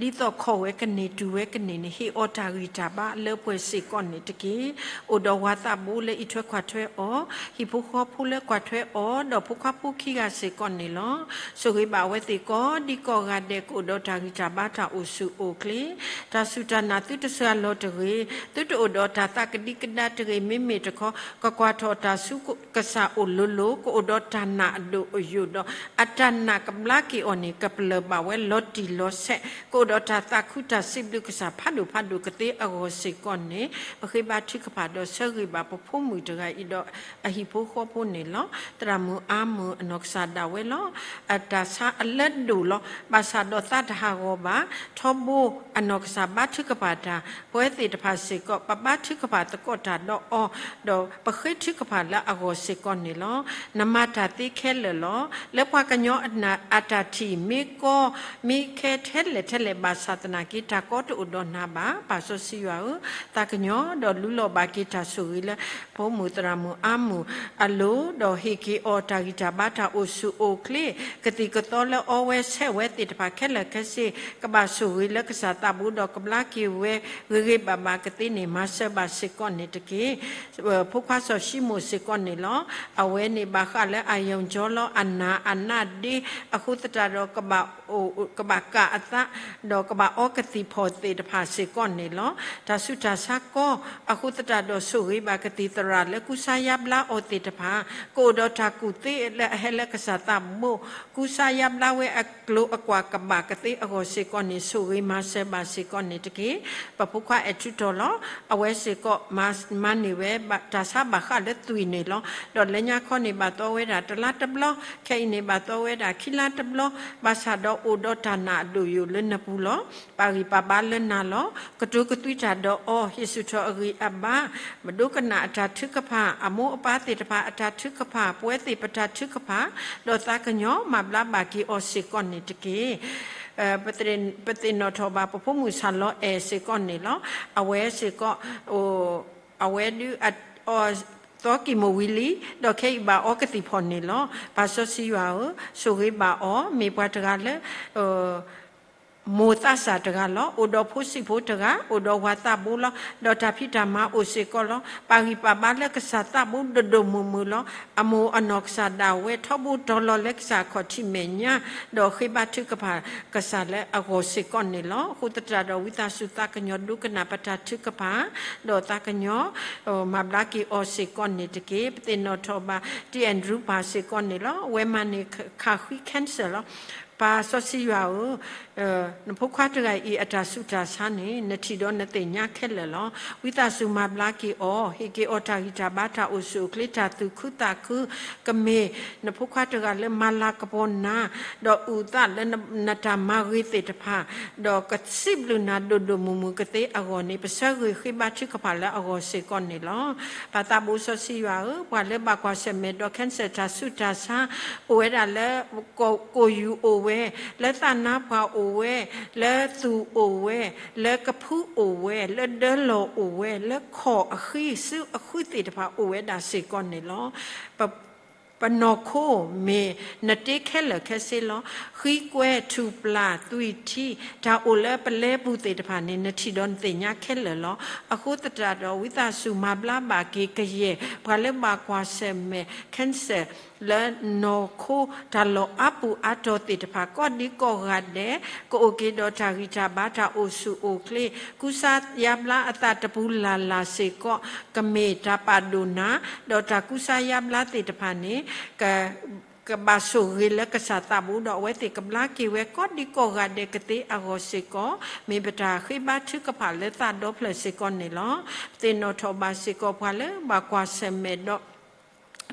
ီၤ. ဒ်သိးခီၣ်ဝဲကန့ၢ်တူၢ်ဝဲကန့ၢ်န့ၣ် ဟ့ၣ်အီၤတၢ်ဂံၢ်တၢ်ဘါလၢပှဲၤစ့ၢ်ကီးန့ၣ်တက့ၢ်. အိၣ်ဒီးဝၤသးဘိလၢအံးထွဲကွၢ်ထွဲအီၤ, ဟံၣ်ဖိဃီဖိလၢကွၢ်ထွဲအီၤ, ဒီးဖိခွါဖိခံဂၤစ့ၢ်ကီးန့ၣ်လီၤ. ဆိၣ်ဂ့ၤဘၣ်အဝဲသ့ၣ်ကိးဒံကိးဂၤဒဲး ကအိၣ်ဒီးတၢ်ဂံၢ်တၢ်ဘါတၢ်အိၣ်ဆူၣ်အိၣ်ချ့, တၢ်စူၢ်တၢ်နာ်သုတစှၤလီၤတဂ့ၤ, သုတအိၣ်ဒီးတၢ်သးကဒံကဒါတဂ့ၤ, မ့မ့ၢ်တခီ ကကွၢ်ထီၣ်တၢ်ဆူးကစၢ်အိၣ်လိၤလိၤ, ကအိၣ်ဒီးတၢ်နာ်အဒိၣ်အယိာ်ဒီး အတၢ်နာ်ကဘျါက့ၤအီၤန့ၣ် ကပလၢၢ်ဘၣ်ဝဲလီၤတံၢ်လီၤဆဲး, ကအိၣ်ဒီးတၢ်သးခုတၢ်စံးဘျုးကစၢ်ဖးဒိၣ်ဖးဒိၣ်ကသ့အဂီၢ်စ့ၢ်ကီးန့ၣ်, ပဃ့ဘါထုကဖၣ်ဒီးဆၢဂ့ၤဘၣ်ပဖိမုၣ်တဂၤအံၤဒီး အဟံၣ်ဖိဃီဖိန့ၣ်လီၤ. သရၣ်မုၣ်အါမုၣ်အနီၢ်ကစၢ်ဒၣ်ဝဲလီၤ. အတၢ်ဆါအလၢဒိၣ်လီၤ. ဘၣ်ဆၣ်ဒီးသးတဟးဂီၤဘၣ်. ထီဘိအနီၢ်ကစၢ်ဘါထုကဖၣ်တၢ်, ပဝဲသ့ၣ်တဖၣ်စ့ၢ်ကီး ပဘါထုကဖၣ်သကိးတၢ်ဒီးအီၤ, ဒီးပဃ့ထုကဖၣ်လၢအဂီၢ်စ့ၢ်ကီးန့ၣ်လီၤ. နမၤတၢ်သ့ခဲလၢာ်လီၤ. လၢပှၤကညီအတၢ်ထံၣ် မ့ၢ်ကီမ့ၢ်ခဲထဲလဲၣ်ထဲလဲၣ် ဘၣ်ဆၣ်သနာ်က့ တၢ်ကီတအိၣ်ဒီးနၤဘၣ်. ပၢ်စီဆှံယွၤဧၢ, သးကညီၤဒီးလူလီၤဘၣ်က့ၤတၢ်ဆိၣ်ဂ့ၤလၢ ဖိမုၣ်သရၣ်မုၣ်အါမုၣ်အလိၤ, ဒီးဟ့ၣ်က့ၤအီၤတၢ်ဂံၢ်တၢ်ဘါတၢ်အိၣ်ဆူၣ်အိၣ်ချ့, ကသံၣ်ကသီလၢအီဝဲဆဲးဝဲသ့ၣ်တဖၣ်ခဲလၢာ်ခဲဆ့, ကဘၣ်ဆိၣ်ဂ့ၤလၢကစၢ်သးဘိဒီးကဘျါက့ၤဝဲ ဂ့ၤဂ့ၤဘၣ်ဘၣ်ကသ့န့ၣ် မၤစၢၤဘၣ်စ့ၢ်ကီးန့ၣ်တက့ၢ်. ဖိခွါစီၤၡံမိၣ်စ့ၢ်ကီးန့ၣ်လီၤ. အဝဲန့ၣ်ဘၣ်ဃးလၢအယိၣ်ကၠီလီၤ အနၢ်အနၢ်ဒ့, အဃိသတးဒီး ကဘၣ်ကၣ်အသး, ဒီးကဘၣ်အီကသံၣ်ဖီၣ်သ့ၣ်တဖၣ်စ့ၢ်ကီးန့ၣ်လီၤ. တၢ်ဆူးတၢ်ဆါကီ, အဃိသတးဒီးဆိၣ်ဂ့ၤဘၣ်ကသံၣ်သရၣ်လၢကူစါယါဘျါအီၤသ့ၣ်တဖၣ်, ကအိၣ်ဒီးတၢ်ကူၣ်သ့လၢအဟဲလၢကစၢ်သးဘိ, ကူစါယါဘျါဝဲအကျိၤအကွာ်ကဘၣ်ကသ့အဂီၢ်စ့ၢ်ကီးန့ၣ် ဆိၣ်ဂ့ၤမၤစၢၤဘၣ်စ့ၢ်ကီးန့ၣ်တက့ၢ်. ပဖိခွါအဲၣ်ထူတီၤလီၤ. အဝဲစ့ၢ်ကီး မၤန့ၢ်ဝဲ တၢ်ဆါဘၣ်ဃးလၢသွံၣ်န့ၣ်လီၤ. ဒီးလၢညါခီန့ၣ်ဘၣ်သီဝဲဒၣ်တလါတဘျီ, ခဲအံၤန့ၣ်ဘၣ်သီဝဲဒၣ်ခံလါတဘျီ, ဘၣ်ဆၣ်ဒီးအိၣ်ဒီးတၢ်နာ်အဒိၣ်ယိာ်လၢနပူၤလီၤ. ပာ်ဂံၢ်ပာ်ဘါလၢနၤလီၤ. ကတိၤကသွံတၢ်ဒီးအီၤ, ဟ့ၣ်ဆူၣ်ထီၣ်အဂံၢ်အဘါ, မဒိကနၣ်အတၢ်ထုကဖၣ်, အမိၢ်အပၢ်သ့ၣ်တဖၣ်အတၢ်ထုကဖၣ်, ပဝဲသ့ၣ်ပတၢ်ထုကဖၣ်, ဒီးသးကညီၤမၤဘျါဘၣ်က့ၤအီၤစ့ၢ်ကီးန့ၣ်တက့ၢ်. ပသ့ၣ်နီၣ်ထီၣ်ဘၣ်ပဖိမုၣ်ဆၣ်လီၤအဲၣ်စ့ၢ်ကီးန့ၣ်လီၤ. အဝဲစ့ၢ်ကီး အဝဲဒုးအီၣ်သီကံၢ်မိၣ်ဝံၤလံ, ဒီးခဲအံၤဘၣ်အီကသံၣ်ဖီၣ်န့ၣ်လီၤ. ပၢ်စီဆှံယွၤဧၢ, ဆိၣ်ဂ့ၤဘၣ်အီၤ, မ့ၢ်ပှၤတဂၤလၢ မိၢ်သးစၢ်တဂၤလီၤ. အိၣ်ဒီးဖိဆံးဖိတဂၤ, အိၣ်ဒီးဝၤသးဘိလီၤ. ဒီးတၢ်ဖံးတၢ်မၤအိၣ်စ့ၢ်ကီးလီၤ. ပာ်ဂံၢ်ပာ်ဘါလၢကစၢ်သးဘိဒိၣ်ဒိၣ်မုၢ်မုၢ်လီၤ. အမိၢ်အနီၢ်ကစၢ်ဒၣ်ဝဲထီဘိတီၤလီၤလၢကစၢ်အခီၣ်ထံးမဲာ်ညါ, ဒီးဃ့ဘါထုကဖၣ်ကစၢ်လၢအဂီၢ်စ့ၢ်ကီးန့ၣ်လီၤ. အဃိသတးဒီးဝံသးစူၤသးကညီၤဒိကနၣ်ပတၢ်ထုကဖၣ်, ဒီးသးကညီၤ မၤဘျါက့ၤအီၤစ့ၢ်ကီးန့ၣ်တက့ၢ်. ပသ့ၣ်နီၣ်ထီၣ်ဘၣ် T Andrew ပၢ်စ့ၢ်ကီးန့ၣ်လီၤ. အဝဲမၤန့ၢ်ခးဃံ cancer လီၤ. ပၢ်စီဆှံယွၤဧၢ, နဖိခွါတဂၤအံၤအတၢ်ဆူးတၢ်ဆါန့ၣ် နထံၣ်ဒီးနသ့ၣ်ညါခဲလၢာ်လီၤ. ဝံသးစူၤမၤဘျါက့ၤအီၤ, ဟ့ၣ်က့ၤအီၤတၢ်ဂံၢ်တၢ်ဘါတၢ်အိၣ်ဆူၣ်အိၣ်ချ့တၢ်သူၣ်ခုသးခု, ကမ့ၢ်နဖိခွါတဂၤလၢမၤလၤကပီၤနၤ, ဒီးအုၣ်သးလၢနတၢ်မၤဂ့ၤသ့ၣ်တဖၣ်, ဒီးကစံးဘျုးနၤဒိၣ်ဒိၣ်မုၢ်မုၢ်ကသ့အဂီၢ်န့ၣ် ပဆၢဂ့ၤဃ့ဘါထုကဖၣ်လၢအဂီၢ်စ့ၢ်ကီးန့ၣ်လီၤ. ပၢ်သးဘိစီဆှံယွၤဧၢ, ပှၤလၢဘၣ်ကွၢ်ဆၢၣ်မဲာ်ဒီး cancer တၢ်ဆူးတၢ်ဆါ အိၣ်ဝဲဒၣ်လၢ ကိာ်ယူၤအိၣ်ဝဲ, လၢသးနါပှၢ်အိၣ်ဝဲ, လၢသူၣ်အိၣ်ဝဲ, လၢကဖုအိၣ်ဝဲ, လၢဒၢလီၢ်အိၣ်ဝဲ, လၢခီၣ်အဃံစုအဃုသ့ၣ်တဖၣ်အိၣ်ဝဲဒၣ်စ့ၢ်ကီးန့ၣ်လီၤ. ပနီၢ်ခိမ့ၢ်နတ့ခဲလၢာ်ခဲဆ့လီၤ. ဃံကွဲထူၣ်ပျၢ်သွံၣ်ထံ တၢ်အိၣ်လၢပလဲပူၤသ့ၣ်တဖၣ်န့ၣ် နထံၣ်ဒီးနသ့ၣ်ညါခဲလၢာ်လီၤ. အဃိသတးဒီး ဝံသးစူၤမၤဘျါဘၣ်က့ၤကယဲၢ် ပှၤလၢဘၣ်ကွၢ်ဆၢၣ်မဲာ် cancer လၢနီၢ်ခိ တၢ်လီၢ်အါပူၤအါတီၤသ့ၣ်တဖၣ် ကိးဒံကိးဂၤဒဲး ကအိၣ်က့ၤဒီးတၢ်ဂံၢ်တၢ်ဘါတၢ်အိၣ်ဆူၣ်အိၣ်ချ့ ကူစါယါဘျါအသးတပူၤလၢ်လၢ်စ့ၢ်ကီး ကမ့ၢ်တၢ်ပာ်ဒိၣ်နၤ, ဒီးတၢ်ကူစါယါဘျါသ့ၣ်တဖၣ်န့ၣ် ကဘၣ်ဆိၣ်ဂ့ၤလၢကစၢ်သးဘိ ဒီးအဝဲသ့ၣ်ကဘျါက့ၤဝဲကိးဒံကိးဂၤဒဲးကသ့အဂီၢ်စ့ၢ်ကီး မ့ၢ်ပတၢ်ဃ့ဘါထုကဖၣ်လၢသးဒီဖျၢၣ်စ့ၢ်ကီးန့ၣ်လီၤ. ပသ့ၣ်နီၣ်ထီၣ်ဘၣ်စ့ၢ်ကီးပှၤလၢဘၣ်ကွၢ်ဆၢၣ်မဲာ်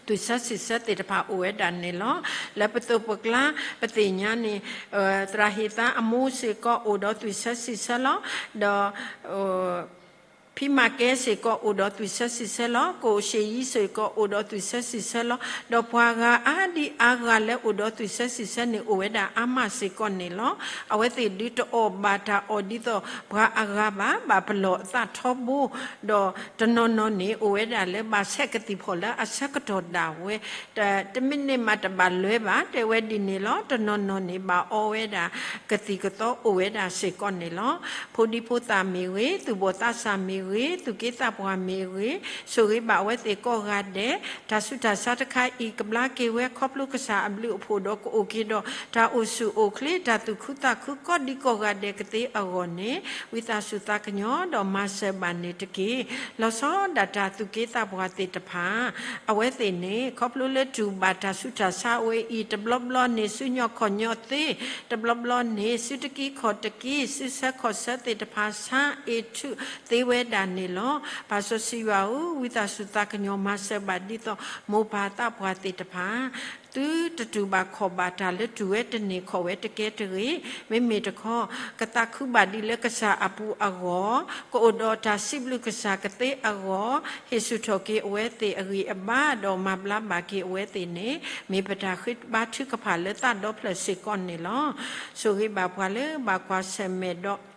ဒီး သွံၣ်ဆၢစံၣ်ဆၢသ့ၣ်တဖၣ်အိၣ်ဝဲဒၣ်န့ၣ်လီၤ. လၢပသိးပကျါ ပသ့ၣ်ညါန့ၣ် သရၣ်ဟ့ၣ်သါအမိၢ်စ့ၢ်ကီးအိၣ်ဒီးသွံၣ်ဆၢစံၣ်ဆၢလီၤ. ဒီး ဖံမၤကဲစ့ၢ်ကီးအိၣ်ဒီးသွံၣ်ဆၢစံၣ်ဆၢလီၤ. ကိၣ်ရှ့ယံစ့ၢ်ကီးအိၣ်ဒီးသွံၣ်ဆၢစံၣ်ဆၢလီၤ. ဒီးပှၤဂၤအါဒံအါဂၤလၢအိၣ်ဒီးသွံၣ်ဆၢစံၣ်ဆၢန့ၣ် အိၣ်ဝဲဒၣ်အါမးစ့ၢ်ကီးန့ၣ်လီၤ. အဝဲသ့ၣ်ဒုးတအီၣ်ဘၣ်တၢ်အီၣ်ဒ်သိးပှၤအဂၤဘၣ်, ဘၣ်ပလီၢ်အသးထီဘိ, ဒီးတနီၤနီၤန့ၣ် အိၣ်ဝဲဒၣ်လၢဘၣ်ဆဲးကသံၣ်ဖီၣ်လၢအဆၢကတီၢ်ဒၣ်ဝဲ တမ့ၢ်န့ၣ်မးတဘၣ်လဲၤဘၣ် တဲဝဲဒ်န့ၣ်လီၤ. တနီၤနီၤန့ၣ် ဘၣ်အီဝဲဒၣ်ကသံၣ်ကသီအိၣ်ဝဲဒၣ်စ့ၢ်ကီးန့ၣ်လီၤ. ဖိဒံဖိသၣ်မ့ၢ်ဂ့ၤ, သူၣ်ဘီၣ်သးစၢ်မ့ၢ်ဂ့ၤ, သူၣ်က့သးပှၢ်မ့ၢ်ဂ့ၤ, ဆိၣ်ဂ့ၤဘၣ်အဝဲသ့ၣ်ကိးဂၤဒဲး, တၢ်ဆူးတၢ်ဆါတခါအံၤ ကဘျါက့ၤဝဲခီဖျိကစၢ်အဘျုးအဖှိၣ်ဒီး ကအိၣ်က့ၤဒီးတၢ်အိၣ်ဆူၣ်အိၣ်ချ့ တၢ်သူၣ်ခုသးခုကိးဒံကိးဂၤဒဲးကသ့အဂီၢ်န့ၣ် ဝံသးစူၤသးကညီၤ ဒီးမၤစၢၤဘၣ်န့ၣ်တက့ၢ်. လီၤဆီဒၣ်တၢ်သူၣ်က့သးပှၢ်သ့ၣ်တဖၣ် အဝဲသ့ၣ်န့ၣ် ခီဖျိလၢတူၢ်ဘၣ်တၢ်ဆူးတၢ်ဆါဝဲအံၤ တဘျီဘျီန့ၣ် စုညိးခီၣ်ညိးသ့, တဘျီဘျီန့ၣ် စုတကံခီၣ်တကံ, စုဆၢခီၣ်ဆၢသ့ၣ်တဖၣ် ဆါအ့ၣ်ထူၣ်သ့ဝဲဒၣ်န့ၣ်လီၤ. ပၢ်စီဆှံယွၤဧၢ, ဝံသးစူၤသးကညီၤမၤစၢၤဘၣ်ဒ်သိး မိၢ်ပၢ်သးပှၢ်သ့ၣ်တဖၣ် သုတတူၢ်ဘၣ်ခီၣ်ဘၣ်တၢ်လၢတူၢ်ဝဲတန့ၢ်ခီၣ်ဝဲတကဲတဂ့ၤ, မ့မ့ၢ်တခီ ကသးခုဘၣ်ဒံးလၢကစၢ်အပူၤအဂီၢ်, ကအိၣ်ဒီးတၢ်စံးဘျုးကစၢ်ကသ့အဂီၢ်, ဟ့ၣ်ဆူၣ်ထီၣ်က့ၤအဝဲသ့ၣ်အဂံၢ်အဘါ ဒီးမၤဘျါဘၣ်က့ၤအဝဲသ့ၣ်န့ၣ် မ့ၢ်ပတၢ်ဃ့ဘါထုကဖၣ်လၢသးဒီဖျၢၣ်စ့ၢ်ကီးန့ၣ်လီၤ. ဆိၣ်ဂ့ၤဘၣ်ပှၤလၢဘၣ်ကွၢ်ဆၢၣ်မဲာ်ဒီး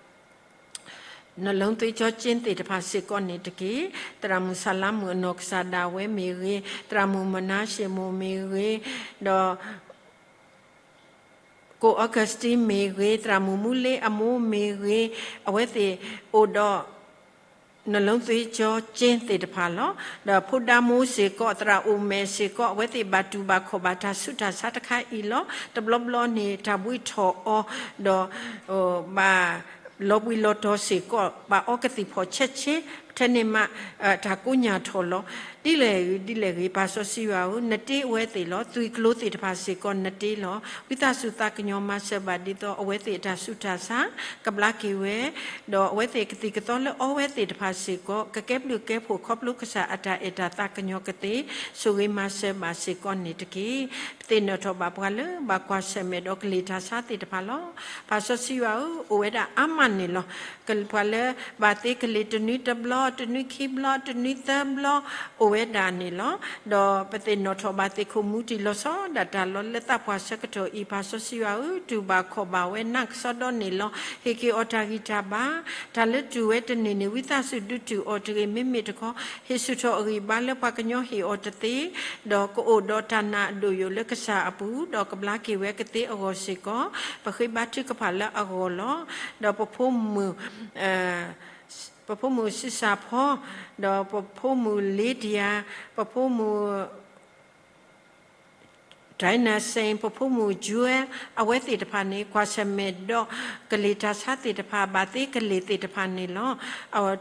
နလုံးသွေးကြောကျင်းသ့ၣ်တဖၣ်စ့ၢ်ကီးန့ၣ်တက့ၢ်. သရၣ်မုၣ်ဆၣ်လါမုၣ်အနီၢ်ကစၢ်ဒၣ်ဝဲမ့ၢ်ဂ့ၤ, သရၣ်မုၣ်မနၤရှ့မိၢ်မ့ၢ်ဂ့ၤ, ဒီး ကိၣ်အီကူးစတံမ့ၢ်ဂ့ၤ, သရၣ်မုၣ်မူလ့အမိၢ်မ့ၢ်ဂ့ၤ, အဝဲသ့ၣ်အိၣ်ဒီး နလုံးသွေးကြောကျင်းသ့ၣ်တဖၣ်လီၤ. ဒီးဖိဒါမိၢ်စ့ၢ်ကီး သရၣ်အိၣ်မဲာ်စ့ၢ်ကီး အဝဲသ့ၣ်ဘၣ်တူၢ်ဘၣ်ခီၣ်ဘၣ်တၢ်ဆူးတၢ်ဆါတခါအံၤလီၤ. တဘျီဘျီန့ၣ် တၢ်ဘှံးထီၣ်အီၤ, ဒီး ဘၣ်လီၤဘှံးလီၤတီၤစ့ၢ်ကီး, ဘၣ်အီကသံၣ်ဖီၣ်ဆဲးဆဲး, ထဲန့ၣ်မး တၢ်ကိးညၣ်ထီၣ်လီၤ. ဒ်လဲၣ်ဂ့ၤ ဒ်လဲၣ်ဂ့ၤ ပၢ်စီဆှံယွၤဧၢ, နတ့အဝဲသ့ၣ်လီၤ. သွံၣ်ကျိၤသ့ၣ်တဖၣ်စ့ၢ်ကီးနတ့လီၤ. ဝံသးစူၤသးကညီၤမၤစၢၤဘၣ်ဒ်သိး အဝဲသ့ၣ်အတၢ်ဆူးတၢ်ဆါ ကဘျါက့ၤဝဲ, ဒီးအဝဲသ့ၣ်ကသံၣ်ကသီလၢအီဝဲသ့ၣ်တဖၣ်စ့ၢ်ကီး ကကဲဘျုးကဲဖှိၣ်ခီဖျိကစၢ်အတၢ်အဲၣ်တၢ်သးကညီၤကသ့, ဆိၣ်ဂ့ၤမၤစၢၤဘၣ်စ့ၢ်ကီးန့ၣ်တက့ၢ်. ပသ့ၣ်နီၣ်ထီၣ်ဘၣ်ပှၤလၢဘၣ်ကွၢ်ဆၢၣ်မဲာ်ဒီးကလံၤတၢ်ဆါသ့ၣ်တဖၣ်လီၤ. ပၢ်စီဆှံယွၤဧၢ, အိၣ်ဝဲဒၣ်အါမးန့ၣ်လီၤ. ပှၤလၢဘၣ်သ့ကလံၤတနွံတဘျီ, တနွံခံဘျီ, တနွံသၢဘျီ အိၣ်ဝဲဒၣ်န့ၣ်လီၤ. ဒီးပသ့ၣ်နီၣ်ထီၣ်ဘၣ်သ့ၣ်ခိၣ်မူတံၢ်လီၤဆီဒၣ်တၢ်လီၤလၢသးပှၢ်ဆၢကတီၢ်အံၤ ပၢ်စီဆှံယွၤဧၢ, တူၢ်ဘၣ်ခီၣ်ဘၣ်ဝဲနးကစီဒီန့ၣ်လီၤ. ဟ့ၣ်က့ၤအီၤတၢ်ဂံၢ်တၢ်ဘါ, တၢ်လၢတူၢ်ဝဲတန့ၢ်န့ၣ် ဝံသးစူၤဒုးတူၢ်အီၤတဂ့ၤ, မ့မ့ၢ်တခီ ဟ့ၣ်ဆူၣ်ထီၣ်အဂံၢ်အဘါလၢပှၤကညီဟ့ၣ်အီၤတသ့, ဒီးကအိၣ်ဒီးတၢ်နာ်အဒိၣ်ယိာ်လၢကစၢ်အပူၤ, ဒီးကဘျါက့ၤဝဲကသ့အဂီၢ်စ့ၢ်ကီး, ပဃ့ဘါထုကဖၣ်လၢအဂီၢ်လီၤ. ဒီးပဖိမုၣ် ပဖိမုၣ်စုစၢ်ဖီ, ဒီးပဖိမုၣ်လ့တယၤ, ပဖိမုၣ် ဒၢနၤစ့ၣ် ပဖိမုၣ် Jewel အဝဲသ့ၣ်တဖၣ်န့ၣ် ကွၢ်ဆၢၣ်မဲာ်ဒီး ကလံၤတၢ်ဆါသ့ၣ်တဖၣ် ဘၣ်သ့ကလံၤသ့ၣ်တဖၣ်န့ၣ်လီၤ. အဝဲ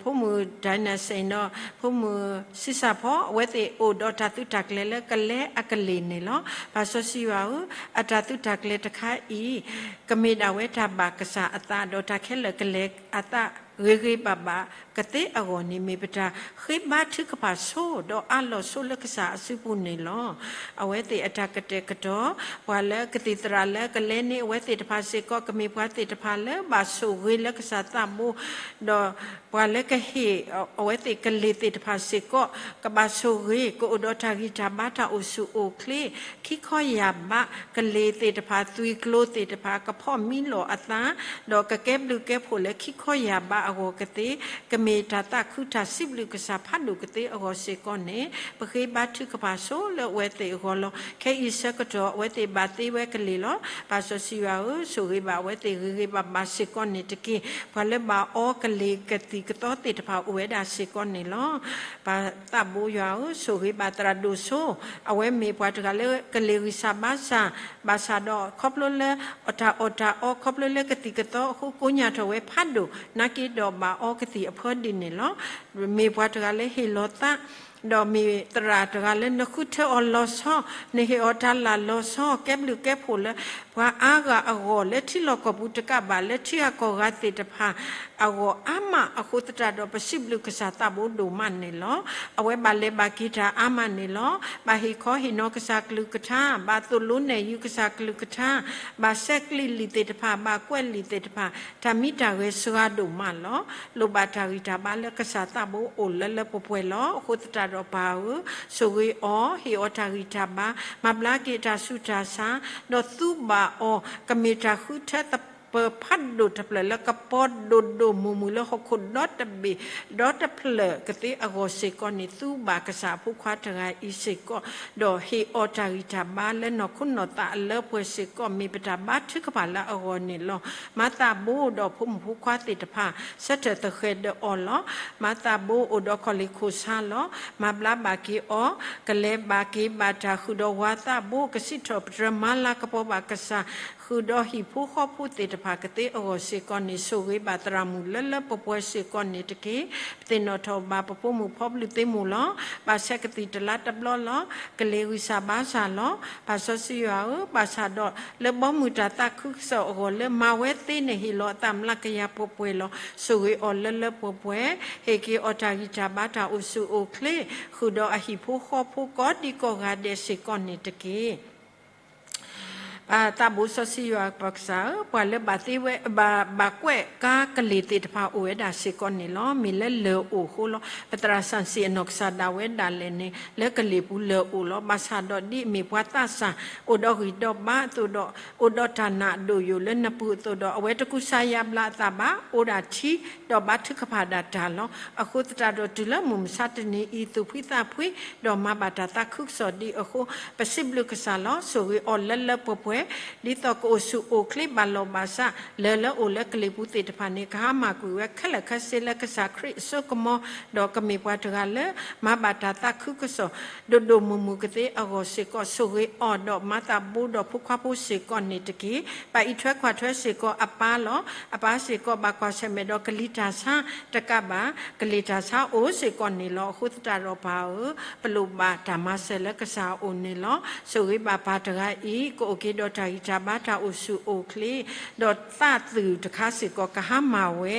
ဖိမုၣ် ဒၢနၤစ့ၣ် ဒီး ဖိမုၣ် စံစၢ်ဖီ အဝဲသ့ၣ်အိၣ်ဒီးတၢ်သုးတၢ်ကျဲၤလၢကလဲအကလံၤန့ၣ်လီၤ. ပၢ်စီဆှံယွၤဧၢ, အတၢ်သုးတၢ်ကျဲၤတခါအံၤ ကမ့ၢ်ဒၣ်ဝဲတၢ်ဘၣ်ကစၢ်အသး ဒီးတၢ်ခဲလၢာ်ကလဲၤအသး ဂ့ၤဂ့ၤဘၣ်ဘၣ်ကသ့အဂီၢ်န့ၣ် မ့ၢ်ပတၢ်ဃ့ဘါထုကဖၣ်ဆိ ဒီးအးလီၤဆိလၢကစၢ်အစုပူၤန့ၣ်လီၤ. အဝဲသ့ၣ်အတၢ်ကတဲာ်ကတီၤ ပှၤလၢကသံၣ်သရၣ်လၢကလဲန့ၢ်အဝဲသ့ၣ်တဖၣ်စ့ၢ်ကီး ကမ့ၢ်ပှၤသ့ၣ်တဖၣ်လၢဘၣ်ဆိၣ်ဂ့ၤလၢကစၢ်သးဘိ, ဒီး ပှၤလၢကဟ့ၣ် အဝဲသ့ၣ်ကလံၤသ့ၣ်တဖၣ်စ့ၢ်ကီး ကဘၣ်ဆိၣ်ဂ့ၤ ကအိၣ်ဒီးတၢ်ဂံၢ်တၢ်ဘါ တၢ်အိၣ်ဆူၣ်အိၣ်ချ့ ခံခီယၢ်ဘး ကလံၤသ့ၣ်တဖၣ် သွံၣ်ကျိၤသ့ၣ်တဖၣ် ကဖီၣ်မံလီၤအသး ဒီးကကဲဘျုးကဲဖှိၣ်လၢခံခီယၢ်ဘးအဂီၢ်ကသ့, ကမ့ၢ်တၢ်သးခုတၢ်စံးဘျုးကစၢ်ဖးဒိၣ်ကသ့အဂီၢ်စ့ၢ်ကီးန့ၣ် ပဃ့ဘါထုကဖၣ်ဆိလၢအဝဲသ့ၣ်အဂီၢ်လီၤ. ခဲအံၤဆၢကတီၢ် အဝဲသ့ၣ်ဘၣ်သ့ဝဲကလံၤလီၤ. ပၢ်စီဆှံယွၤဧၢ, ဆိၣ်ဂ့ၤဘၣ်အဝဲသ့ၣ်ဂ့ၤဂ့ၤဘၣ်ဘၣ်စ့ၢ်ကီးန့ၣ်တက့ၢ်. ပှၤလၢဘၣ်အီကလံၤကသံၣ်ကသီသ့ၣ်တဖၣ်အိၣ်ဝဲဒၣ်စ့ၢ်ကီးန့ၣ်လီၤ. ပၢ်သးဘိယွၤဧၢ, ဆိၣ်ဂ့ၤဘၣ်သရၣ်ဒိၣ်စိ အဝဲမ့ၢ်ပှၤတဂၤလၢကလံၤဂံၢ်စၢ်ဘါစၢ်, ဘၣ်ဆၣ်ဒီးခီဖျိလၢ အတၢ်အီၣ်တၢ်အီ ခီဖျိလၢကသံၣ်ကသီအဃိ ကိညၢ်ထီၣ်ဝဲဖးဒိၣ် နာ်က့ဒီးဘၣ်အီကသံၣ်အဖၢဒ်န့ၣ်လီၤ. မ့ၢ်ပှၤတဂၤလၢဟ့ၣ်လီၤသး ဒီးမ့ၢ်သရၣ်တဂၤလၢနဃုထၢအီၤလီၤဆီ, နဟ့ၣ်အီၤတၢ်လၢလီၤဆီ ကဲဘျုးကဲဖှိၣ်လၢ ပှၤအါဂၤအဂီၢ်လၢထံလီၢ်ကီၢ်ပူၤတကးဘၣ် လၢထံဂၤကီၢ်ဂၤသ့ၣ်တဖၣ် အဂီၢ်အါမးအဃိသတးဒီး ပစံးဘျုးကစၢ်သးဘိဒိၣ်မးန့ၣ်လီၤ. အဝဲဘၣ်လဲၤဘၣ်က့ၤတၢ်အါမးန့ၣ်လီၤ. ဘၣ်ဟ့ၣ်ခီဟ့ၣ်နီၤကစၢ်ကလုၢ်ကထါ, ဘၣ်သိၣ်လိနဲၣ်ယုၤကစၢ်ကလုၢ်ကထါ, ဘၣ်ဆဲးကျံးလံာ်သ့ၣ်တဖၣ်, ဘၣ်ကွဲးလံာ်သ့ၣ်တဖၣ်, တၢ်မံတၢ်ဂဲၤစှၤဒိၣ်မးလီၤ. လိၣ်ဘၣ်တၢ်ဂံၢ်တၢ်ဘါလၢကစၢ်သးဘိအိၣ်လၢလၢပှဲၤပှဲၤလီၤ. အဃိသတးဒီးပၢ်ဧၢ, ဆိၣ်ဂ့ၤအီၤ, ဟ့ၣ်အီၤတၢ်ဂံၢ်တၢ်ဘါ, မၤဘျါက့ၤတၢ်ဆူးတၢ်ဆါ, ဒီးသူဘၣ်အီၤ, ကမ့ၢ်တၢ်ဃုထၢသပၢၤဖးဒိၣ်တဖျၢၣ်လၢကပီၤဒိၣ်ဒိၣ်မုၢ်မုၢ်လၢဟီၣ်ခိၣ်ဒီတဘ့ၣ် ဒီတဖျၢၣ်ကသ့အဂီၢ်စ့ၢ်ကီးန့ၣ် သူဘၣ်ကစၢ်အဖိခွါတဂၤအံၤစ့ၢ်ကီး, ဒီးဟ့ၣ်အီၤတၢ်ဂံၢ်တၢ်ဘါလၢနီၢ်ခိနီၢ်သးအလၢပှဲၤစ့ၢ်ကီး မ့ၢ်ပတၢ်ဘါထုကဖၣ်လၢအဂီၢ်န့ၣ်လီၤ. မၤသးဘိဒီးဖိမုၣ်ဖိခွါသ့ၣ်တဖၣ် ဆၢထၢၣ်သဃဲၤဒီးအီၤလီၤ. မၤသးဘိအိၣ်ဒီးခီၣ်လ့ၣ်ခိၣ်ဆါလီၤ. မၤဘျါဘၣ်က့ၤအီၤ, ကလဲၤဘၣ်က့ၤဘၣ်တၢ်ဃုာ်ဒီးဝၤသးဘိ ကစံးထီၣ်ပတြၢၤမၤလၤကပီၤဘၣ်ကစၢ် ဃုာ်ဒီးဟံၣ်ဖိဃီဖိသ့ၣ်တဖၣ်ကသ့အဂီၢ်စ့ၢ်ကီးန့ၣ် ဆိၣ်ဂ့ၤဘၣ်သရၣ်မုၣ်လၢလၢပှဲၤပှဲၤစ့ၢ်ကီးန့ၣ်တက့ၢ်. ပသ့ၣ်နီၣ်ထီၣ်ဘၣ်ပဖိမုၣ်ဖီဘျုးသ့ၣ်မုၣ်လီၤ. ဘၣ်ဆဲးကသံၣ်တလါတဘျီလီၤ. ကလံၤဂံၢ်စၢ်ဘါစၢ်လီၤ. ပၢ်စီဆှံယွၤဧၢ, ဘၣ်ဆၣ်ဒီးလၢဘီမုၢ်တၢ်သးခုကစီၣ်အဂီၢ်လၢမၤဝဲသ့န့ၣ် ဟ့ၣ်လီၤအသးမျးကယၤပှဲၤပှဲၤလီၤ. ဆိၣ်ဂ့ၤအီၤလၢလၢပှဲၤပှဲၤ, ဟ့ၣ်က့ၤအီၤတၢ်ဂံၢ်တၢ်ဘါတၢ်အိၣ်ဆူၣ်အိၣ်ချ့, ဃုာ်ဒီးအဟံၣ်ဖိဃီဖိကိးဒံကိးဂၤဒဲးစ့ၢ်ကီးန့ၣ်တက့ၢ်. ပၢ်သးဘိစီဆှံယွၤပၢ်ကစၢ်ဧၢ, ပှၤလၢဘၣ်သ့ဝဲ ဘၣ် ဘၣ်ကွဲးကါကလံၤသ့ၣ်တဖၣ်အိၣ်ဝဲဒၣ်စ့ၢ်ကီးန့ၣ်လီၤ. မ့ၢ်လၢလၢၢ်အိၣ်အဃိလီၤ. ပသရၣ်စီဆှံအနီၢ်ကစၢ်ဒၣ်ဝဲဒၣ်လဲာ်န့ၣ် လၢကလံၤပူၤလၢၢ်အိၣ်လီၤ. ဘၣ်ဆၣ်ဒီးဒ်အမ့ၢ်ပှၤသးစၢ် အိၣ်ဒီးဂံၢ်ဒီးဘါအသိးဒီး အိၣ်ဒီးတၢ်နာ်အဒိၣ်ယိာ်လၢနပူၤအသိးဒီး အဝဲတကူစါယါဘျါအသးဘၣ်, အိၣ်ဒၣ်ထံ ဒီးဘါထုကဖၣ်ဒၣ်တၢ်လီၤ. အဃိသတးဒီးတုၤလၢမုၢ်မဆါတနံၤအံၤ သူၣ်ဖှံသးဖှံ ဒီးမၤဘၣ်တၢ်သးခုကစီၣ်ဒံးအဃိ ပစံးဘျုးကစၢ်လီၤ. ဆိၣ်ဂ့ၤအီၤလၢလၢပှဲၤပှဲၤ, ဒ်သိးကအိၣ်ဆူၣ်အိၣ်ချ့ဘၣ်လီၢ်ဘၣ်စး လၢၢ်လၢအိၣ်လၢကလံၤပူၤသ့ၣ်တဖၣ်န့ၣ် ကဟါမၢ်ကွံာ်ဝဲခဲလၢာ်ခဲဆ့လၢကစၢ်ခရံာ်အစိကမီၤ, ဒီးကမ့ၢ်ပှၤတဂၤလၢ မၤဘၣ်တၢ်သးခုကစီၣ် ဒိၣ်ဒိၣ်မုၢ်မုၢ်ကသ့အဂီၢ်စ့ၢ်ကီး ဆိၣ်ဂ့ၤအီၤဒီးမၤသးဘိဒီးဖိခွါဖိစ့ၢ်ကီးန့ၣ်တက့ၢ်. ပှၤအံးထွဲကွၢ်ထွဲစ့ၢ်ကီးအပၢ်လီၤ. အပၢ်စ့ၢ်ကီးဘၣ်ကွၢ်ဆၢၣ်မဲာ်ဒီးကလံၤတၢ်ဆါတကးဘၣ် ကလံၤတၢ်ဆါအိၣ်စ့ၢ်ကီးန့ၣ်လီၤ. အဃိသတးဒီးပၢ်ဧၢ, ပလိၣ်ဘၣ်တၢ်မၤစၢၤလၢကစၢ်အအိၣ်န့ၣ်လီၤ. ဆိၣ်ဂ့ၤဘၣ်ပၢ်တဂၤအံၤ ကအိၣ်က့ၤဒီးတၢ်ဂံၢ်တၢ်ဘါတၢ်အိၣ်ဆူၣ်အိၣ်ချ့ ဒီးသးသုးတခါစ့ၢ်ကီးကဟါမၢ်ဝဲ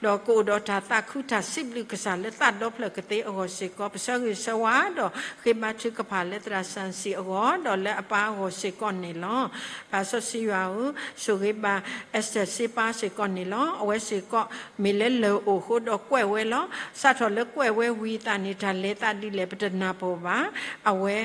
ဒီးကအိၣ်ဒီးတၢ်သးခုတၢ်စံးဘျုးကစၢ်လၢသးဒီဖျၢၣ်ကသ့အဂီၢ်စ့ၢ်ကီး ပဆၢဂ့ၤဆၢဝါဒီးဃ့ဘါထုကဖၣ်လၢသရၣ်စီဆှံအဂီၢ် ဒီးလၢအပၢ်အဂီၢ်စ့ၢ်ကီးန့ၣ်လီၤ. ပၢ်စီဆှံယွၤဧၢ, ဆိၣ်ဂ့ၤဘၣ် Esther စ့ပၢ်စ့ၢ်ကီးန့ၣ်လီၤ. အဝဲစ့ၢ်ကီး မ့ၢ်လၢလၢၢ်အိၣ်အဃိဒီးကွဲးဝဲလီၤ. စးထီၣ်လၢကွဲးဝဲဝံၤအသးန့ၣ် တၢ်လဲၤသးဒ်လဲၣ် ပတနၢ်ပၢၢ်ဘၣ်. အဝဲ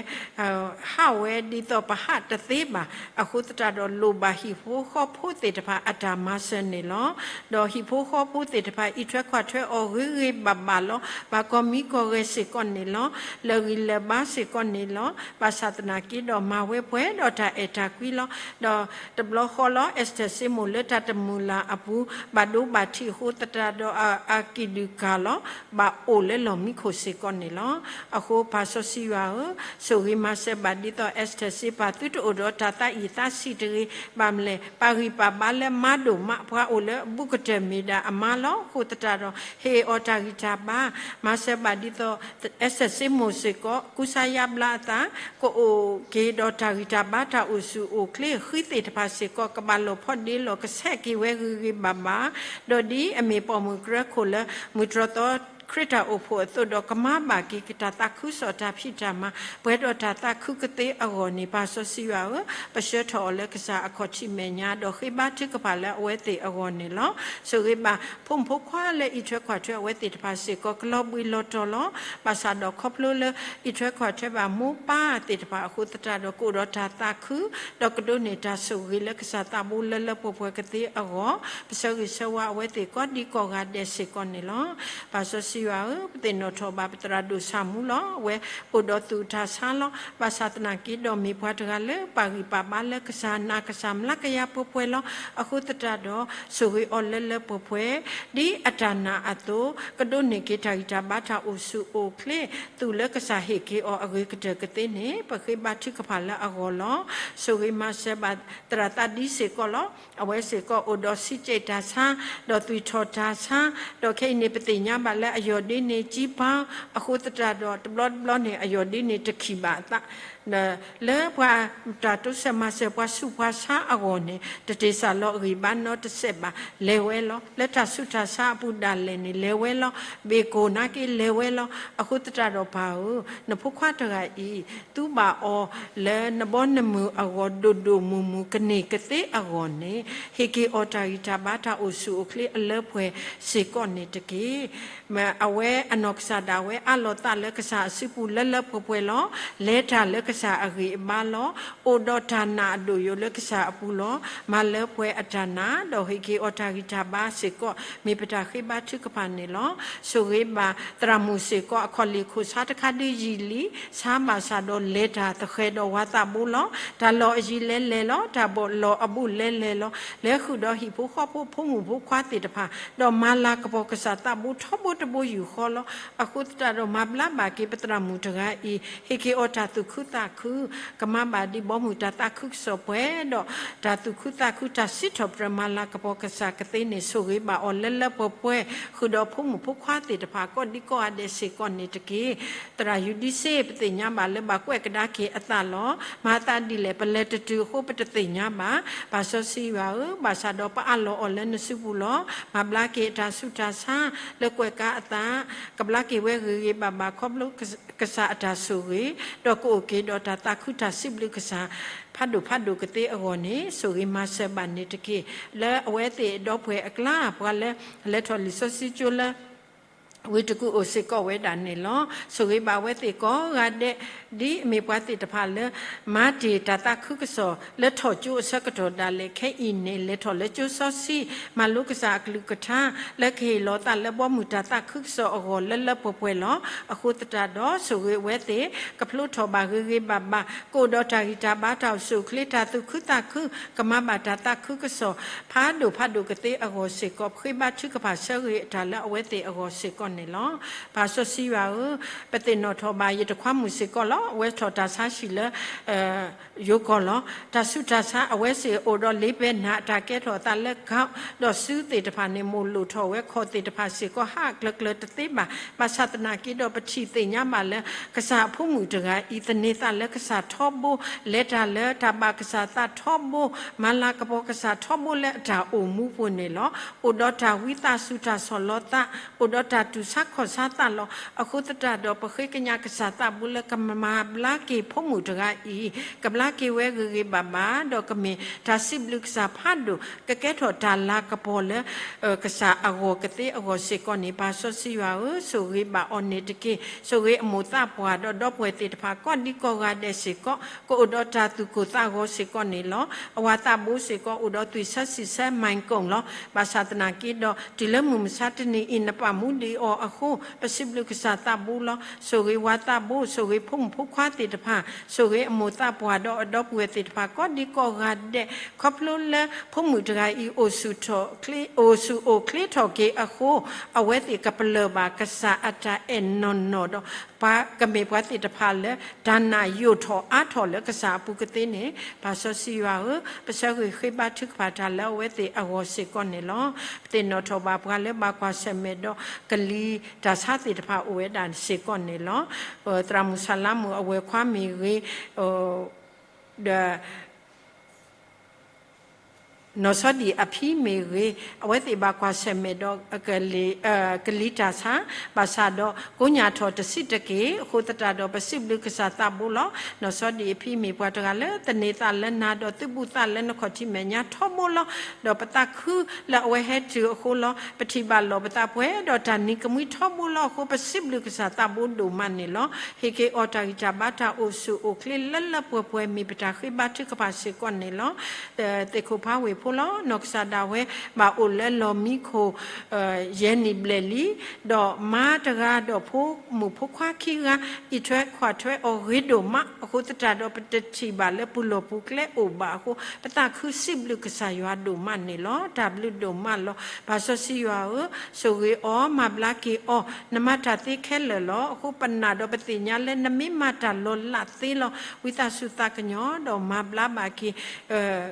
ဟးဝဲဒ်သိးပဟးတသ့ဘၣ်. အဃိသတးဒီးလိၣ်ဘၣ်ဟံၣ်ဖိဃီဖိသ့ၣ်တဖၣ်အတၢ်မၤစၢၤန့ၣ်လီၤ. ဒီးဟံၣ်ဖိဃီဖိသ့ၣ်တဖၣ်အံးထွဲကွၢ်ထွဲအီၤဂ့ၤဂ့ၤဘၣ်ဘၣ်လီၤ. ဘၣ်ကီမံကီၢ်ဂဲၤစ့ၢ်ကီးန့ၣ်လီၤ. လၢာ်ဂံၢ်လၢာ်ဘါစ့ၢ်ကီးန့ၣ်လီၤ. ဘၣ်ဆၣ်သနာ်က့ဒီးမၤဝဲပှဲၤဒီးတၢ်အဲၣ်တၢ်ကွံလီၤ. ဒီးတဘျီဃီလီၤ Esther Seymour လၢတၢ်တမုာ်လၤအပူၤ ဘၣ်ဒိဘၣ်ထံးအဃိသတးဒီးအကံၣ်ဒုၣ်ကၢ်လီၤ ဘၣ်အိၣ်လၢလီၢ်မံခိၣ်စ့ၢ်ကီးန့ၣ်လီၤ. အဃိပၢ်စီဆှံယွၤဧၢ, ဆိၣ်ဂ့ၤမၤစၢၤဘၣ်ဒ်သိး Esther Seymour သုတအိၣ်ဒီးတၢ်သးအံၣ်သးဆံးတဂ့ၤ. ဘၣ်မနုၤလဲၣ်, ပာ်ဂံၢ်ပာ်ဘါလၢမါဒိၣ်မး ပှၤအိၣ်လၢအဘူးကတၢၢ်မ့ၢ်ဒၣ်အမါလီၤ. အဃိသတးဒီး ဟ့ၣ်အီၤတၢ်ဂံၢ်တၢ်ဘါ, မၤစၢၤဘၣ်ဒ်သိး Esther Seymour စ့ၢ်ကီး ကူစါယါဘျါအသး, ကအိၣ်က့ၤဒီးတၢ်ဂံၢ်တၢ်ဘါ တၢ်အိၣ်ဆူၣ်အိၣ်ချ့, ဃံသ့ၣ်တဖၣ်စ့ၢ်ကီး ကဘၣ်လီၤဖီဒ့လီၤ ကဆဲးက့ၤဝဲဂ့ၤဂ့ၤဘၣ်ဘၣ်, ဒီးဒ်အမ့ၢ်ပိာ်မုၣ်ကရၢခိၣ်လၢ မုၢ်တြီၢ်သီခရံာ်တၢ်အိၣ်ဖှိၣ်အသိးဒီး ကမၤဘၣ်က့ၤကတၢ်သးခုကစီၣ်တၢ်ဖံးတၢ်မၤ ပှဲၤဒီးတၢ်သးခုကသ့အဂီၢ်န့ၣ် ပၢ်စီဆှံယွၤဧၢ, ပဆှၢထီၣ်အီၤလၢကစၢ်အခီၣ်ထံးမဲာ်ညါ ဒီးဃ့ဘါထုကဖၣ်လၢအဝဲသ့ၣ်အဂီၢ်န့ၣ်လီၤ. ဆိၣ်ဂ့ၤဘၣ်ဖိမုၣ်ဖိခွါလၢအံးထွဲကွၢ်ထွဲအဝဲသ့ၣ်တဖၣ်စ့ၢ်ကီး ကလီၤဘှံးလီၤတီၤလီၤ. ဘၣ်ဆၣ်ဒီးခီဖျိလၢအံးထွဲကွၢ်ထွဲဘၣ်မိၢ်ပၢ်သ့ၣ်တဖၣ်အဃိသတးဒီး ကအိၣ်ဒီးတၢ်သးခု ဒီးကဒိးန့ၢ်တၢ်ဆိၣ်ဂ့ၤလၢကစၢ်သးဘိလၢလၢပှဲၤပှဲၤကသ့အဂီၢ်, ပဆၢဂ့ၤဆၢဝါအဝဲသ့ၣ်ကိးဒံကိးဂၤဒဲးစ့ၢ်ကီးန့ၣ်လီၤ. ပၢ်စီဆှံယွၤဧၢ, ပသ့ၣ်နီၣ်ထီၣ်ဘၣ်ပသရၣ်ဒိၣ်ဆၣ်မူလီၤ. အဝဲအိၣ်ဒီးသူၣ်တၢ်ဆါလီၤ. ဘၣ်ဆၣ်သနာ်က့ဒီးမ့ၢ်ပှၤတဂၤလၢပာ်ဂံၢ်ပာ်ဘါလၢကစၢ်နာ်ကစၢ်မျးကယၤပှဲၤပှဲၤလီၤ. အဃိသတးဒီး ဆိၣ်ဂ့ၤအီၤလၢလၢပှဲၤပှဲၤ ဒ်အတၢ်နာ်အသိး ကဒိးန့ၢ်က့ၤတၢ်ဂံၢ်တၢ်ဘါတၢ်အိၣ်ဆူၣ်အိၣ်ချ့, သူၣ်လၢကစၢ်ဟ့ၣ်က့ၤအီၤအဂ့ၤကတၢၢ်ကသ့န့ၣ် ပဃ့ဘါထုကဖၣ်လၢအဂီၢ်လီၤ. ဆိၣ်ဂ့ၤမၤစၢၤဘၣ်သရၣ်သးဒံစ့ၢ်ကီးလီၤ. အဝဲစ့ၢ်ကီးအိၣ်ဒီးဆံးစဲးတၢ်ဆါ, ဒီးသွံၣ်ထီၣ်တၢ်ဆါ, ဒီးခဲအံၤန့ၣ် ပသ့ၣ်ညါဘၣ်လၢအယီၢ်ဒ့န့ၣ် ကၠံပၢ်, အဃိသတးဒီး တဘျီတဘျီန့ၣ် အယီၢ်ဒ့န့ၣ်တခံးဘၣ်အသး လၢပှၤတၢ်တိစၢၤမၤစၢၤပှၤဆူးပှၤဆါအဂီၢ်န့ၣ် တတ့ၢ်စၢ်လီၤအဂံၢ်ဘါနီတစဲးဘၣ်, လဲၤဝဲလီၤ. လၢတၢ်ဆူးတၢ်ဆါအပူၤဒၣ်လဲာ်န့ၣ် လဲၤဝဲလီၤ. ဘ့ၣ်ကိၢ်နာ်က့လဲၤဝဲလီၤ. အဃိသတးဒီးပၢ်ဧၢ, နဖိခွါတဂၤအံၤ သူဘၣ်အီၤလၢနဘီနမုၢ်အဂီၢ်ဒိၣ်ဒိၣ်မုၢ်မုၢ်ကန့ၢ်ကသ့အဂီၢ်န့ၣ်, ဟ့ၣ်က့ၤအီၤတၢ်ဂံၢ်တၢ်ဘါတၢ်အိၣ်ဆူၣ်အိၣ်ချ့အလၢပှဲၤစ့ၢ်ကီးန့ၣ်တက့ၢ်. အဝဲအနီၢ်ကစၢ်ဒၣ်ဝဲအးလီၤသးလၢကစၢ်အစုပူၤလၢလၢပှဲၤပှဲၤလီၤ. လဲၤတၢ်လၢကစၢ်အဂံၢ်အဘါလီၤ. အိၣ်ဒီးတၢ်နာ်အဒိၣ်ယိာ်လၢကစၢ်အပူၤလီၤ. မၤလၢပှဲၤအတၢ်နာ် ဒီးဟ့ၣ်က့ၤအီၤတၢ်ဂံၢ်တၢ်ဘါစ့ၢ်ကီး မ့ၢ်ပတၢ်ဃ့ဘါထုကဖၣ်န့ၣ်လီၤ. ဆိၣ်ဂ့ၤဘၣ်သရၣ်မုၣ်စ့ၢ်ကီး အခီၣ်လ့ၣ်ခိၣ်ဆါတခါဒုးယံာ်လံ, ဆါဘၣ်ဆၣ်ဒီးလဲၤတၢ်သဃဲၤဒီးဝၤသးဘိလီၤ. တၢ်လီၢ်အယံၤလဲၤလဲၤလီၤ. တၢ်ဘီၣ်လီၢ်အဘူးလဲၤလဲၤလီၤ. လဲၤဃုာ်ဒီးဟံၣ်ဖိဃီဖိဖိမုၣ်ဖိခွါသ့ၣ်တဖၣ်, ဒီးမၤလၤကပီၤကစၢ်သးဘိထီဘိတဘိယူၢ်ဃီလီၤ. အဃိသတးဒီးမၤဘျါဘၣ်က့ၤပသရၣ်မုၣ်တဂၤအံၤ, ဟ့ၣ်က့ၤအီၤတၢ်သူၣ်ခုသးခု, ကမၤဘၣ်ဒ်ဘီမုၢ်တၢ်သးခုကစီၣ်ပှဲၤဒီး တၢ်သူၣ်ခုသးခု တၢ်စံးထီၣ်ပတြၢၤမၤလၤကပီၤကစၢ်ကသ့န့ၣ် ဆိၣ်ဂ့ၤဘၣ်အီၤလၢလၢပှဲၤပှဲၤ, ဃုာ်ဒီးဖိမုၣ်ဖိခွါသ့ၣ်တဖၣ် ကိးဒံကိးဂၤဒဲးစ့ၢ်ကီးန့ၣ်တက့ၢ်. သရၣ်ယူဒံစ့ ပသ့ၣ်ညါဘၣ်လၢဘၣ်ကွဲးကဒါက့ၤအသးလီၤ. မၤသးဒ်လဲၣ် ပလဲၤတတုၤအဃိပတသ့ၣ်ညါဘၣ်. ပၢ်စီဆှံယွၤဧၢ, ဘၣ်ဆၣ်ဒီးပအးလီၤအီၤလၢနစုပူၤလီၤ. မၤဘျါက့ၤအတၢ်ဆူးတၢ်ဆါ လၢကွဲးကါအသး, ကဘျါက့ၤဝဲဂ့ၤဂ့ၤဘၣ်ဘၣ် ခီဖျိကစၢ်အတၢ်ဆိၣ်ဂ့ၤ, ဒီးကအိၣ်က့ၤဒီးတၢ်သးခုတၢ်စံးဘျုးကစၢ် ဖးဒိၣ်ဖးဒိၣ်ကသ့အဂီၢ်န့ၣ် ဆိၣ်ဂ့ၤမၤစၢၤဘၣ်န့ၣ်တက့ၢ်. လၢအဝဲသ့ၣ်ဒီပုၢ်ဝဲၢ်အကျါ ပှၤလၢလဲၤထီၣ်လံာ်စီဆှံကၠိလၢ ဝ့ၢ်တကူၣ်အိၣ်စ့ၢ်ကီးဝဲဒၣ်န့ၣ်လီၤ. ဆိၣ်ဂ့ၤဘၣ်အဝဲသ့ၣ်ကိးဂၤဒဲး, ဒ်အမ့ၢ်ပှၤသ့ၣ်တဖၣ်လၢ မၤတ့ၢ်တၢ်သးခုကစီၣ် လၢထီၣ်ကၠိအဆၢကတီၢ်ဒၣ်လဲာ်ခဲအံၤန့ၣ် လဲၤထီၣ်လၢကၠိစီဆှံ, မၤလိကစၢ်အကလုၢ်ကထါ လၢကဟ့ၣ်လီၤသးလၢဘီမုၢ်တၢ်သးခုကစီၣ်အဂီၢ်လၢလၢပှဲၤပှဲၤလီၤ. အဃိသတးဒီး ဆိၣ်ဂ့ၤအဝဲသ့ၣ် ကဖျိထီၣ်ဘၣ်ဂ့ၤဂ့ၤဘၣ်ဘၣ်, ကအိၣ်ဒီးတၢ်ဂံၢ်တၢ်ဘါ တၢ်အိၣ်ဆူၣ်အိၣ်ချ့ တၢ်သူၣ်ခုသးခု, ကမၤဘၣ်တၢ်သးခုကစီၣ် ဖးဒိၣ်ဖးဒိၣ်ကသ့အဂီၢ်စ့ၢ်ကီး, ပဃ့ဘါထုကဖၣ်ဆၢဂ့ၤအတၢ်လၢအဝဲသ့ၣ်အဂီၢ်စ့ၢ်ကီးန့ၣ်လီၤ. ပၢ်စီဆှံယွၤဧၢ, ပသ့ၣ်နီၣ်ထီၣ်ဘၣ် ယတခွါမုၣ်စ့ၢ်ကီးလီၤ. အဝဲထီၣ်တၢ်ဆါဟံၣ်လၢ ယိၤကီၢ်လီၤ. တၢ်ဆူးတၢ်ဆါ အဝဲစ့ၢ်အိၣ်ဒီးလ့ပယ်နာ် တၢ်ကဲထီၣ်အသးလၢ gout ဒီးစုသ့ၣ်တဖၣ်န့ၣ် မိၢ်လိၣ်ထီၣ်ဝဲ ခီၣ်သ့ၣ်တဖၣ်စ့ၢ်ကီး ဟးကျၢၤကျၢၤတသ့ဘၣ်. ဘၣ်ဆၣ်သနာ်က့ဒီး ပထံၣ်သ့ၣ်ညါဘၣ်လၢ ကစၢ်အဖိမုၣ်တဂၤအံၤ သန့ၤသးလၢကစၢ်ထီဘိ, လဲၤတၢ်လၢတၢ်ဘၣ်ကစၢ်သးထီဘိ, မၤလၤကပီၤကစၢ်ထီဘိလၢအတၢ်အိၣ်မူပူၤန့ၣ်လီၤ. အိၣ်ဒီးတၢ်ဝံသးစူၤ တၢ်ဆီၣ်လီၤသး, အိၣ်ဒီးတၢ် ပှၤလၢအအိၣ်မူဆူပှၤကလုာ်ဆါခီၣ်ဆါသးလီၤ. အဃိသတးဒီး ပဃ့ကညးကစၢ်သးဘိလၢကမၤဘျါက့ၤဖိမုၣ်တဂၤအံၤ, ကဘျါက့ၤဝဲဂ့ၤဂ့ၤဘၣ်ဘၣ်, ဒီးကမ့ၢ်တၢ်စံးဘျုးကစၢ်ဖးဒိၣ်, ကကဲထီၣ်တၢ်လၤကပီၤလၢ ကစၢ်အဂီၢ်ကသ့အဂီၢ်စ့ၢ်ကီးန့ၣ်, ပၢ်စီဆှံယွၤဧၢ, ဆိၣ်ဂ့ၤဘၣ်အီၤန့ၣ်တက့ၢ်. ဆိၣ်ဂ့ၤအမိၢ်သးပှၢ်ဒီး ဒီပုၢ်ဝဲၢ်သ့ၣ်တဖၣ် ကိးဒံကိးဂၤဒဲးစ့ၢ်ကီး, ကအိၣ်ဒီးတၢ်သူၣ်ကိၢ်သးဂီၤစ့ၢ်ကီးန့ၣ်လီၤ. အဝၤသးဘိစ့ၢ်ကီး အိၣ်ဒီးသွံၣ်ဆၢဆံၣ်ဆၢမၤကီၢ်လီၤ. ဘၣ်ဆၣ်သနာ်က့ဒီး တုၤလၢမုၢ်မဆါတနံၤအံၤ နပာ်မူဒံးအီၤအဃိ ပစံးဘျုးကစၢ်သးဘိလီၤ. ဆိၣ်ဂ့ၤဝၤသးဘိ, ဆိၣ်ဂ့ၤဖိမုၣ်ဖိခွါသ့ၣ်တဖၣ်, ဆိၣ်ဂ့ၤအမိၢ်သးပှၢ်ဒီးအဒီပုၢ်ဝဲၢ်သ့ၣ်တဖၣ် ကိးဒံကိးဂၤဒဲး, ခီဖျိလၢဖိမုၣ်တဂၤအံၤ အိၣ်ဆူၣ်အိၣ်ချ့ထီၣ်က့ၤအဃိ, အဝဲသ့ၣ်ကပလၢၢ်ဘၣ်ကစၢ်အတၢ်အဲၣ်နီၢ်နီၢ်ဒီး ပှၤကမ့ၢ်ပှၤသ့ၣ်တဖၣ်လၢ တၢ်နာ်ယိာ်ထီၣ်အါထီၣ်လၢကစၢ်အပူၤကသ့န့ၣ်, ပၢ်စီဆှံယွၤဧၢ, ပဆၢဂ့ၤဃ့ဘါထုကဖၣ်တၢ်လၢအဝဲသ့ၣ်အဂီၢ်စ့ၢ်ကီးန့ၣ်လီၤ. ပသ့ၣ်နီၣ်ထီၣ်ဘၣ်ပှၤလၢဘၣ်ကွၢ်ဆၢၣ်မဲာ်ဒီး ကလံၤတၢ်ဆါသ့ၣ်တဖၣ်အိၣ်ဝဲဒၣ်စ့ၢ်ကီးန့ၣ်လီၤ. သရၣ်မုၣ်ဆၣ်လါမုၣ်အဝဲၢ်ခွါမ့ၢ်ဂ့ၤ, ဒီး နီၢ်စီၤဒံၣ်အဖံမ့ၢ်ဂ့ၤ, အဝဲသ့ၣ်ဘၣ်ကွၢ်ဆၢၣ်မဲာ်ဒီး ကလံၤတၢ်ဆါ, ဘၣ်ဆၣ်ဒီးကိညၢ်ထီၣ်တဆံးတက့ၢ်. အဃိသတးဒီး ပစံးဘျုးကစၢ်သးဘိလီၤ. နီၢ်စီၤဒံၣ်အဖံမ့ၢ်ပှၤတဂၤလၢ သန့ၤသးလၢနၤဒီး သုးဘူးသးလၢနခီၣ်ထံးမဲာ်ညါထီဘိလီၤ. ဒီးပသးခုလၢအဝဲဟဲတုၤအဃိလီၤ. ပထံၣ်ဘၣ်လီၤပသးပှဲၤဒီး တၢ်နံၤကမှံထီဘိလီၤအဃိ ပစံးဘျုးကစၢ်သးဘိဒိၣ်မးန့ၣ်လီၤ. ဟ့ၣ်က့ၤအီၤတၢ်ဂံၢ်တၢ်ဘါတၢ်အိၣ်ဆူၣ်အိၣ်ချ့လၢလၢပှဲၤပှဲၤ မ့ၢ်ပတၢ်ဃ့ဘါထုကဖၣ်စ့ၢ်ကီးန့ၣ်လီၤ. သ့ၣ်ခိၣ်ဖးဝ့ၢ်ဖိလီၤ. နီၢ်ကစၢ်ဒၣ်ဝဲ ဘၣ်အိၣ်လၢလီၢ်မံခိၣ် ယဲၢ်နံၣ်ဘျဲၣ်လံ, ဒီးမါတဂၤဒီးဖိမုၣ်ဖိခွါခံဂၤ အံးထွဲကွၢ်ထွဲအီၤဂ့ၤဒိၣ်မး, အဃိသတးဒီး ပတထံၣ်ဘၣ်လၢပူၤလီၢ်ပူၤကျဲအိၣ်ဘၣ်အဃိ ပသးခုစံးဘျုးကစၢ်ယွၤဒိၣ်မးန့ၣ်လီၤ. တၢ်ဘျုးဒိၣ်မးလီၤ. ပၢ်စီဆှံယွၤဧၢ, ဆိၣ်ဂ့ၤအီၤ, မၤဘျါက့ၤအီၤ, နမၤတၢ်သ့ခဲလၢာ်လီၤ. အဃိပနာ်ဒီးပသ့ၣ်ညါလၢနမ့ၢ်မၤတၢ်လီၤလးသ့လီၤ. ဝံသးစူၤသးကညီၤဒီးမၤဘျါဘၣ်က့ၤ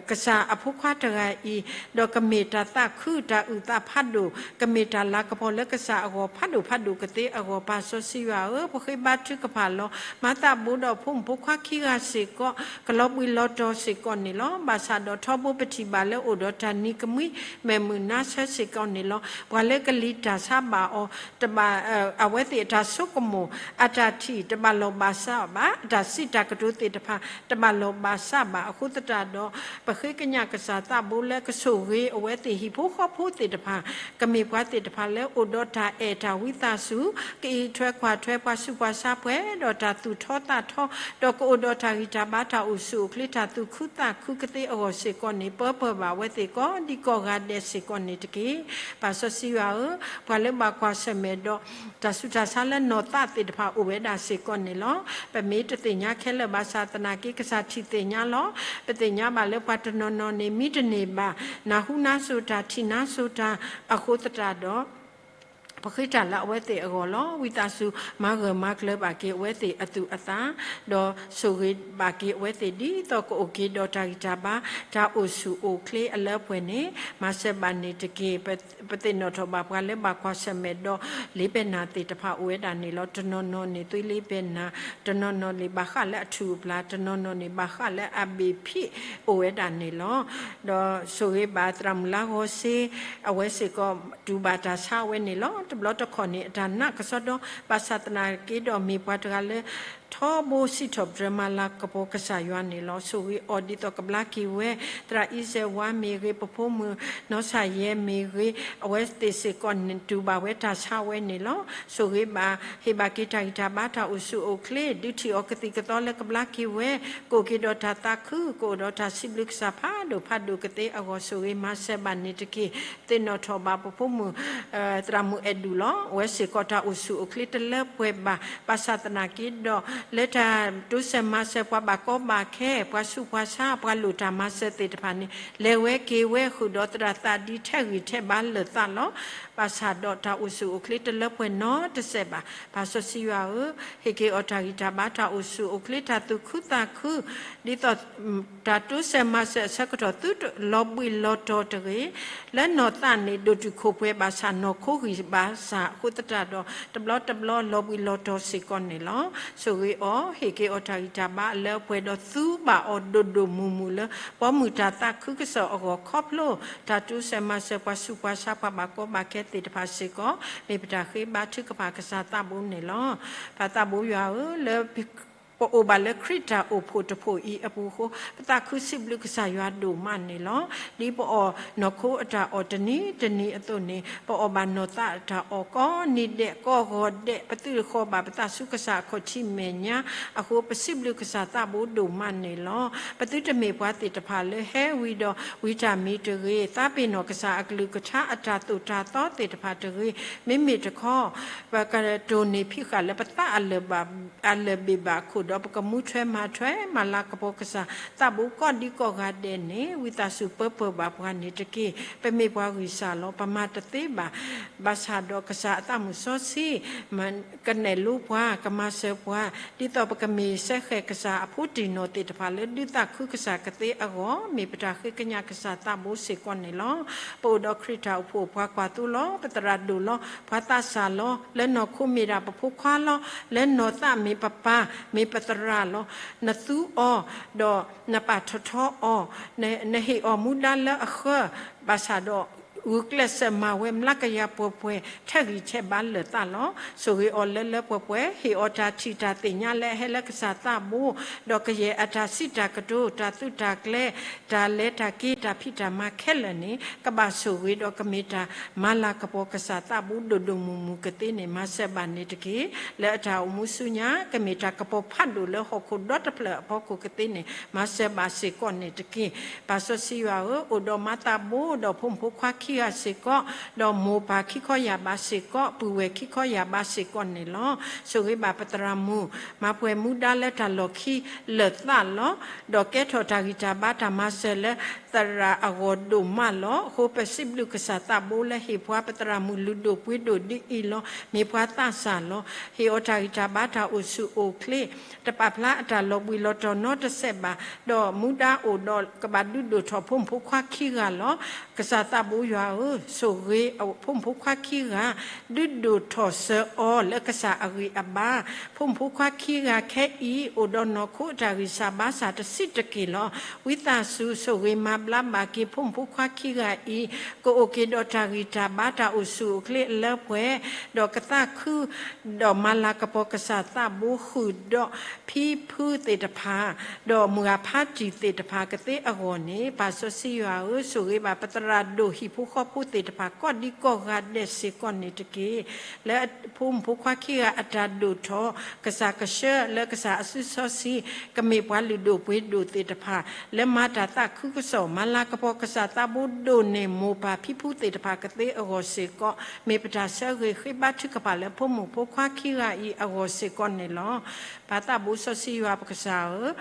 ကစၢ်အဖိခွါတဂၤအံၤ, ဒီးကမ့ၢ်တၢ်သးခုတၢ်အုၣ်သးဖးဒိၣ်, ကမ့ၢ်တၢ်လၤကပီၤလၢကစၢ်အဂီၢ်ဖးဒိၣ်ဖးဒိၣ်ကသ့အဂီၢ်, ပၢ်စီဆှံယွၤဧၢ, ပဃ့ဘါထုကဖၣ်လီၤ. မၤသးဘိဒီးဖိမုၣ်ဖိခွါခံဂၤစ့ၢ်ကီး, ကလီၤဘှံးလီၤတီၤစ့ၢ်ကီးန့ၣ်လီၤ. ဘၣ်ဆၣ်ဒီးထီဘိပထံၣ်ဘၣ်လၢအိၣ်ဒီးတၢ်နံၤကမှံ မဲာ်မုာ်နါဆၢစ့ၢ်ကီးန့ၣ်လီၤ. ပှၤလၢကလံၤတၢ်ဆါဘၣ်အီၤ တဘၣ်, အဝဲသ့ၣ်အတၢ်ဆိကမိၣ်, အတၢ်ထံၣ်တဘၣ်လီၢ်ဘၣ်စးဘၣ်, အတၢ်စံးတၢ်ကတိၤသ့ၣ်တဖၣ် တဘၣ်လီၢ်ဘၣ်စးဘၣ်. အဃိသတးဒီး ပဃ့ကညးကစၢ်သးဘိလၢကဆိၣ်ဂ့ၤအဝဲသ့ၣ်ဟံၣ်ဖိဃီဖိသ့ၣ်တဖၣ်, ကမ့ၢ်ပှၤသ့ၣ်တဖၣ်လၢအိၣ်ဒီးတၢ်အဲၣ်တၢ်ဝံသးစူၤ, ကအံးထွဲကွၢ်ထွဲပှၤဆူးပှၤဆါပှဲၤဒီးတၢ်သူၣ်ထီသးထီ, ဒီးကအိၣ်ဒီးတၢ်ဂံၢ်တၢ်ဘါတၢ်အိၣ်ဆူၣ်အိၣ်ချ့တၢ်သူၣ်ခုသးခုကသ့အဂီၢ်စ့ၢ်ကီးန့ၣ်, ပၢပၢၢ်ဘၣ်အဝဲသ့ၣ်ကိးဒံကိးဂၤဒဲးစ့ၢ်ကီးန့ၣ်တက့ၢ်. ပၢ်စီဆှံယွၤဧၢ, ပှၤလၢဘၣ်ကွၢ်ဆၢၣ်မဲာ်ဒီး တၢ်ဆူးတၢ်ဆါလၢနီၢ်သးသ့ၣ်တဖၣ်အိၣ်ဝဲဒၣ်စ့ၢ်ကီးန့ၣ်လီၤ. ပမ့ၢ်တသ့ၣ်ညါခဲလၢာ်ဘၣ်ဆၣ်သနာ်က့ ကစၢ်ထံၣ်သ့ၣ်ညါလီၤ. ပသ့ၣ်ညါဘၣ်လၢပှၤတနီၤနီၤန့ၣ် မံတန့ၢ်ဘၣ် နၢ်ဟူနါစိၤတၢ် ထံၣ်နါစိၤတၢ်အဃိသတးဒီး ပဃ့တၢ်လၢအဝဲသ့ၣ်အဂီၢ်လီၤ. ဝံသးစူၤ မၤဂၢၢ်မၤကျၢၤဘၣ်က့ၤအဝဲသ့ၣ်အသူၣ်အသး, ဒီးဆိၣ်ဂ့ၤဘၣ်က့ၤအဝဲသ့ၣ် ဒ်သိးကအိၣ်က့ၤဒီးတၢ်ဂံၢ်တၢ်ဘါ တၢ်အိၣ်ဆူၣ်အိၣ်ချ့အလၢအပှဲၤန့ၣ် မၤစၢၤဘၣ်န့ၣ်တက့ၢ်. ပ, ပသ့ၣ်နီၣ်ထီၣ်ဘၣ်ပှၤလၢဘၣ်ကွၢ်ဆၢၣ်မဲာ်ဒီး လ့ပဲနၢ်သ့ၣ်တဖၣ်အိၣ်ဝဲဒၣ်န့ၣ်လီၤ. တနီၤနီၤန့ၣ် သွေးလ့ပဲနၢ်, တနီၤနီၤန့ၣ် ဘၣ်ဃးလၢအထူၣ်အပျၢ်, တနီၤနီၤန့ၣ် ဘၣ်ဃးလၢအဘ့ၣ်ဖံးအိၣ်ဝဲဒၣ်န့ၣ်လီၤ. ဒီးဆိၣ်ဂ့ၤဘၣ်သရၣ်မုၣ်လါဂီၤစ့, အဝဲစ့ၢ်ကီး တူၢ်ဘၣ်တၢ်ဆါဝဲန့ၣ်လီၤ. တဘျီတခီၣ်န့ၣ် အတၢ်နာ်ကစီဒီ ဘၣ်ဆၣ်သနာ်က့ဒီးမ့ၢ်ပှၤတဂၤလၢ ထီဘိစံးထီၣ်ပတြၢၤမၤလၤကပီၤကစၢ်ယွၤန့ၣ်လီၤ. ဆိၣ်ဂ့ၤအီၤဒ်သိးကဘျါက့ၤဝဲ သရၣ်အံၤစဲးဝါမ့ၢ်ဂ့ၤ, ပဖိမုၣ်နီၢ်ဆၣ်ယဲမ့ၢ်ဂ့ၤ, အဝဲသ့ၣ်စ့ၢ်ကီးန့ၣ် တူၢ်ဘၣ်ဝဲတၢ်ဆါဝဲန့ၣ်လီၤ. ဆိၣ်ဂ့ၤဘၣ်, ဟ့ၣ်ဘၣ်က့ၤတၢ်ဂံၢ်တၢ်ဘါတၢ်အိၣ်ဆူၣ်အိၣ်ချ့, ဒုးထံၣ်အီၤကသံၣ်ကသီလၢကဘျါက့ၤဝဲ, ကအိၣ်က့ၤဒီးတၢ်သးခု, ကအိၣ်ဒီးတၢ်စံးဘျုးကစၢ်ဖးဒိၣ်ဖးဒိၣ်ကသ့အဂီၢ် ဆိၣ်ဂ့ၤမၤစၢၤဘၣ်န့ၣ်တက့ၢ်. သ့ၣ်နီၣ်ထီၣ်ဘၣ်ပဖိမုၣ် သရၣ်မုၣ်အဲၣ်ဒူၣ်လီၤ. အဝဲစ့ၢ်ကီးတၢ်အိၣ်ဆူၣ်အိၣ်ချ့တလၢပှဲၤဘၣ်, ဘၣ်ဆၣ်သနာ်က့ဒီး လၢတၢ်တိစၢၤမၤစၢၤပှၤဘၣ်ကီဘၣ်ခဲ, ပှၤဆူးပှၤဆါ, ပှၤလိၣ်တၢ်မၤစၢၤသ့ၣ်တဖၣ်န့ၣ် လဲၤဝဲက့ၤဝဲဃုာ်ဒီးသရၣ်သးဒ်ထဲဂံၢ်ထဲဘါလၢာ်သးလီၤ. ဘၣ်ဆၣ်ဒီးတၢ်အိၣ်ဆူၣ်အိၣ်ချ့တလၢပှဲၤနီတစဲးဘၣ်. ပၢ်စီဆှံယွၤဧၢ, ဟ့ၣ်က့ၤအီၤတၢ်ဂံၢ်တၢ်ဘါတၢ်အိၣ်ဆူၣ်အိၣ်ချ့တၢ်သူၣ်ခုသးခု, ဒ်သိး တၢ်တိစၢၤမၤစၢၤအဆၢကတီၢ် သုတလီၤဘှံးလီၤတီၤတဂ့ၤ, လၢနီၢ်သးန့ၣ် ဒိၣ်တုာ်ခိၣ်ပှဲၤဘၣ်ဆၣ် နီၢ်ခိဂံၢ်ဘၣ်ဆၣ်အဃိသတးဒီး တဘျီတဘျီလီၤဘှံးလီၤတီၤစ့ၢ်ကီးန့ၣ်လီၤ. အီၤ ဟ့ၣ်က့ၤအီၤတၢ်ဂံၢ်တၢ်ဘါအလၢအပှဲၤဒီး သူဘၣ်အီၤဒိၣ်ဒိၣ်မုၢ်မုၢ်လၢ ဘီမုၢ်တၢ်သးခုကစီၣ်အဂီၢ် ခီဖျိတၢ်တိစၢၤမၤစၢၤ ပှၤဆူးပှၤဆါပှၤဘၣ်ကီဘၣ်ခဲသ့ၣ်တဖၣ်စ့ၢ်ကီး မ့ၢ်ပတၢ်ဃ့ဘါထုကဖၣ်ကစၢ်သးဘိန့ၣ်လီၤ. ပၢ်သးဘိယွၤဧၢ, လၢပအိၣ်ဘၣ်လၢခရံာ်တၢ်အိၣ်ဖှိၣ်တဖှိၣ်အံၤအပူၤအဃိ ပသးခုစံးဘျုးကစၢ်ယွၤဒိၣ်မးန့ၣ်လီၤ. ဒ်ပအီၣ်နီၢ်ခိအတၢ်အီၣ်တနံၤတနံၤအသိးန့ၣ် ပအီၣ်ဘၣ်နီၢ်သးအတၢ်အီၣ်ကိးနံၤဒဲးကိးဂီၤဒဲး ပသုတဃီၤဘၣ်ပသးဆူကစၢ်အခီၣ်ထံးမဲာ်ညါအဃိ ပစံးဘျုးကစၢ်သးဘိဒိၣ်မးန့ၣ်လီၤ. ပသုတမ့ၢ်ပှၤသ့ၣ်တဖၣ်လၢဟဲဝံၤဒီး ဝံတၢ်မံၤတဂ့ၤ, သးပ့ၤနီၣ်ကစၢ်အကလုၢ်ကထါအတၢ်သိၣ်တၢ်သီသ့ၣ်တဖၣ်တဂ့ၤ, မ့မ့ၢ်တခီ ပကတိၢ်န့ၢ်ဖံးဃာ်လၢပသးအလၢၢ်ဘၣ် အလၢၢ်ဘ့ၣ်ဘၣ်အခိၣ်ဒီး ပကမူထွဲမၤထွဲ မၤလၤကပီၤကစၢ်သးဘိကိးဒံကိးဂၤဒဲးန့ၣ် ဝံသးစူၤပၢပၢၢ်ဘၣ်ပှၤန့ၣ်တက့ၢ်. ပမ့ၢ်ပှၤဂံၢ်စၢ်လီၤ. ပမၤတသ့ဘၣ်. ဘၣ်ဆၣ်ဒီးကစၢ်အသးမုၢ်စီဆှံ ကနဲၣ်လိပှၤ, ကမၤစၢၤပှၤ, ဒ်သိးပကမ့ၢ်စဲဃဲၤကစၢ်အဖိတံၢ်နီၢ်သ့ၣ်တဖၣ်လၢ ဒုးသးခုကစၢ်ကသ့အဂီၢ် မ့ၢ်ပတၢ်ဃ့ကညးကစၢ်သးဘိစ့ၢ်ကီးန့ၣ်လီၤ. ပအိၣ်ဒီးခရံာ်တၢ်အိၣ်ဖှိၣ်ပှၤကွၢ်သိလီၤ. ပသရၣ်ဒိၣ်လီၤ. ပှၤသးစၢ်လီၤ. လၢနီၢ်ခိမ့ၢ်ဒၣ်ပဖိခွါလီၤ. လၢနီၢ်သးမ့ၢ်ပပၢ်, မ့ၢ်ပသရၣ်လီၤ. နသူအီၤ, ဒီးနပာ်ထီၣ်ထီအီၤ, နဟ့ၣ်အီၤမူဒါလၢအဃၢ, ဘၣ်ဆၣ်ဒီး ဂုာ်ကျဲးစၢးမၤဝဲမျးကယၤပှဲၤပှဲၤ ထဲးဂံၢ်ထဲးဘါလၢာ်သးလီၤ. ဆိၣ်ဂ့ၤအီၤလၢလၢပှဲၤပှဲၤ, ဟ့ၣ်အီၤတၢ်ထံၣ်တၢ်သ့ၣ်ညါလၢအဟဲလၢကစၢ်သးဘိ, ဒီးကယဲၢ်အတၢ်စံးတၢ်ကတိၤ, တၢ်သုးတၢ်ကျဲၤ, တၢ်လဲၤတၢ်က့ၤ, တၢ်ဖံးတၢ်မၤခဲလၢာ်န့ၣ် ကဘၣ်ဆိၣ်ဂ့ၤဒီးကမ့ၢ်တၢ်မၤလၤကပီၤကစၢ်သးဘိဒိၣ်ဒိၣ်မုၢ်မုၢ်ကသ့န့ၣ် မၤစၢၤဘၣ်န့ၣ်တက့ၢ်. လၢအတၢ်အိၣ်မူဆူညါ ကမ့ၢ်တၢ်ကပီၤဖးဒိၣ်လၢဟီၣ်ခိၣ်ဒီတဖျၢၣ်အဖီခိၣ်ကသ့န့ၣ် မၤစၢၤဘၣ်စ့ၢ်ကီးန့ၣ်တက့ၢ်. ပၢ်စီဆှံယွၤဧၢ, အိၣ်ဒီးမါသးဘိဒီးဖိမုၣ်ဖိခွါခံဂၤစ့ၢ်ကီး, ဒီးမိၢ်ပၢ်ခံခီယာ်ဘးစ့ၢ်ကီး, ပုၢ်ဝဲၢ်ခံခီယာ်ဘးစ့ၢ်ကီးန့ၣ်လီၤ. ဆိၣ်ဂ့ၤဘၣ်ပသရၣ်မုၣ်, မၤပှဲၤမူဒါလၢတၢ်လီၢ်ခံလၢာ်သးလီၤ. ဒီးကဲထီၣ်တၢ်ဂံၢ်တၢ်ဘါတၢ်မၤစၢၤလၢသရၣ်အဂီၢ်ဒိၣ်မးလီၤ. အဃိပစံးဘျုးကစၢ်သးဘိလၢဟ့ၣ်ပှၤပသရၣ်မုၣ်လုၢ်ဒိၣ်ပှ့ၤဒိၣ်ဒ်အံၤလီၤ. မ့ၢ်ပှၤသးစၢ်လီၤ. ဟ့ၣ်အီၤတၢ်ဂံၢ်တၢ်ဘါတၢ်အိၣ်ဆူၣ်အိၣ်ချ့ တပာ်ဖျါအတၢ်လီၤဘှံးလီၤတီၤနီတစဲးဘၣ်, ဒီးမူဒါအိၣ်ဒီးကဘၣ်ဒုးဒိၣ်ထီၣ်ဖိမုၣ်ဖိခွါခံဂၤလီၤ. ကစၢ်သးဘိယွၤဧၢ, ဆိၣ်ဂ့ၤဖိမုၣ်ဖိခွါခံဂၤ, ဒုးဒိၣ်ထီၣ်စၢၤအီၤလၢကစၢ်အဂံၢ်အဘါ. ဖိမုၣ်ဖိခွါခံဂၤခဲအံၤ အိၣ်ဒီးနီၢ်ခိအတၢ်ဂံၢ်စၢ်ဘါစၢ်တဆံးတက့ၢ်လီၤ. ဝံသးစူၤ ဆိၣ်ဂ့ၤမၤဘျါဘၣ်က့ၤဖိမုၣ်ဖိခွါခံဂၤအံၤ, ကအိၣ်က့ၤဒီးတၢ်ဂံၢ်တၢ်ဘါတၢ်အိၣ်ဆူၣ်အိၣ်ချ့အလၢပှဲၤ, ဒီးကသးခု ဒီးမၤလၤကပီၤကစၢ်သးဘိဃုာ်ဒီးဖံဖုသ့ၣ်တဖၣ်, ဒီးမုၢ်ဂၢ်ဖါတံၢ်သ့ၣ်တဖၣ်ကသ့အဂီၢ်န့ၣ်, ပၢ်စီဆှံယွၤဧၢ, ဆိၣ်ဂ့ၤဘၣ်ပသရၣ်ဒိၣ်ဟံၣ်ဖိဃီဖိသ့ၣ်တဖၣ်ကိးဒံကိးဂၤဒဲးစ့ၢ်ကီးန့ၣ်တက့ၢ်. လၢဖိမုၣ်ဖိခွါခံဂၤအတၢ်ဒိၣ်ထီၣ်, ကစၢ်ကဆှၢလၢကစၢ်အစုစီဆှံ ကမ့ၢ်ပှၤလုၢ်ဒိၣ်ပှ့ၤဒိၣ်သ့ၣ်တဖၣ်, လၢမၤတၢ်သးခုကစီၣ် မၤလၤကပီၤကစၢ်သးဘိဒိၣ်န့ၢ်မိၢ်ပၢ်ဖံဖုသ့ၣ်တဖၣ်ကသ့အဂီၢ်စ့ၢ်ကီး, မ့ၢ်ပတၢ်ဆၢဂ့ၤဃ့ဘါထုကဖၣ်လၢဖိမုၣ်ဖိခွါခံဂၤအံၤအဂီၢ်စ့ၢ်ကီးန့ၣ်လီၤ. ပၢ်သးဘိစီဆှံယွၤပကစၢ်ဧၢ,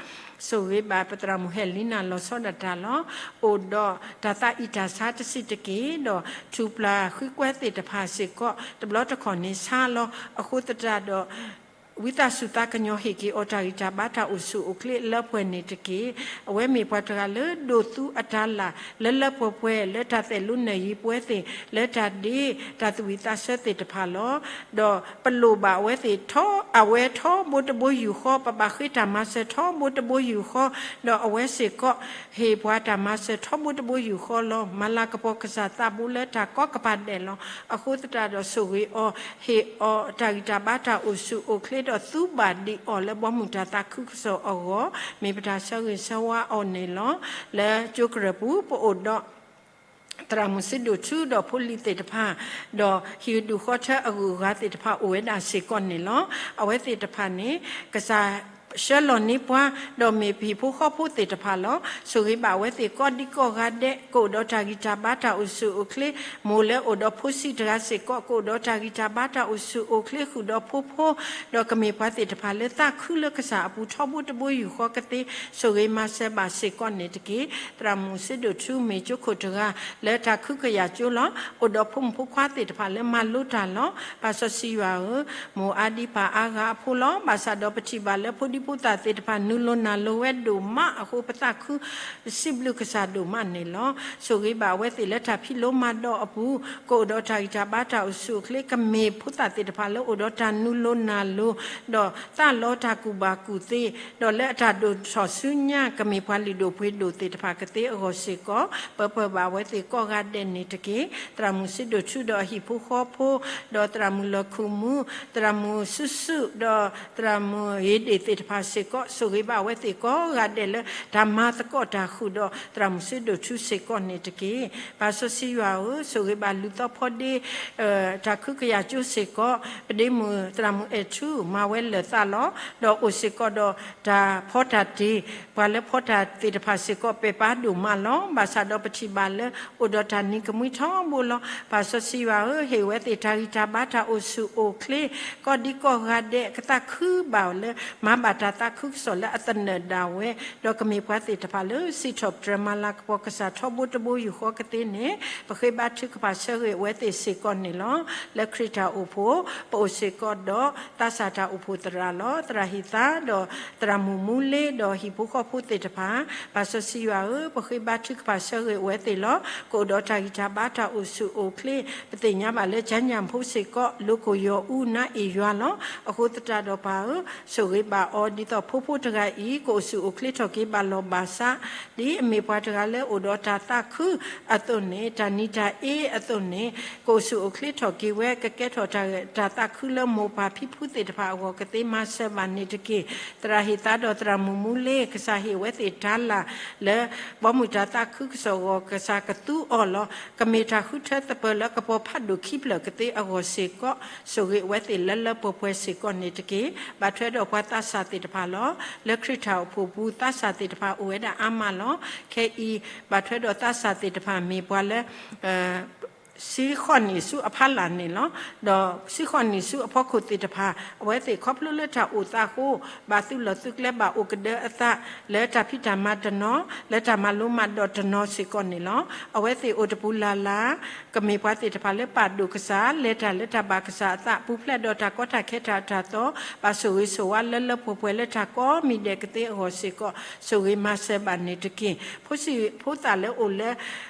ဆိၣ်ဂ့ၤဘၣ်ပသရၣ်မုၣ်ဟဲလံနၤလီၤဆီဒၣ်တၢ်လီၤ. အိၣ်ဒီးတၢ်သးအံၣ်တၢ်ဆါတဆံးတက့ၢ်, ဒီးထူၣ်ပျၢ်ဃုကွဲသ့ၣ်တဖၣ်စ့ၢ်ကီး တဘျီတခီၣ်န့ၣ်ဆါလီၤ. အဃိသတးဒီး ဝံသးစူၤသးကညီၤဟ့ၣ်က့ၤအီၤတၢ်ဂံၢ်တၢ်ဘါတၢ်အိၣ်ဆူၣ်အိၣ်ချ့လၢပှဲၤန့ၣ်တက့ၢ်. အဝဲမ့ၢ်ပှၤတဂၤလၢဒိးသူအတၢ်လၢ် လၢလၢပှဲၤပှဲၤ လၢတၢ်သဲးလိနဲၣ်ယံၤပှဲၤသ့ၣ်, လၢတၢ်ဒ့, တၢ်သူၣ်ဝံၣ်သးဆၢသ့ၣ်တဖၣ်လီၤ. ဒီးပလိၣ်ဘၣ်အဝဲသ့ၣ်ထီ, အဝဲထီဘိတဘိယူၢ်ဃီ, ပဘၣ်ဃ့တၢ်မၤစၢၤထီဘိတဘိယူၢ်ဃီ, ဒီးအဝဲစ့ၢ်ကီး ဟ့ၣ်ပှၤတၢ်မၤစၢၤထီဘိတဘိယူၢ်ဃီလီၤ. မၤလၤကပီၤကစၢ်သးဘိလၢတၢ်ကီကပၤဒဲးလီၤ. အဃိသတးဒီးဆိၣ်ဂ့ၤအီၤ, ဟ့ၣ်အီၤတၢ်ဂံၢ်တၢ်ဘါတၢ်အိၣ်ဆူၣ်အိၣ်ချ့ဒီးသူဘၣ်ဒံးအီၤလၢဘီမုၢ်တၢ်သးခုကစီၣ်အဂီၢ်, မ့ၢ်ပတၢ်ဆၢဂ့ၤဆၢဝါအီၤန့ၣ်လီၤ. လၢကၠိကရၢၢ်ပူၤ ပအိၣ်ဒီး သရၣ်မုၣ်စံဒိၣ်ထူဒီးဖိလံၤသ့ၣ်တဖၣ်, ဒီးဟံၣ်ဒူၣ်ဃီထၢအဂုၤအဂၤသ့ၣ်တဖၣ်အိၣ်ဝဲဒၣ်စ့ၢ်ကီးန့ၣ်လီၤ. အဝဲသ့ၣ်တဖၣ်န့ၣ် ကစၢ်ဆှၢလီၤန့ၢ်ပှၤ, ဒီးမ့ၢ်ပဟံၣ်ဖိဃီဖိသ့ၣ်တဖၣ်လီၤ. ဆိၣ်ဂ့ၤဘၣ်အဝဲသ့ၣ်ကိးဒံကိးဂၤဒဲး ကအိၣ်ဒီးတၢ်ဂံၢ်တၢ်ဘါတၢ်အိၣ်ဆူၣ်အိၣ်ချ့, မိၢ်လၢအိၣ်ဒီးဖိဆံးတဂၤစ့ၢ်ကီး ကအိၣ်ဒီးတၢ်ဂံၢ်တၢ်ဘါတၢ်အိၣ်ဆူၣ်အိၣ်ချ့ဃုာ်ဒီးဖိဖိ, ဒီးကမ့ၢ်ပှၤသ့ၣ်တဖၣ်လၢသးခုလၢကစၢ်အပူၤထီဘိတဘိယူၢ်ဃီကသ့, ဆိၣ်ဂ့ၤမၤစၢၤဘၣ်စ့ၢ်ကီးန့ၣ်တက့ၢ်. သရၣ်မုၣ်စံဒိၣ်ထူမ့ၢ်ကၠိခိၣ်တဂၤ လၢတၢ်ခုကယာ်ကၠိလီၤ. အိၣ်ဒီးဖိမုၣ်ဖိခွါသ့ၣ်တဖၣ်လၢမၤလိတၢ်လီၤ. ပၢ်စီဆှံယွၤဧၢ, မိၢ်အါဒံပၢ်အါဂၤအဖိလီၤ. ဘၣ်ဆၣ်ဒီးပထံၣ်ဘၣ်လၢဖိဒံ ဖိသၣ်သ့ၣ်တဖၣ်နုာ်လီၤနၢ်လီၤဝဲဒိၣ်မးအဃိ ပသးခုစံးဘျုးကစၢ်ဒိၣ်မးန့ၣ်လီၤ. ဆိၣ်ဂ့ၤဘၣ်အဝဲသ့ၣ်လၢတၢ်ဖံးလိမၤဒိးအပူၤ, ကအိၣ်ဒီးတၢ်ဂံၢ်တၢ်ဘါတၢ်အိၣ်ဆူၣ်အိၣ်ချ့, ကမ့ၢ်ဖိသၣ်သ့ၣ်တဖၣ်လၢအိၣ်ဒီးတၢ်နုာ်လီၤနၢ်လီၤ, ဒီးသးလီတၢ်ကူၣ်ဘၣ်ကူၣ်သ့, ဒီးလၢအတၢ်ဒိၣ်ထီၣ်ဆူညါ ကမ့ၢ်ပှၤလုၢ်ဒိၣ်ပှ့ၤဒိၣ်သ့ၣ်တဖၣ်ကသ့အဂီၢ်စ့ၢ်ကီး, ပၢၤပၢၤဘၣ်အဝဲသ့ၣ်ကိးဂၤဒဲးန့ၣ်တက့ၢ်. သရၣ်မုၣ်စံးဒိၣ်ထူဒီးအဟံၣ်ဖိဃီဖိ, ဒီးသရၣ်မုၣ်လီၢ်ခူၣ်မူ, သရၣ်မုၣ်စုစု, ဒီးသရၣ်မုၣ်ဧ့ၤဒ့ၣ်သ့ၣ်တဖၣ်စ့ၢ်ကီး, ဆိၣ်ဂ့ၤဘၣ်အဝဲသ့ၣ်ကိးဂၤဒဲးလၢတၢ်မၤသကိးတၢ်ဃုာ်ဒီးသရၣ်မုၣ်စံးဒိၣ်ထူစ့ၢ်ကီးန့ၣ်တက့ၢ်. ပၢ်စီဆှံယွၤဧၢ, ဆိၣ်ဂ့ၤဘၣ်လူၤသီဖီဒ့ တၢ်ခုကယာ်ကၠိစ့ၢ်ကီး, ပဒ့မုၣ်သရၣ်မုၣ်အဲၣ်ထူ မၤဝဲလၢာ်သးလီၤ, ဒီးအိၣ်စ့ၢ်ကီးဒီးတၢ်ဖီတၢ်တ့, ပှၤလၢဖီတၢ်သ့ၣ်တဖၣ်စ့ၢ်ကီးပဲာ်ပာ်ဒိၣ်မးလီၤ. ဘၣ်ဆၣ်ဒီးပထံၣ်ဘၣ်လၢအိၣ်ဒီးတၢ်နံၤကမှံထီဘိလီၤ. ပၢ်စီဆှံယွၤဧၢ, ဟ့ၣ်ဝဲသ့ၣ်တၢ်ဂံၢ်တၢ်ဘါတၢ်အိၣ်ဆူၣ်အိၣ်ချ့, ကိးဒံကိးဂၤဒဲး ကသးခုဘၣ်အီၤလၢ မၤဘၣ်တၢ်သးခုကစီၣ်လၢအသနၢၣ်ဒၣ်ဝဲ, ဒီးကမ့ၢ်ပှၤသ့ၣ်တဖၣ်လၢစံးထီၣ်ပတြၢၤမၤလၤကပီၤကစၢ်ထီဘိတဘိယူၢ်ဃီကသ့န့ၣ်, ပဃ့ဘါထုကဖၣ်ဆၢဂ့ၤအဝဲသ့ၣ်စ့ၢ်ကီးန့ၣ်လီၤ. လၢခရံာ်တၢ်အိၣ်ဖှိၣ်, ပအိၣ်စ့ၢ်ကီးဒီးသးစၢ်တၢ်အိၣ်ဖှိၣ်သရၣ်လီၤ. သရၣ်ဟံၣ်သါဒီးသရၣ်မုၣ်မူလ့ဒီးဟံၣ်ဖိဃီဖိသ့ၣ်တဖၣ်, ပၢ်စီဆှံယွၤဧၢ, ပဃ့ဘါထုကဖၣ်ဆၢဂ့ၤအဝဲသ့ၣ်လီၤ. ကအိၣ်ဒီးတၢ်ဂံၢ်တၢ်ဘါတၢ်အိၣ်ဆူၣ်အိၣ်ချ့, ပသ့ၣ်ညါဘၣ်လၢကၠါညၣ်ဖိစ့ၢ်ကီး လိကိၣ်ယီၤအူနါအ့ၣ်ယွၤလီၤ. အဃိသတးဒီးပၢ်ဧၢ, ဆိၣ်ဂ့ၤဘၣ်အီၤ ဒ်သိးဖိဖိတဂၤအံၤ ကအိၣ်ဆူၣ်အိၣ်ချ့ထီၣ်က့ၤဘၣ်လီၢ်ဘၣ်စး, ဒ်အမ့ၢ်ပှၤတဂၤလၢအိၣ်ဒီးတၢ်သးခုအသိးန့ၣ်, တၢ်နံၤတၢ်အ့အသိးန့ၣ်, ကအိၣ်ဆူၣ်အိၣ်ချ့ထီၣ်က့ၤဝဲ ကကဲထီၣ်တၢ် တၢ်သးခုလၢမိၢ်ပၢ်ဖံဖုသ့ၣ်တဖၣ်အဂီၢ် ကသ့မၤစၢၤဘၣ်န့ၣ်တက့ၢ်. သရၣ်ဟ့ၣ်သါဒီးသရၣ်မုၣ်မူလ့ ကစၢ်ဟ့ၣ်ဝဲသ့ၣ်တၢ်လၢ်လၢ ဘီမုၢ်တၢ်သးခုကစီၣ်အဂီၢ် ကစၢ်ကသူအီၤလီၤ. ကမ့ၢ်တၢ်ဃုထၢသပၢၤလၢကပီၤဖးဒိၣ်ခံဖျၢၣ်ကသ့အဂီၢ်စ့ၢ်ကီး, ဆိၣ်ဂ့ၤအဝဲသ့ၣ်လၢလၢပှဲၤပှဲၤစ့ၢ်ကီးန့ၣ်တက့ၢ်. ဘၣ်ထွဲဒီးပှၤသးစၢ်သ့ၣ်တဖၣ်လီၤ. လၢခရံာ်တၢ်အိၣ်ဖှိၣ်ပူၤ သးစၢ်သ့ၣ်တဖၣ်အိၣ်ဝဲဒၣ်အါမးလီၤ. ခဲအံၤ ဘၣ်ထွဲဒီးသးစၢ်သ့ၣ်တဖၣ်မ့ၢ်ပှၤလၢ ဆံဃိးနံၣ်ဆူအဖီလာ်န့ၣ်လီၤ. ဒီးဆံဃိးနံၣ်ဆူအဖီခိၣ်သ့ၣ်တဖၣ်, အဝဲသ့ၣ်ခီဖျိလၢတၢ်အိၣ်သးအဃိ, ဘၣ်သုးလီၢ်သုးကျဲ ဘၣ်အိၣ်ကဒၢအသး လၢတၢ်ဖံးတၢ်မၤတနီၤ, လၢတၢ်မၤလိမၤဒိးတနီၤစ့ၢ်ကီးန့ၣ်လီၤ. အဝဲသ့ၣ်အိၣ်တပူၤလၢ်လၢ်, ကမ့ၢ်ပှၤသ့ၣ်တဖၣ်လၢပာ်ဒိၣ်ကစၢ်, လဲၤတၢ်လၢတၢ်ဘၣ်ကစၢ်အသး, ပူၤဖျဲးဒီးတၢ်ကီတၢ်ခဲတၢ်အတၢ်သီ, ဘၣ်ဆိၣ်ဂ့ၤဆိၣ်ဝါလၢလၢပှဲၤပှဲၤလၢတၢ်ကိးမံၤဒဲးကသ့အဂီၢ်စ့ၢ်ကီး, ဆိၣ်ဂ့ၤမၤစၢၤဘၣ်န့ၣ်တက့ၢ်. ဖိဆံးဖိသၣ်လၢအိၣ်လၢ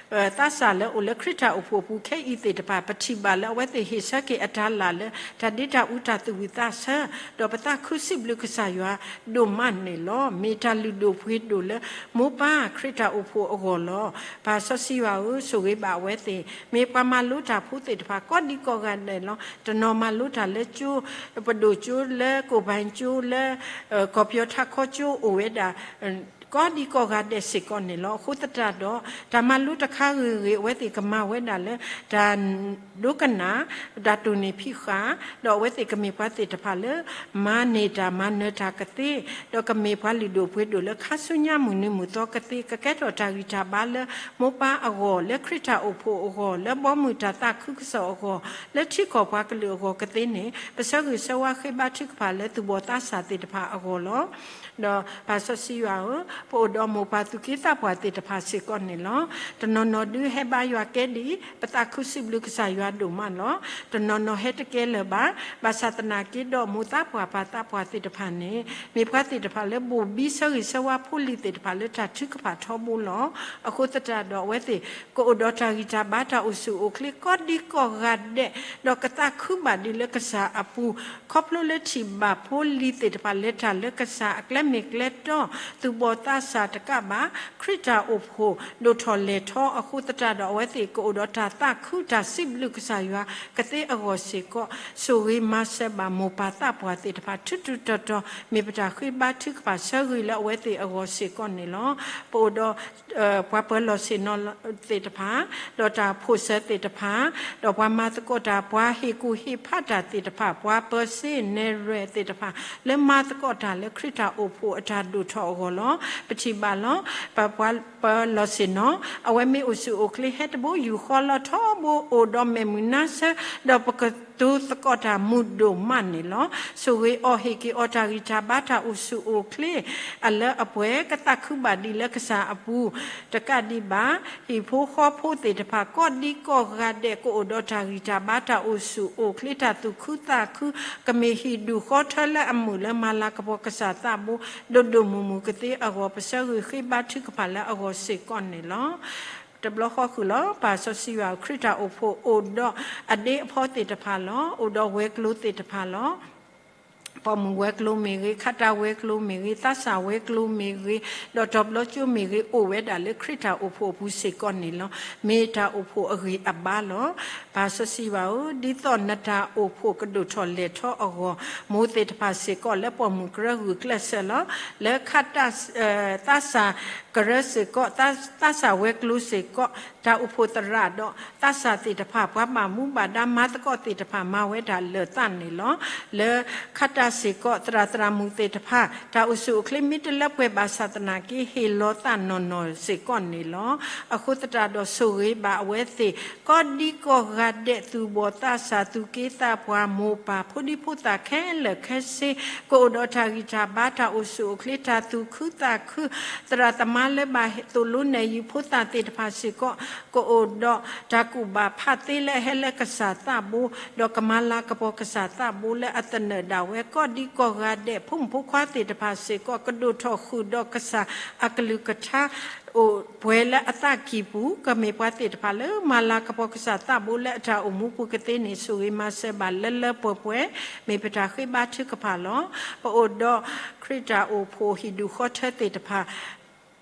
သးစၢ်လၢအိၣ်လၢခရံာ်တၢ်အိၣ်ဖှိၣ်အပူၤခဲအံၤသ့ၣ်တဖၣ်, ပထံၣ်ဘၣ်လၢအဝဲသ့ၣ်ဟ့ၣ်ဆၢက့ၤအတၢ်လၢ်လၢ တၢ်ဒ့တၢ်အူတၢ်သူၣ်ဝံၣ်သးဆၢ, ဒီးပသးခုစံးဘျုးကစၢ်ယွၤဒိၣ်မးန့ၣ်လီၤ. မ့ၢ်တၢ်လုၢ်ဒိၣ်ပှ့ၤဒိၣ်လၢမိၢ်ပၢ်ခရံာ်တၢ်အိၣ်ဖှိၣ်အဂီၢ်လီၤ. ပၢ်စီဆှံယွၤဧၢ, ဆိၣ်ဂ့ၤဘၣ်အဝဲသ့ၣ်, မ့ၢ်ပှၤမၤလိတၢ်ဖိသ့ၣ်တဖၣ် ကိးဒံကိးဂၤဒဲးလီၤ. တနီၤမၤလိတၢ်လၢကၠိ, ပဒိၣ်ကၠိလၢကိၣ်ဘၣ်ကၠိလၢ ကီၢ်ပယီၤထးခီကၠိအိၣ်ဝဲဒၣ် ကိးဒံကိးဂၤဒဲးစ့ၢ်ကီးန့ၣ်လီၤ. အဃိသတးဒီး တၢ်မၤလိတခါဂ့ၤဂ့ၤ အဝဲသ့ၣ်ကမၤဝဲဒၣ်လၢ တၢ်ဒိကနၣ်, တၢ်တိၢ်နီၣ်ဖံးဃာ်, ဒီးအဝဲသ့ၣ်ကမ့ၢ်ပှၤသ့ၣ်တဖၣ်လၢ မၤန့ၢ်တၢ်မၤနၢၤတၢ်ကသ့, ဒီးကမ့ၢ်ပှၤလုၢ်ဒိၣ်ပှ့ၤဒိၣ်လၢခါဆူညါမုၢ်နံၤမုၢ်သီကသ့, ကကဲထီၣ်တၢ်ဂံၢ်တၢ်ဘါလၢမိၢ်ပၢ်အဂီၢ်, လၢခရံာ်တၢ်အိၣ်ဖှိၣ်အဂီၢ်, လၢဘီမုၢ်တၢ်သးခုကစီၣ်အဂီၢ်, လၢထံကီၢ်ပှၤကလုာ်အဂီၢ်ကသ့န့ၣ် ပဆၢဂ့ၤဆၢဝါဃ့ဘါထုကဖၣ်လၢသူၣ်ဘီၣ်သးစၢ်သ့ၣ်တဖၣ်အဂီၢ်လီၤ. ဒီးပၢ်စီဆှံယွၤဧၢ, ပအိၣ်ဒီးမိၢ်ပၢ်သူၣ်က့သးပှၢ်သ့ၣ်တဖၣ်စ့ၢ်ကီးန့ၣ်လီၤ. တနီၤနီၤဒုးဟဲဘါယွၤကဲဒံး, ပသးခုစံးဘျုးကစၢ်ယွၤဒိၣ်မးလီၤ. တနီၤနီၤဟဲတကဲလၢၤဘၣ်. ဘၣ်ဆၣ်သနာ်က့ဒီး မိၢ်သးပှၢ်ပၢ်သးပှၢ်သ့ၣ်တဖၣ်န့ၣ် မ့ၢ်ပှၤသ့ၣ်တဖၣ်လၢဘိၣ်ဘံဆၢဂ့ၤဆၢဝါဖိလံၤသ့ၣ်တဖၣ်လၢတၢ်ထုကဖၣ်ထီဘိလီၤ. အဃိသတးဒီးအဝဲသ့ၣ် ကအိၣ်ဒီးတၢ်ဂံၢ်တၢ်ဘါတၢ်အိၣ်ဆူၣ်အိၣ်ချ့ကိးဒံကိးဂၤဒဲး, ဒီးကသးခုဘၣ်ဒံးလၢကစၢ်အပူၤ, ခီဖျိလၢထံၣ်ဘၣ်ဖိလံၤသ့ၣ်တဖၣ်လဲၤတၢ်လၢကစၢ်အကျဲမ့ၢ်ကျဲတီ, သူၣ်ဘီၣ်သးစၢ်တကးဘၣ်, ခရံာ်တၢ်အိၣ်ဖှိၣ်ဒိၣ်ထီၣ်လဲၢ်ထီ, အဃိသတးဒီးအဝဲသ့ၣ်ကအိၣ်ဒီးတၢ်သးခု တၢ်စံးဘျုးကစၢ်ယွၤကသ့အဂီၢ်စ့ၢ်ကီး, ဆိၣ်ဂ့ၤမၤစၢၤဘၣ်မိၢ်ပၢ်သးပှၢ်သ့ၣ်တဖၣ် ထူးထူးတီၤတီၤ, မ့ၢ်ပတၢ်ဃ့ဘါထုကဖၣ်ဆၢဂ့ၤလၢအဝဲသ့ၣ်အဂီၢ်စ့ၢ်ကီးန့ၣ်လီၤ. ပအိၣ်ဒီး ပှၤပၢၤလီၢ်ဆ့ၣ်နီၤသ့ၣ်တဖၣ်, ဒီးတၢ်ဖိၣ်စၢၤသ့ၣ်တဖၣ်, ဒီးပှၤမၤသကိးတၢ် ပှၤဟ့ၣ်ကူၣ်ဟ့ၣ်ဖးတၢ်သ့ၣ်တဖၣ်, ပှၤပၢၤစ့နဲၣ်ရွဲၣ်သ့ၣ်တဖၣ်, လၢမၤသကိးတၢ်လၢခရံာ်တၢ်အိၣ်ဖှိၣ်အတၢ်ဒိၣ်ထီၣ်အဂီၢ်လီၤ. ပထံၣ်ဘၣ်လီၤ. ပပှၤပလီၢ်ဆ့ၣ်နီၤ အဝဲမ့ၢ်အိၣ်ဆူၣ်အိၣ်ချ့ဟဲတဘိ ယူၢ်ဃီလီၤထီဘိ အိၣ်ဒီးမဲာ်မုာ်နါဆၢ ဒီးပကတိၤသကိးတၢ်မုာ်ဒိၣ်မးန့ၣ်လီၤ. ဆိၣ်ဂ့ၤအီၤ ဟ့ၣ်က့ၤအီၤတၢ်ဂံၢ်တၢ်ဘါ တၢ်အိၣ်ဆူၣ်အိၣ်ချ့ အလၢအပှဲၤ ကသးခုဘၣ်ဒံးလၢကစၢ်အပူၤ တကးဒံးဘၣ် ဟံၣ်ဖိဃီဖိသ့ၣ်တဖၣ် ကိးဒံကိးဂၤဒဲး ကအိၣ်ဒီးတၢ်ဂံၢ်တၢ်ဘါ တၢ်အိၣ်ဆူၣ်အိၣ်ချ့ တၢ်သူၣ်ခုသးခု ကမ့ၢ်ဟံၣ်ဒူၣ်ဃီထၢလၢအမုာ်လၢမၤလၤကပီၤကစၢ်သးဘိ ဒိၣ်ဒိၣ်မုၢ်မုၢ်ကသ့အဂီၢ် ပဆၢဂ့ၤဃ့ဘါထုကဖၣ်လၢအဂီၢ်စ့ၢ်ကီးန့ၣ်လီၤ. တဘျီဃီဃုာ်လီၤ. ပၢ်စီဆှံယွၤ ခရံာ်တၢ်အိၣ်ဖှိၣ်အိၣ်ဒီးအဒ့အဖီသ့ၣ်တဖၣ်လီၤ. အိၣ်ဒီးဝဲၤကျိၤသ့ၣ်တဖၣ်လီၤ. ပိာ်မုၣ်ဝဲၤကျိၤမ့ၢ်ဂ့ၤ, ခးတၢ်ဝဲၤကျိၤမ့ၢ်ဂ့ၤ, သးစၢ်ဝဲၤကျိၤမ့ၢ်ဂ့ၤ, ဒီးတီၤဘျီကၠိမ့ၢ်ဂ့ၤ, အိၣ်ဝဲဒၣ်လၢခရံာ်တၢ်အိၣ်ဖှိၣ်အပူၤစ့ၢ်ကီးန့ၣ်လီၤ. မ့ၢ်တၢ်အိၣ်ဖှိၣ်အဂံၢ်အဘါလီၤ. ပၢ်စီဆှံယွၤဧၢ, ဒ်သိးနတၢ်အိၣ်ဖှိၣ်ကဒိၣ်ထီၣ်လဲၢ်ထီၣ်အဂီၢ်, မိၢ်သ့ၣ်တဖၣ်စ့ၢ်ကီးလၢပိာ်မုၣ်ကရၢဂုာ်ကျဲးစၢးလီၤ. လၢခးတၢ် သးစၢ်ကရၢစ့ၢ်ကီး, သးစၢ်ဝဲၤကျိၤစ့ၢ်ကီး, တၢ်အိၣ်ဖှိၣ်သရၣ်ဒီးသးစၢ်သ့ၣ်တဖၣ်, ပှၤဘၣ်မူဘၣ်ဒါမၤသကိးသ့ၣ်တဖၣ် မၤဝဲဒၣ်လၢာ်သးန့ၣ်လီၤ. လၢခးတၢ်စ့ၢ်ကီး သရၣ်သရၣ်မုၣ်သ့ၣ်တဖၣ် တၢ်အိၣ်ဆူၣ်အိၣ်ချ့မ့ၢ်တလၢပှဲၤဘၣ်ဆၣ်သနာ်က့ ဟ့ၣ်လီၤသးနီၢ်နီၢ်စ့ၢ်ကီးန့ၣ်လီၤ. အဃိသတးဒီးဆိၣ်ဂ့ၤဘၣ်အဝဲသ့ၣ် ကိးဒံကိးဂၤဒဲး သူၣ်ဘီၣ်သးစၢ် သူၣ်က့သးပှၢ် မိၢ်ပၢ် ဖိဒံဖိသၣ်ခဲလၢာ်ခဲဆ့ ကအိၣ်ဒီးတၢ်ဂံၢ်တၢ်ဘါ တၢ်အိၣ်ဆူၣ်အိၣ်ချ့ တၢ်သူၣ်ခုသးခု, သရၣ်သမါလၢဘၣ်သိၣ်လိနဲၣ်ယုာ်ဖိသၣ်သ့ၣ်တဖၣ်စ့ၢ်ကီး ကအိၣ်ဒီးတၢ်ကူၣ်ဘၣ်ဖးသ့လၢအဟဲလၢကစၢ်သးဘိ, ဒီးကမၤလၤကပီၤကစၢ်သးဘိလၢအသနၢၣ်ဒၣ်ဝဲ ကိးဒံကိးဂၤဒဲး ဖိမုၣ်ဖိခွါသ့ၣ်တဖၣ်စ့ၢ်ကီး ကဒိၣ်ထီၣ်ဃုာ်ဒီးကစၢ်အကလုၢ်ကထါ အိၣ်ပှဲၤလၢအသးကံၢ်ပူၤ, ကမ့ၢ်ပှၤသ့ၣ်တဖၣ်လၢမၤလၤကပီၤကစၢ်သးဘိလၢအတၢ်အိၣ်မူပူၤကသ့န့ၣ် ဆိၣ်ဂ့ၤမၤစၢၤဘၣ်လၢလၢပှဲၤပှဲၤ, မ့ၢ်ပတၢ်ဃ့ဘါထုကဖၣ်လီၤ. ပအိၣ်ဒီးခရံာ်တၢ်အိၣ်ဖှိၣ်ဟံၣ်ဒူၣ်ဃီထၢသ့ၣ်တဖၣ်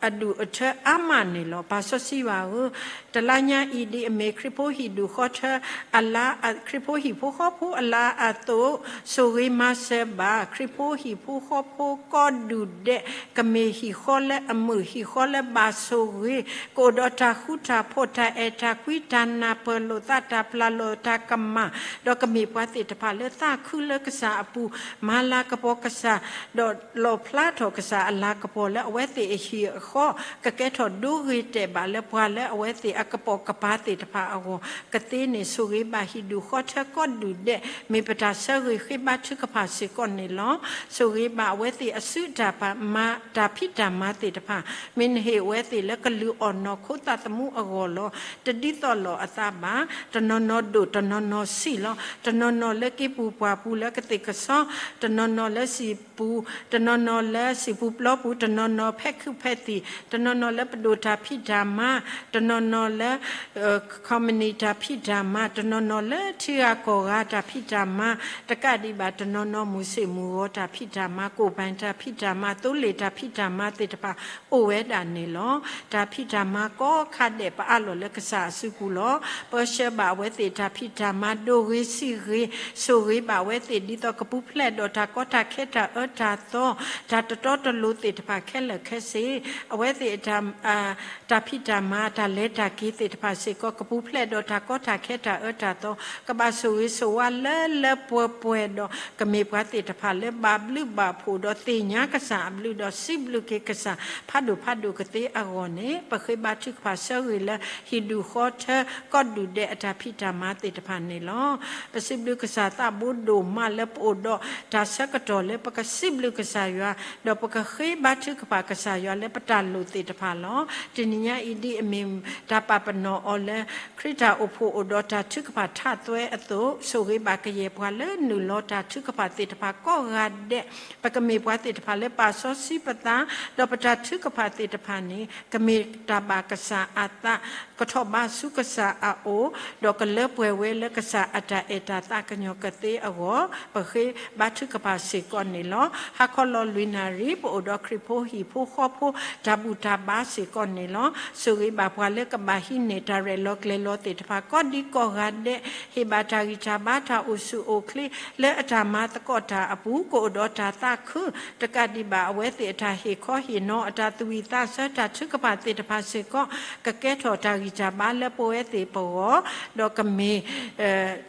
အဒူၣ်အထၢအါမးန့ၣ်လီၤ. ပၢ်စီဆှံယွၤဧၢ, တလါညါအံၤဒ်အမ့ၢ်ခရံာ်ဖိဟံၣ်ဒူၣ်ဃီထၢအလါ, ခရံာ်ဖိဟံၣ်ဖိဃီဖိအလါအသိး, ဆိၣ်ဂ့ၤမၤစၢၤဘၣ် ခရံာ်ဖိဟံၣ်ဖိဃီဖိကိးဒူၣ်ဒဲး, ကမ့ၢ်ဟံၣ်ဃီလၢအမုာ်, ဟံၣ်ဃီလၢဘၣ်ဆိၣ်ဂ့ၤ, ကအိၣ်ဒီးတၢ်ဃူတၢ်ဖိး, တၢ်အဲၣ်တၢ်ကွံ, တၢ်နၢ်ပၢၢ်လိာ်သး, တၢ်ပျၢ်လိာ်တၢ်ကမၣ်, ဒီးကမ့ၢ်ပှၤသ့ၣ်တဖၣ်လၢသးခုလၢကစၢ်အပူၤ, မၤလၤကပီၤကစၢ်, ဒီးလီၣ်ဖျါထီၣ်ကစၢ်အလၤကပီၤလၢအဝဲသ့ၣ်အဟံၣ်အဃီ, ကကဲထီၣ်ဒိဂ့ၤတဲာ်ဘၣ်လၢပှၤလၢအဝဲသ့ၣ်အကပိာ်ကပၤသ့ၣ်တဖၣ်အဂီၢ် ကသ့န့ၣ် ဆိၣ်ဂ့ၤဘၣ်ဟံၣ်ဒူၣ်ဃီထၢကိးဒူၣ်ဒဲး, မ့ၢ်ပတၢ်ဆၢဂ့ၤဃ့ဘါထုကဖၣ်စ့ၢ်ကီးန့ၣ်လီၤ. ဆိၣ်ဂ့ၤဘၣ်အဝဲသ့ၣ်အစုတၢ်မၤ, တၢ်ဖံးတၢ်မၤသ့ၣ်တဖၣ်, မ့ၢ်နဟ့ၣ်အဝဲသ့ၣ်လၢကလုၢ်အီၣ်နီၢ်ခိသးသမူအဂီၢ်လီၤ. တဒ်သိးလီၤအသးဘၣ်, တနီၤနီၤဒိၣ်, တနီၤနီၤဆံးလီၤ. တနီၤနီၤလၢက့ၤပူၤပှၢ်ပူၤလၢကသ့ၣ်ကဆီ, တနီၤနီၤလၢစံာ်ပူၤ, တနီၤနီၤလၢစံာ်ပူၤပျီပူၤ, တနီၤနီၤဖဲခုးဖဲသံၣ်, တနီၤနီၤလၢပဒိၣ်တၢ်ဖံးတၢ်မၤ, တနီၤနီၤလၢ ခီမနံၣ်တၢ်ဖံးတၢ်မၤ, တနီၤနီၤလၢထံဂၤကီၢ်ဂၤတၢ်ဖံးတၢ်မၤ, တကးဒံးဘၣ် တနီၤနီၤမုၢ်ဆ့ၣ်မုၢ်ဂီၤတၢ်ဖံးတၢ်မၤ, ကိၣ်ပၢ်တၢ်ဖံးတၢ်မၤ, သိလ့ၣ်တၢ်ဖံးတၢ်မၤသ့ၣ်တဖၣ် အိၣ်ဝဲဒၣ်န့ၣ်လီၤ. တၢ်ဖံးတၢ်မၤကိးခါဒဲး ပအးလီၤလၢကစၢ်အစုပူၤလီၤ. ပၢဆှၢဘၣ်အဝဲသ့ၣ်တၢ်ဖံးတၢ်မၤ ဒိၣ်ဂ့ၤဆံးဂ့ၤ, ဆိၣ်ဂ့ၤဘၣ်အဝဲသ့ၣ် ဒ်သိးကပူၤဖျဲးဒီးတၢ်ကီတၢ်ခဲတၢ်အၢတၢ်သီ, တၢ်တတီတလိၤသ့ၣ်တဖၣ်ခဲလၢာ်ခဲဆ့, အဝဲသ့ၣ် တၢ်ဖံးတၢ်မၤ တၢ်လဲၤတၢ်က့ၤသ့ၣ်တဖၣ်စ့ၢ်ကီး ကပူၤဖျဲးဒီးတၢ်ကီတၢ်ခဲတၢ်အၢတၢ်သီ, ကဘၣ်ဆိၣ်ဂ့ၤဆိၣ်ဝါလၢလၢပှဲၤပှဲၤဒီး ကမ့ၢ်ပှၤသ့ၣ်တဖၣ်လၢဘၣ်ဘျုးဘၣ်ဖှိၣ်ဒီးသ့ၣ်ညါကစၢ်အဘျုးဒီးစံးဘျုးက့ၤကစၢ်ဖးဒိၣ်ဖးဒိၣ်ကသ့အဂီၢ်န့ၣ် ပဃ့ဘါထုကဖၣ်ဆၢဂ့ၤလၢဟံၣ်ဒူၣ်ဃီထၢကိးဒူၣ်ဒဲးအတၢ်ဖံးတၢ်မၤသ့ၣ်တဖၣ်န့ၣ်လီၤ. ပစံးဘျုးကစၢ်သးဘိဒိၣ်မးလၢပအိၣ်ဒီးတၢ်ဆၢကတီၢ်လၢပကစံးဘျုးကစၢ်ယွၤ, ဒီးပကဃ့ဘါထုကဖၣ်ကစၢ်ယွၤလၢပတၢ်လိၣ်သ့ၣ်တဖၣ်လီၤ. တနံၤညါအံၤဒ်အမ့ၢ်တၢ်ပာ်ပနီၣ်အီၤလၢ ခရံာ်တၢ်အိၣ်ဖှိၣ်အိၣ်ဒီးတၢ်ထုကဖၣ်ထးသွဲအသိး, ဆိၣ်ဂ့ၤဘၣ်ကယဲၢ်ပှၤလၢနုာ်လီၤတၢ်ထုကဖၣ်သ့ၣ်တဖၣ်ကိးဂၤဒဲး, ပကမ့ၢ်ပှၤသ့ၣ်တဖၣ်လၢပာ်စီဆှံပသး, ဒီးပတၢ်ထုကဖၣ်သ့ၣ်တဖၣ်န့ၣ် ကမ့ၢ်တၢ်ဘၣ်ကစၢ်အသး, ကထီၣ်ဘးဆူကစၢ်အအိၣ်, ဒီးကလၢပှဲၤဝဲလၢကစၢ်အတၢ်အဲၣ်တၢ်သးကညီၤကသ့အဂီၢ်, ပဃ့ဘါထုကဖၣ်စ့ၢ်ကီးန့ၣ်လီၤ. ဟါခီလီၤလွံၢ်နၣ်ရံၣ် ပအိၣ်ဒီးခရံာ်ဖိဟံၣ်ဖိဃီဖိ တၢ်ဘူၣ်တၢ်ဘါစ့ၢ်ကီးန့ၣ်လီၤ. ဆိၣ်ဂ့ၤဘၣ်ပှၤလၢကဘၣ်ဟံးန့ၢ်တၢ်ရဲၣ်လီၤကျဲၤလီၤသ့ၣ်တဖၣ် ကိးဒံကိးဂၤဒဲး, ဟ့ၣ်ဘၣ်တၢ်ဂံၢ်တၢ်ဘါ တၢ်အိၣ်ဆူၣ်အိၣ်ချ့ လၢအတၢ်မၤသကိးတၢ်အပူၤ ကအိၣ်ဒီးတၢ်သးခု တကးဒံးဘၣ် အဝဲသ့ၣ်အတၢ်ဟ့ၣ်ခီဟ့ၣ်နီၤ အတၢ်သူၣ်ဝံၣ်သးဆၢ တၢ်ထုကဖၣ်သ့ၣ်တဖၣ်စ့ၢ်ကီး ကကဲထီၣ်တၢ်ဂံၢ်တၢ်ဘါလၢပဝဲသ့ၣ်ပဂီၢ်, ဒီးကမ့ၢ်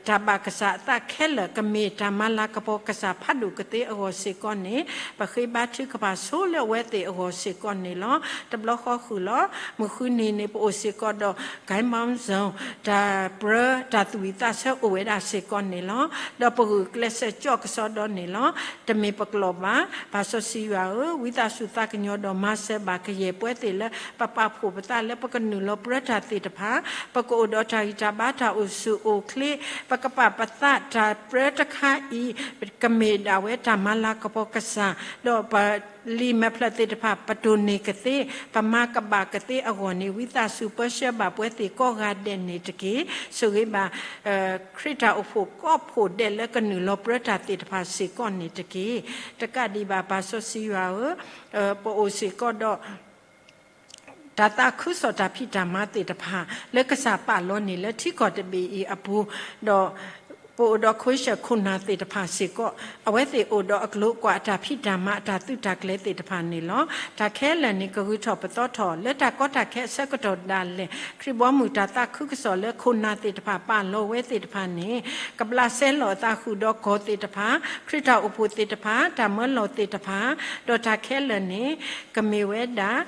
တၢ်ဘၣ်ကစၢ်အသးခဲလၢာ် ကမ့ၢ်တၢ်မၤလၤကပီၤကစၢ်ဖးဒိၣ်ကသ့အဂီၢ်စ့ၢ်ကီးန့ၣ် ပဃ့ဘါထုကဖၣ်ဆိလၢအဝဲသ့ၣ်အဂီၢ်စ့ၢ်ကီးန့ၣ်လီၤ. တဘျီဃီဃုာ်လီၤ. မုၢ်ဃုနံၤန့ၣ် ပအိၣ်စ့ၢ်ကီးဒီး ကၠဲမီၣ်စၣ် တၢ်ပြၢ တၢ်သူၣ်ဝံၣ်သးဆၢအိၣ်ဝဲဒၣ်စ့ၢ်ကီးန့ၣ်လီၤ. ဒီးပဂုာ်ကျဲးစၢးကၠီကစီဒီးန့ၣ်လီၤ. တမ့ၢ်ပကျိာ်ဘၣ်. ပၢ်စီဆှံယွၤဧၢ, ဝံသးစူၤသးကညီၤဒီးမၤစၢၤဘၣ်ကယဲၢ်ပဝဲသ့ၣ်လၢ ပပာ်ဖှိၣ်ပသးလၢပကနုာ်လီၤပြၢတၢ်သ့ၣ်တဖၣ်, ပကအိၣ်ဒီးတၢ်ဂံၢ်တၢ်ဘါ တၢ်အိၣ်ဆူၣ်အိၣ်ချ့, ပကပာ်ပသးတၢ်ပြၢတခါအံၤ ကမ့ၢ်ဒၣ်ဝဲတၢ်မၤလၤကပီၤကစၢ်, ဒီးပလံာ်မဲာ်ဖျၢၣ်သ့ၣ်တဖၣ် ပတိၢ်န့ၢ်ကသ့, ပမၤကဘၣ်ကသ့အဂီၢ်န့ၣ် ဝံသးစူၤပၢဆှၢဘၣ်ပဝဲသ့ၣ်ကိးဂၤဒဲးန့ၣ်တက့ၢ်. ဆိၣ်ဂ့ၤဘၣ် ခရံာ်တၢ်အိၣ်ဖှိၣ်ကိးဖှိၣ်ဒဲးလၢကနုာ်လီၤပြၢတၢ်သ့ၣ်တဖၣ်စ့ၢ်ကီးန့ၣ်တက့ၢ်. တကးဒံးဘၣ် ပၢ်စီဆှံယွၤဧၢ, ပအိၣ်စ့ၢ်ကီးဒီး တၢ်သးခုကစီၣ်တၢ်ဖံးတၢ်မၤသ့ၣ်တဖၣ် လၢကစၢ်ပာ်လီၤန့ၣ်လၢထံကီၢ်တဘ့ၣ်အံၤအပူၤ, ဒီးပအိၣ်ဒီးခိၣ်ဆၢၣ်ခိၣ်နၢ်သ့ၣ်တဖၣ်စ့ၢ်ကီး, အဝဲသ့ၣ်အိၣ်ဒီးအကျိၤအကွာ်အတၢ်ဖံးတၢ်မၤအတၢ်သုးတၢ်ကျဲၤသ့ၣ်တဖၣ်န့ၣ်လီၤ. တၢ်ခဲလၢာ်န့ၣ် ကဂုာ်ထီၣ်ပသီထီၣ် လၢတၢ်ကီတၢ်ခဲအဆၢကတီၢ်ဒၣ်လဲာ် ခရံာ်ဘီမုၢ်တၢ်သးခုကစီၣ်လၢခိၣ်နၢ်သ့ၣ်တဖၣ်ပာ်လီၤဝဲသ့ၣ်တဖၣ်န့ၣ် ကဘျးစဲလီၤအသးဃုာ်ဒီးကီၢ်သ့ၣ်တဖၣ်, ခရံာ်တၢ်အိၣ်ဖှိၣ်သ့ၣ်တဖၣ်, တၢ်မၢလီၤသ့ၣ်တဖၣ်, ဒီးတၢ်ခဲလၢာ်န့ၣ် ကမ့ၢ်ဝဲဒၣ်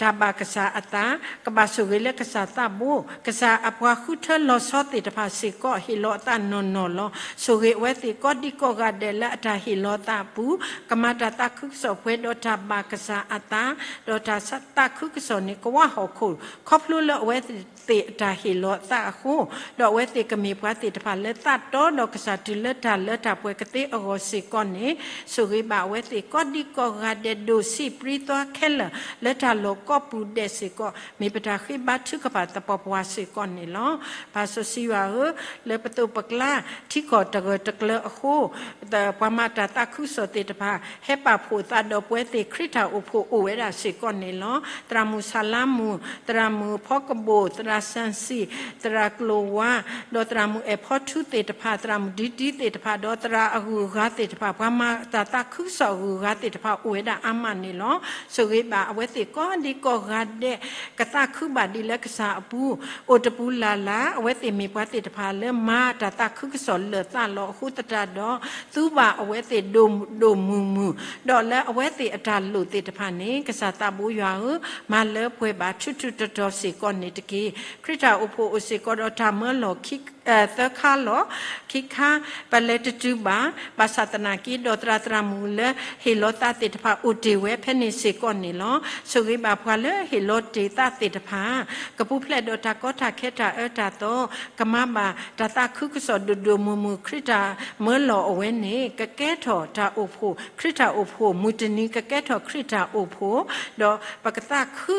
တၢ်ဘၣ်ကစၢ်အသး, ကဘၣ်ဆိၣ်ဂ့ၤလၢကစၢ်သးဘိ, ကစၢ်အပှၤဃုထၢလီၤဆီသ့ၣ်တဖၣ်စ့ၢ်ကီး ဟ့ၣ်လီၤအသးနီၢ်နီၢ်လီၤ. ဆိၣ်ဂ့ၤအဝဲသ့ၣ်ကိးဒံကိးဂၤဒဲးလၢအတၢ်ဟ့ၣ်လီၤသးအပူၤ, ကမၤတၢ်သးခုကစီၣ်ပှဲၤဒီးတၢ်ဘၣ်ကစၢ်အသး, ဒီးတၢ်သးခုကစီၣ်န့ၣ် ကဝၢ်ဟီၣ်ခိၣ် ခီဖျိလၢအဝဲသ့ၣ်အတၢ်ဟ့ၣ်လီၤအသးအဃိ, ဒီးအဝဲသ့ၣ်ကမ့ၢ်ပှၤသ့ၣ်တဖၣ်လၢသးတီဒီးကစၢ်တုၤလၢတၢ်လၢတၢ်ပှဲၤကသ့အဂီၢ်စ့ၢ်ကီးန့ၣ်, ဆိၣ်ဂ့ၤဘၣ်အဝဲသ့ၣ်ကိးဒံကိးဂၤဒဲး ဒိၣ်ဆံးပြံသွါခဲလၢာ် လၢတၢ်လီၢ်ကိးပူၤဒဲးစ့ၢ်ကီး မ့ၢ်ပတၢ်ဃ့ဘါထုကဖၣ်သပှၢ်ပှၢ်စ့ၢ်ကီးန့ၣ်လီၤ. ပၢ်စီဆှံယွၤဧၢ, လၢပသိးပကျါ ထံကီၢ်တဂၢၢ်တကျၢၤအဃိ, ပှၤမၤတၢ်သးခုကစီၣ်သ့ၣ်တဖၣ် ဟဲပာ်ဖှိၣ်သးဒီးပဝဲသ့ၣ် ခရံာ်တၢ်အိၣ်ဖှိၣ်အိၣ်ဝဲဒၣ်စ့ၢ်ကီးန့ၣ်လီၤ. သရၣ်မုၣ်ဆၣ်လါမုၣ်, သရၣ်မုၣ်ဖီကဘိၣ်, သရၣ်စၣ်စံၣ်, သရၣ်ကျိၤဝါ, ဒီးသရၣ်မုၣ်အဲၣ်ဖီထူသ့ၣ်တဖၣ်, သရၣ်မုၣ်ဒံဒံသ့ၣ်တဖၣ်, ဒီးသရၣ်အဂုၤအဂၤသ့ၣ်တဖၣ်, ပှၤမၤတၢ်သးခုကစီၣ်အဂုၤအဂၤသ့ၣ်တဖၣ် အိၣ်ဝဲဒၣ်အါမးန့ၣ်လီၤ. ဆိၣ်ဂ့ၤဘၣ်အဝဲသ့ၣ်ကိးဒံကိးဂၤဒဲး ကသးခုဘၣ်ဒ်လၢကစၢ်အပူၤ, အိၣ်တပူၤလၢ်လၢ်, အဝဲသ့ၣ်မ့ၢ်ပှၤသ့ၣ်တဖၣ်လၢမၤတၢ်သးခုကစီၣ်လၢာ်သးလီၤအဃိသတးဒီး, သူဘၣ်အဝဲသ့ၣ်ဒိၣ်ဒိၣ်မုၢ်မုၢ်, ဒီးလၢအဝဲသ့ၣ်အတၢ်လိၣ်သ့ၣ်တဖၣ်န့ၣ် ကစၢ်သးဘိယွၤဧၢ, မၤလၢပှဲၤဘၣ်ထူးထူးတီၤတီၤစ့ၢ်ကီးန့ၣ်တက့ၢ်. ခရံာ်တၢ်အိၣ်ဖှိၣ်အိၣ်စ့ၢ်ကီးဒီးတၢ်မၢလီၤခံ သၢခါလီၤ. ခံခါ ပလဲၤတတုၤဘၣ်, ဘၣ်ဆၣ်သနာ်က့ ဒီးသရၣ်သရၣ်မုၣ်လၢဟ့ၣ်လီၤသးသ့ၣ်တဖၣ် အိၣ်တ့ၢ်ဝဲဖဲန့ၣ်စ့ၢ်ကီးန့ၣ်လီၤ. ဆိၣ်ဂ့ၤဘၣ်ပှၤလၢဟ့ၣ်လီၤတ့ၢ်သးသ့ၣ်တဖၣ်, ကပူၤဖျဲးဒီးတၢ်ကီတၢ်ခဲတၢ်အၢတၢ်သီ, ကမၤဘၣ်တၢ်သးခုကစီၣ်ဒိၣ်ဒိၣ်မုၢ်မုၢ် ခရံာ်တၢ်မၢလီၤအဝဲန့ၣ် ကကဲထီၣ်တၢ်အိၣ်ဖှိၣ်, ခရံာ်တၢ်အိၣ်ဖှိၣ်, မုၢ်တနံၤကကဲထီၣ်ခရံာ်တၢ်အိၣ်ဖှိၣ်, ဒီးပကသးခ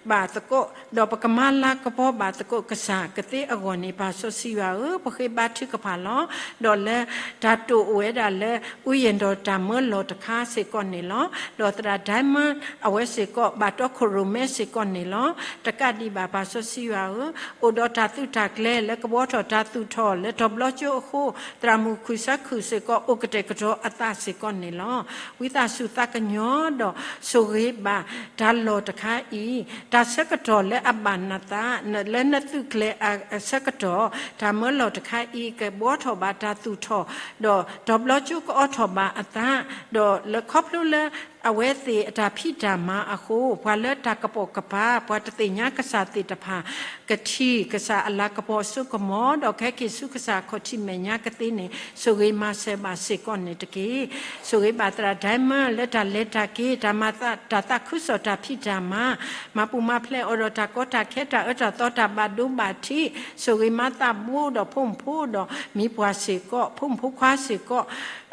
ုဘၣ်သကိး, ဒီးပကမၤလၤကပီၤဘၣ်သကိးကစၢ်ကသ့အဂီၢ်န့ၣ် ပၢ်စီဆှံယွၤဧၢ, ပဃ့ဘါထုကဖၣ်လီၤ. ဒီးလၢတၢ်တိာ်အိၣ်ဝဲဒၣ်လၢ ဥယျာဉ်တော် တၢ်မၢလီၤတခါစ့ၢ်ကီးန့ၣ်လီၤ. ဒီးသရၣ် Diamond အဝဲစ့ၢ်ကီး ဘၣ်တီခိၣ်ရိၣ်မဲစ့ၢ်ကီးန့ၣ်လီၤ. တကးဒံးဘၣ် ပၢ်စီဆှံယွၤဧၢ, အိၣ်ဒီးတၢ်သုးတၢ်ကျဲၤလၢကဘှီထီၣ်တၢ်သူၣ်ထီၣ်လၢတီၤဘျီကၠိအဃိ, သရၣ်မုၣ်ခုၣ်ဆၢခုၣ်စ့ၢ်ကီး အိၣ်ကတဲာ်ကတီၤအသးစ့ၢ်ကီးန့ၣ်လီၤ. ဝံသးစူၤသးကညီၤဒီး ဆိၣ်ဂ့ၤဘၣ်တၢ်လီၢ်တခါအံၤ, တၢ်ဆၢကတီၢ်လၢအဘၣ်နသး, လၢနသုးကျဲၤအဆၢကတီၢ်, တၢ်မၢလီၤတခါအံၤ ကဘှီထီၣ်ဘၣ်တၢ်သူၣ်ထီၣ်, ဒီးတီၤဘျီကၠိကအီထီၣ်ဘၣ်အသး, ဒီးလၢခီဖျိလၢ အဝဲသ့ၣ်အတၢ်ဖံးတၢ်မၤအဃိ, ပှၤလၢတၢ်ကပိာ်ကပၤ, ပှၤတသ့ၣ်ညါကစၢ်သ့ၣ်တဖၣ်, ကထံၣ်ကစၢ်အလၤကပီၤအစိကမီၤ, ဒီးကဟဲက့ၤဆူကစၢ်အခီၣ်ထံးမဲာ်ညါကသ့န့ၣ် ဆိၣ်ဂ့ၤမၤစၢၤဘၣ်စ့ၢ်ကီးန့ၣ်တက့ၢ်. ဆိၣ်ဂ့ၤဘၣ်သရၣ် Diamond လၢတၢ်လဲၤတၢ်က့ၤ, တၢ်မၤသး, တၢ်သးခုကစီၣ်တၢ်ဖံးတၢ်မၤ, မၤပူၤမၤဖျဲးအီၤဒီးတၢ်ကီတၢ်ခဲတၢ်အၢတၢ်သီတၢ်ဘၣ်ဒိဘၣ်ထံး, ဆိၣ်ဂ့ၤမၤသးဘိဒီးဖိမုၣ်ဖိဒီးမံၤပှၢ်စ့ၢ်ကီး, ဖိမုၣ်ဖိခွါစ့ၢ်ကီး,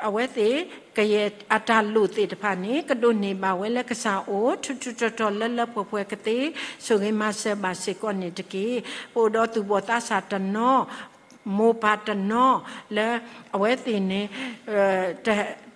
အဝဲသ့ၣ် ကယဲၢ်အတၢ်လိၣ်သ့ၣ်တဖၣ်န့ၣ် ကဒိးန့ၢ်ဘၣ်ဝဲလၢကစၢ်အအိၣ် ထူးထူးတီၤတီၤလၢလၢပှဲၤပှဲၤကသ့, ဆိၣ်ဂ့ၤမၤစၢၤဘၣ်စ့ၢ်ကီးန့ၣ်တက့ၢ်. ပအိၣ်ဒီးသူၣ်ဘီၣ်သးစၢ်တနီၤ, မိၢ်ပၢ်တနီၤ, လၢအဝဲသ့ၣ်န့ၣ်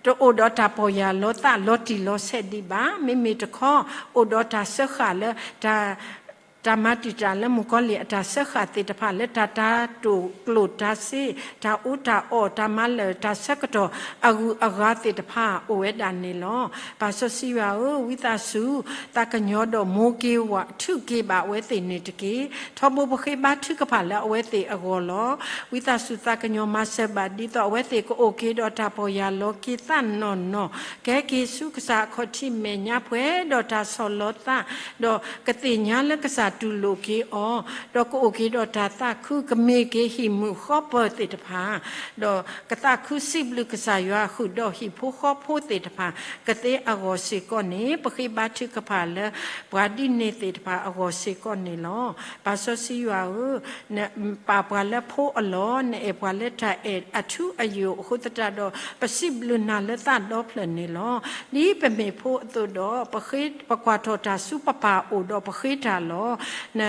တ တအိၣ်ဒီးတၢ်ပီၢ်ယၢ်လီၤသးလီၤတံၢ်လီၤဆဲးဒံးဘၣ်. မ့မ့ၢ်တခီ အိၣ်ဒီးတၢ်စၢဃာ်လၢ တၢ်မၤတံာ်တာ်လၢမုၣ်ကီၤလံၢ်အတၢ်စၢဃာ်သ့ၣ်တဖၣ် လၢတၢ်တၢ်တိာ်ကျိၣ်တၢ်စ့ တၢ်အူတၢ်အီၣ် တၢ်မၤလၢာ်တၢ်ဆၢကတီၢ်အဂုၤအဂၤသ့ၣ်တဖၣ် အိၣ်ဝဲဒၣ်န့ၣ်လီၤ. ပၢ်စီဆှံယွၤဧၢ, ဝံသးစူၤ သးကညီၤဒီးမိၢ်က့ၤဝး ထုးက့ၤဘၣ်အဝဲသ့ၣ်န့ၣ်တက့ၢ်. ထီဘိပဃ့ဘါထုကဖၣ်လၢအဝဲသ့ၣ်အဂီၢ်လီၤ. ဝံသးစူၤသးကညီၤမၤစၢၤဘၣ် ဒ်သိးအဝဲသ့ၣ်ကအိၣ်က့ၤဒီးတၢ်ပီၢ်ယၢ်လီၤက့ၤသးနီၢ်နီၢ်, ကဟဲက့ၤဆူကစၢ်အခီၣ်ထံးမဲာ်ညါ ပှဲၤဒီးတၢ်ဆီၣ်လီၤသး, ဒီးကသ့ၣ်ညါလၢကစၢ်တူၢ်လိာ်က့ၤအီၤ, ဒီးကအိၣ်က့ၤဒီးတၢ်သးခု ကမ့ၢ်က့ၤဟံၣ်မုာ်ဃီပၢၤသ့ၣ်တဖၣ် ဒီးကသးခုစံးဘျုးကစၢ်ယွၤဃုာ်ဒီးဟံၣ်ဖိဃီဖိသ့ၣ်တဖၣ် ကသ့အဂီၢ်စ့ၢ်ကီးန့ၣ် ပဃ့ဘါထုကဖၣ်လၢ ပှၤဒ်န့ၣ်သ့ၣ်တဖၣ်အဂီၢ်စ့ၢ်ကီးန့ၣ်လီၤ. ပၢ်စီဆှံယွၤဧၢ, နပာ်ပှၤလၢဖိအလီၢ်, နအဲၣ်ပှၤလၢတၢ်အဲၣ်အထူအယိာ်အဃိသတးဒီး ပစံးဘျုးနၤလၢသးဒီဖျၢၣ်န့ၣ်လီၤ. ဒ်ပမ့ၢ်ဖိအသိးဒီး ပဃ့ ပကွၢ်ထီၣ်တၢ်ဆူပပၢ်အအိၣ်ဒီးပဃ့တၢ်လီၤ. န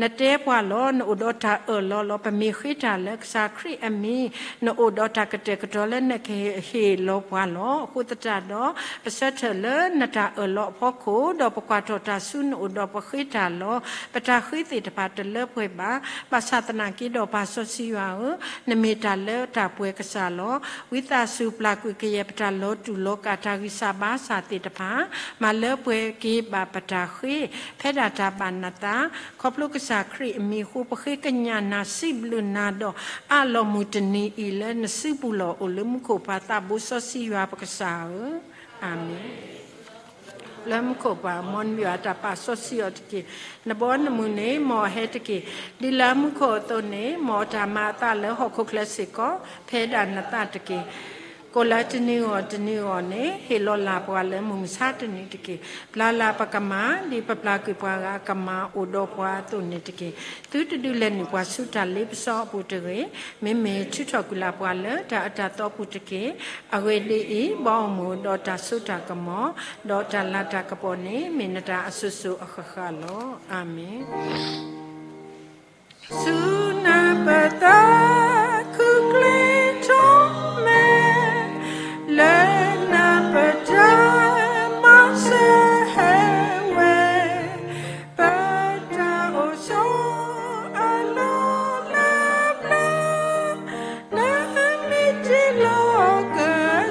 နတဲပှၤလီၤ, နအိၣ်ဒီးတၢ်အၢၣ်လီၤလီၤ. ပမ့ၢ်ဃ့တၢ်လၢကစၢ်ခရံာ်အမံၤ, နအိၣ်ဒီးတၢ်ကတဲာ်ကတီၤလၢနကဟ့ၣ်လီၤပှၤလီၤ. အဃိသတးဒီး ပဆၢထၢၣ်လၢနတၢ်အၢၣ်လီၤအဖီခိၣ်, ဒီးပကွၢ်ထီၣ်တၢ်ဆူနအိၣ်ဒီးပဃ့တၢ်လီၤ. ပတၢ်ဃ့သ့ၣ်တဖၣ်တလၢပှဲၤဘၣ်. ဘၣ်ဆၣ်သနာ်က့ဒီး ပၢ်စီဆှံယွၤဧၢ, နမ့ၢ်တၢ်လၢတၢ်ပှဲၤကစၢ်လီၤ. ဝံသးစူၤပျၢ်ကွံာ်ကယဲၢ်ပတၢ်လီၤတူာ်လီၤကာ် တၢ်ဂံၢ်စၢ်ဘါစၢ်သ့ၣ်တဖၣ်, မၤလၢပှဲၤက့ၤဘၣ်ပတၢ်ဃ့, ဖဲဒၣ်တၢ်ဘၣ်နသး, ခီဖျိကစၢ်ခရံာ်အမံၤအဃိ ပဃ့ကညးနၤ စံးဘျုးနၤဒီး အးလီၤမုၢ်တနံၤအံၤလၢနစုပူၤလီၤ အိၣ်လၢမူခိၣ်ပၢ်သးဘိစီဆှံယွၤပကစၢ်ဧၢ, အၤမ့ၣ်. လၢမူခိၣ်ပၢ် မ်နမံၤယွၤတၢ်ပာ်စီဆှံအီၤတက့ၢ်. နဘီနမုၢ်န့ၣ် မ်အဟဲတက့ၢ်. ဒ်လၢမူခိၣ်အသိးန့ၣ် မ်အတၢ်မၤအသးလၢဟီၣ်ခိၣ်ချၢစ့ၢ်ကီး ဖဲဒၣ်နသးတက့ၢ်. ကိးလၢတနံၤဂီၢ်တနံၤဂီၢ်န့ၣ် ဟ့ၣ်လီၤလၢ်ပှၤလၢမုၢ်မဆါတနံၤတက့ၢ်. ပျၢ်လၢ်ပကမၢ် ဒ်ပပျၢ်ကွံာ်ပှၤဂၤအကမၢ်အိၣ်ဒီးပှၤအသိးန့ၣ်တက့ၢ်. သုတဒုးလဲၤနုာ်ပှၤဆူတၢ်လ့ပစီအပူၤတဂ့ၤ. မ့မ့ၢ်ထုးထီၣ်ကွံာ်လၢ်ပှၤလၢတၢ်အၢတၢ်သီပူၤတက့ၢ်. အဂ့ၢ်ဒ်အံၤ, ဘီအမုၢ်ဒီးတၢ်စိတၢ်ကမီၤ, ဒီးတၢ်လၤတၢ်ကပီၤန့ၣ် မ့ၢ်နတၢ်အစိၤစိၤအဃၣ်ဃၣ်လီၤ. အၤမ့ၣ်. ဆူနပသးခုကျ့ထီၣ်မဲာ်, လၢနပတၢ်မၤစၢၤဟဲဝဲ, ပတၢ်အိၣ်ဆိးအလီၢ်လၢပျၢၤ, နမ့ၢ်တ့လီၤက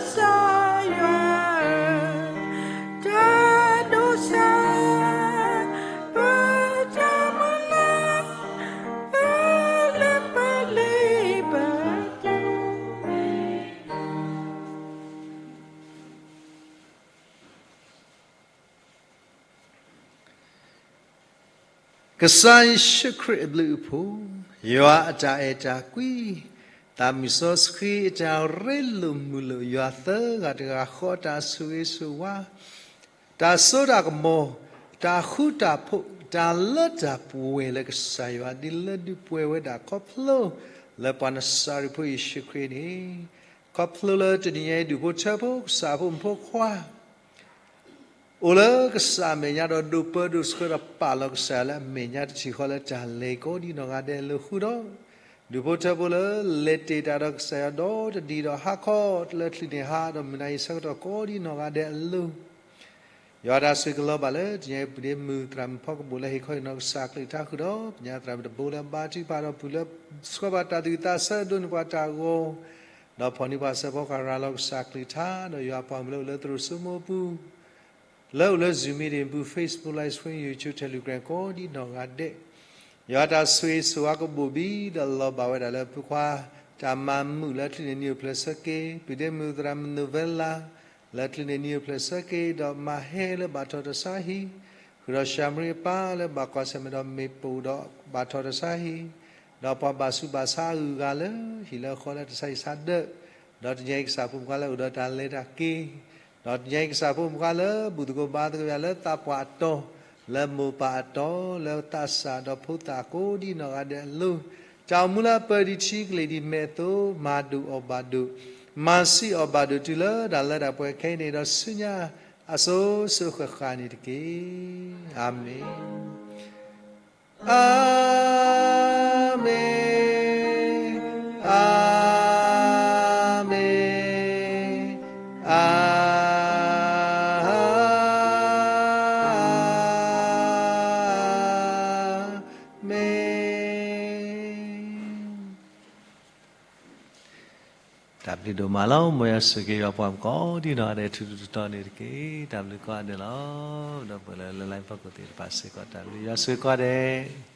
စၢ်ယွၤဧၢ, တၢ်ဒိးစၢ် ပတၢ်မၤလၤ, ပလၢပလ့ပ ကစၢ်ယ့ၣ်ၡူးခရံာ်အဘျုးအဖှိၣ်, ယွၤအတၢ်အဲၣ်တၢ်ကွံ, သးမုၢ်စီဆှံအတၢ်ရ့လိာ်မုာ်လိာ်, ယွၤသၢဂၤတဂၤဃီအတၢ်ဆိၣ်ဂ့ၤဆိၣ်ဝါ, တၢ်စိတၢ်ကမီၤ, တၢ်ဃူတၢ်ဖိး, တၢ်လၢတၢ်ပှဲၤလၢကစၢ်ယွၤ ဒ်လၢဒုးပှဲၤဝဲဒၣ်ခီဖျိလၢပှၤနစၤရ့းဖိယ့ၣ်ၡူးခရံာ်န့ၣ်, ခီဖျိလၢတနံၤညါအံၤဒူၣ်ဖိထၢဖိ ကစၢ်ဖိမုၣ်ဖိခွါ အိၣ်လၢကစၢ်အမဲာ်ညါဒီးဒိးပၢဒိးဆှၢဒီးပာ်လီၤကစၢ်ယွၤလၢအမဲာ်ညါတထံၣ်ဃီလၢတၢ်လဲၤကိးဒ်နီၢ်ဂၤဒဲးအလိၤဃုာ်ဒီး, ဒူၣ်ဖိထၢဖိလၢလဲၤတ့ၢ်တၢ်ဒီးကစၢ်ယွၤဒီတဒံဒီးဟးခီလၢချုးန့ၢ်ဟါဒီးမုၢ်နၤအံၤဆၢကတီၢ်ကိးဒ်နီၢ်ဂၤဒဲးအလိၤ, ယွၤတၢ်ဆိၣ်ဂ့ၤကလီၤဘၣ်လၢတနံၤညါအံၤပူၤဒ့မုၢ်သရၣ်မုၣ်ဖီကဘိၣ်လၢဟ့ၣ်ခီဟ့ၣ်နီၤကစၢ်အကလုၢ်ကထါဃုာ်ဒီး ပညါသရၣ်မုၣ်တဘိလၢအဘါထုကဖၣ်ဒီးပုၢ်လၢဆှၢဘၣ်တၢ်သူၣ်ဝံၣ်သးဆၢဒိးန့ၢ်ပှၤတၢ်ဂီၤ, ဒီးဖီၣ်န့ၢ်ပှၤအစၢဖီကရၤလီၤကစၢ်အကလုၢ်ကထါ ဒီးယွၤပှၤမုၣ်လၢအိၣ်လၢသရိာ်စိမိၢ်ပူၤ လၢအိၣ်လၢ Zoom meeting ပူၤ Facebook Live Stream YouTube Telegram ကိးဒ်နီၢ်ဂၤဒဲး, ယွၤတၢ်ဆိၣ်ဂ့ၤဆိၣ်ဝါကဘိၣ်ဘံဒီးလီၤဘၣ်ဝဲဒၣ်လၢဖုခွါ တၢ်မၤမုာ်လၢချုးန့ၢ်နံၣ်အိၣ်ဖျဲၣ်ဆၢက့ၤ, ပုၢ်ဒ့မုၢ်သရၣ်မုၣ် Novella လၢချုးန့ၢ်နံၣ်အိၣ်ဖျဲၣ်ဆၢက့ၤ ဒီးမၤဟဲလၢဘၣ်ထီၣ်တၢ်ဆါဟံၣ်, ဃုာ်ဒီးၡၤမရံအပၢ်လၢဘၣ်ကွၢ်ဆၢၣ်မဲာ်ဒီးမ့ၢ်ပိာ်ဒီးဘၣ်ထီၣ်တၢ်ဆါဟံၣ်, ဒီးပှၤဘၣ်ဆူးဘၣ်ဆါအဂုၤအဂၤလၢဟံၣ်လၢဃီလၢတၢ်ဆါဟံၣ်ဆါဒၢး, ဒီးတနံၤညါအံၤကစၢ်ဖိမုၣ်ခွါလၢအိၣ်ဒီးတၢ်လဲၤတၢ်က့ၤ ဒီးတနံၤညါအံၤကစၢ်ဖိမုၣ်ခွါလၢဘူၣ်သကိးဘါသကိးယၤလၢသးပှၢ်အတီၤ, လၢမိၢ်ပၢ်အတီၤ, လၢသးစၢ်ဒီးဖိသၣ်ကိးဒ်နီၢ်ဂၤဒဲးအလိၤ, တၢ်အိၣ်မူလၢအပၢၢ်ဒံးထံကလ့ၢ်ဒံးမဲာ်အသိး မၤဒိၣ်အီၣ်ဘၣ်ဒိၣ်, မၤဆံးအီၣ်ဘၣ်ဒိၣ်တုၤလၢတၢ်လၢတၢ်ပှဲၤခဲအံၤန့ၣ် ဒီးဆူညါအစိၤစိၤဃၣ်ဃၣ်န့ၣ်တက့ၢ်. အၤမ့ၣ်, အၤမ့ၣ်, အၤမ့ၣ်, အၤ တၢ်ဘျုးဒိၣ်မးလီၤ. မ်ယွၤဆိၣ်ဂ့ၤက့ၤယွၤပှၤကိးဒံနီၢ်ဂၤဒဲး ထူထူတီတီန့ၣ်တက့ၢ်. တၢ်ဘျုးကိးဂၤဒဲးလီၤ. ဒီပုၢ်ဝဲၢ်လၢ လၢ လၢ ဖီခိၣ်သ့ၣ်တဖၣ်စ့ၢ်ကီး တၢ်ဘျုးယွၤဆိၣ်ဂ့ၤကိးဂၤဒဲး.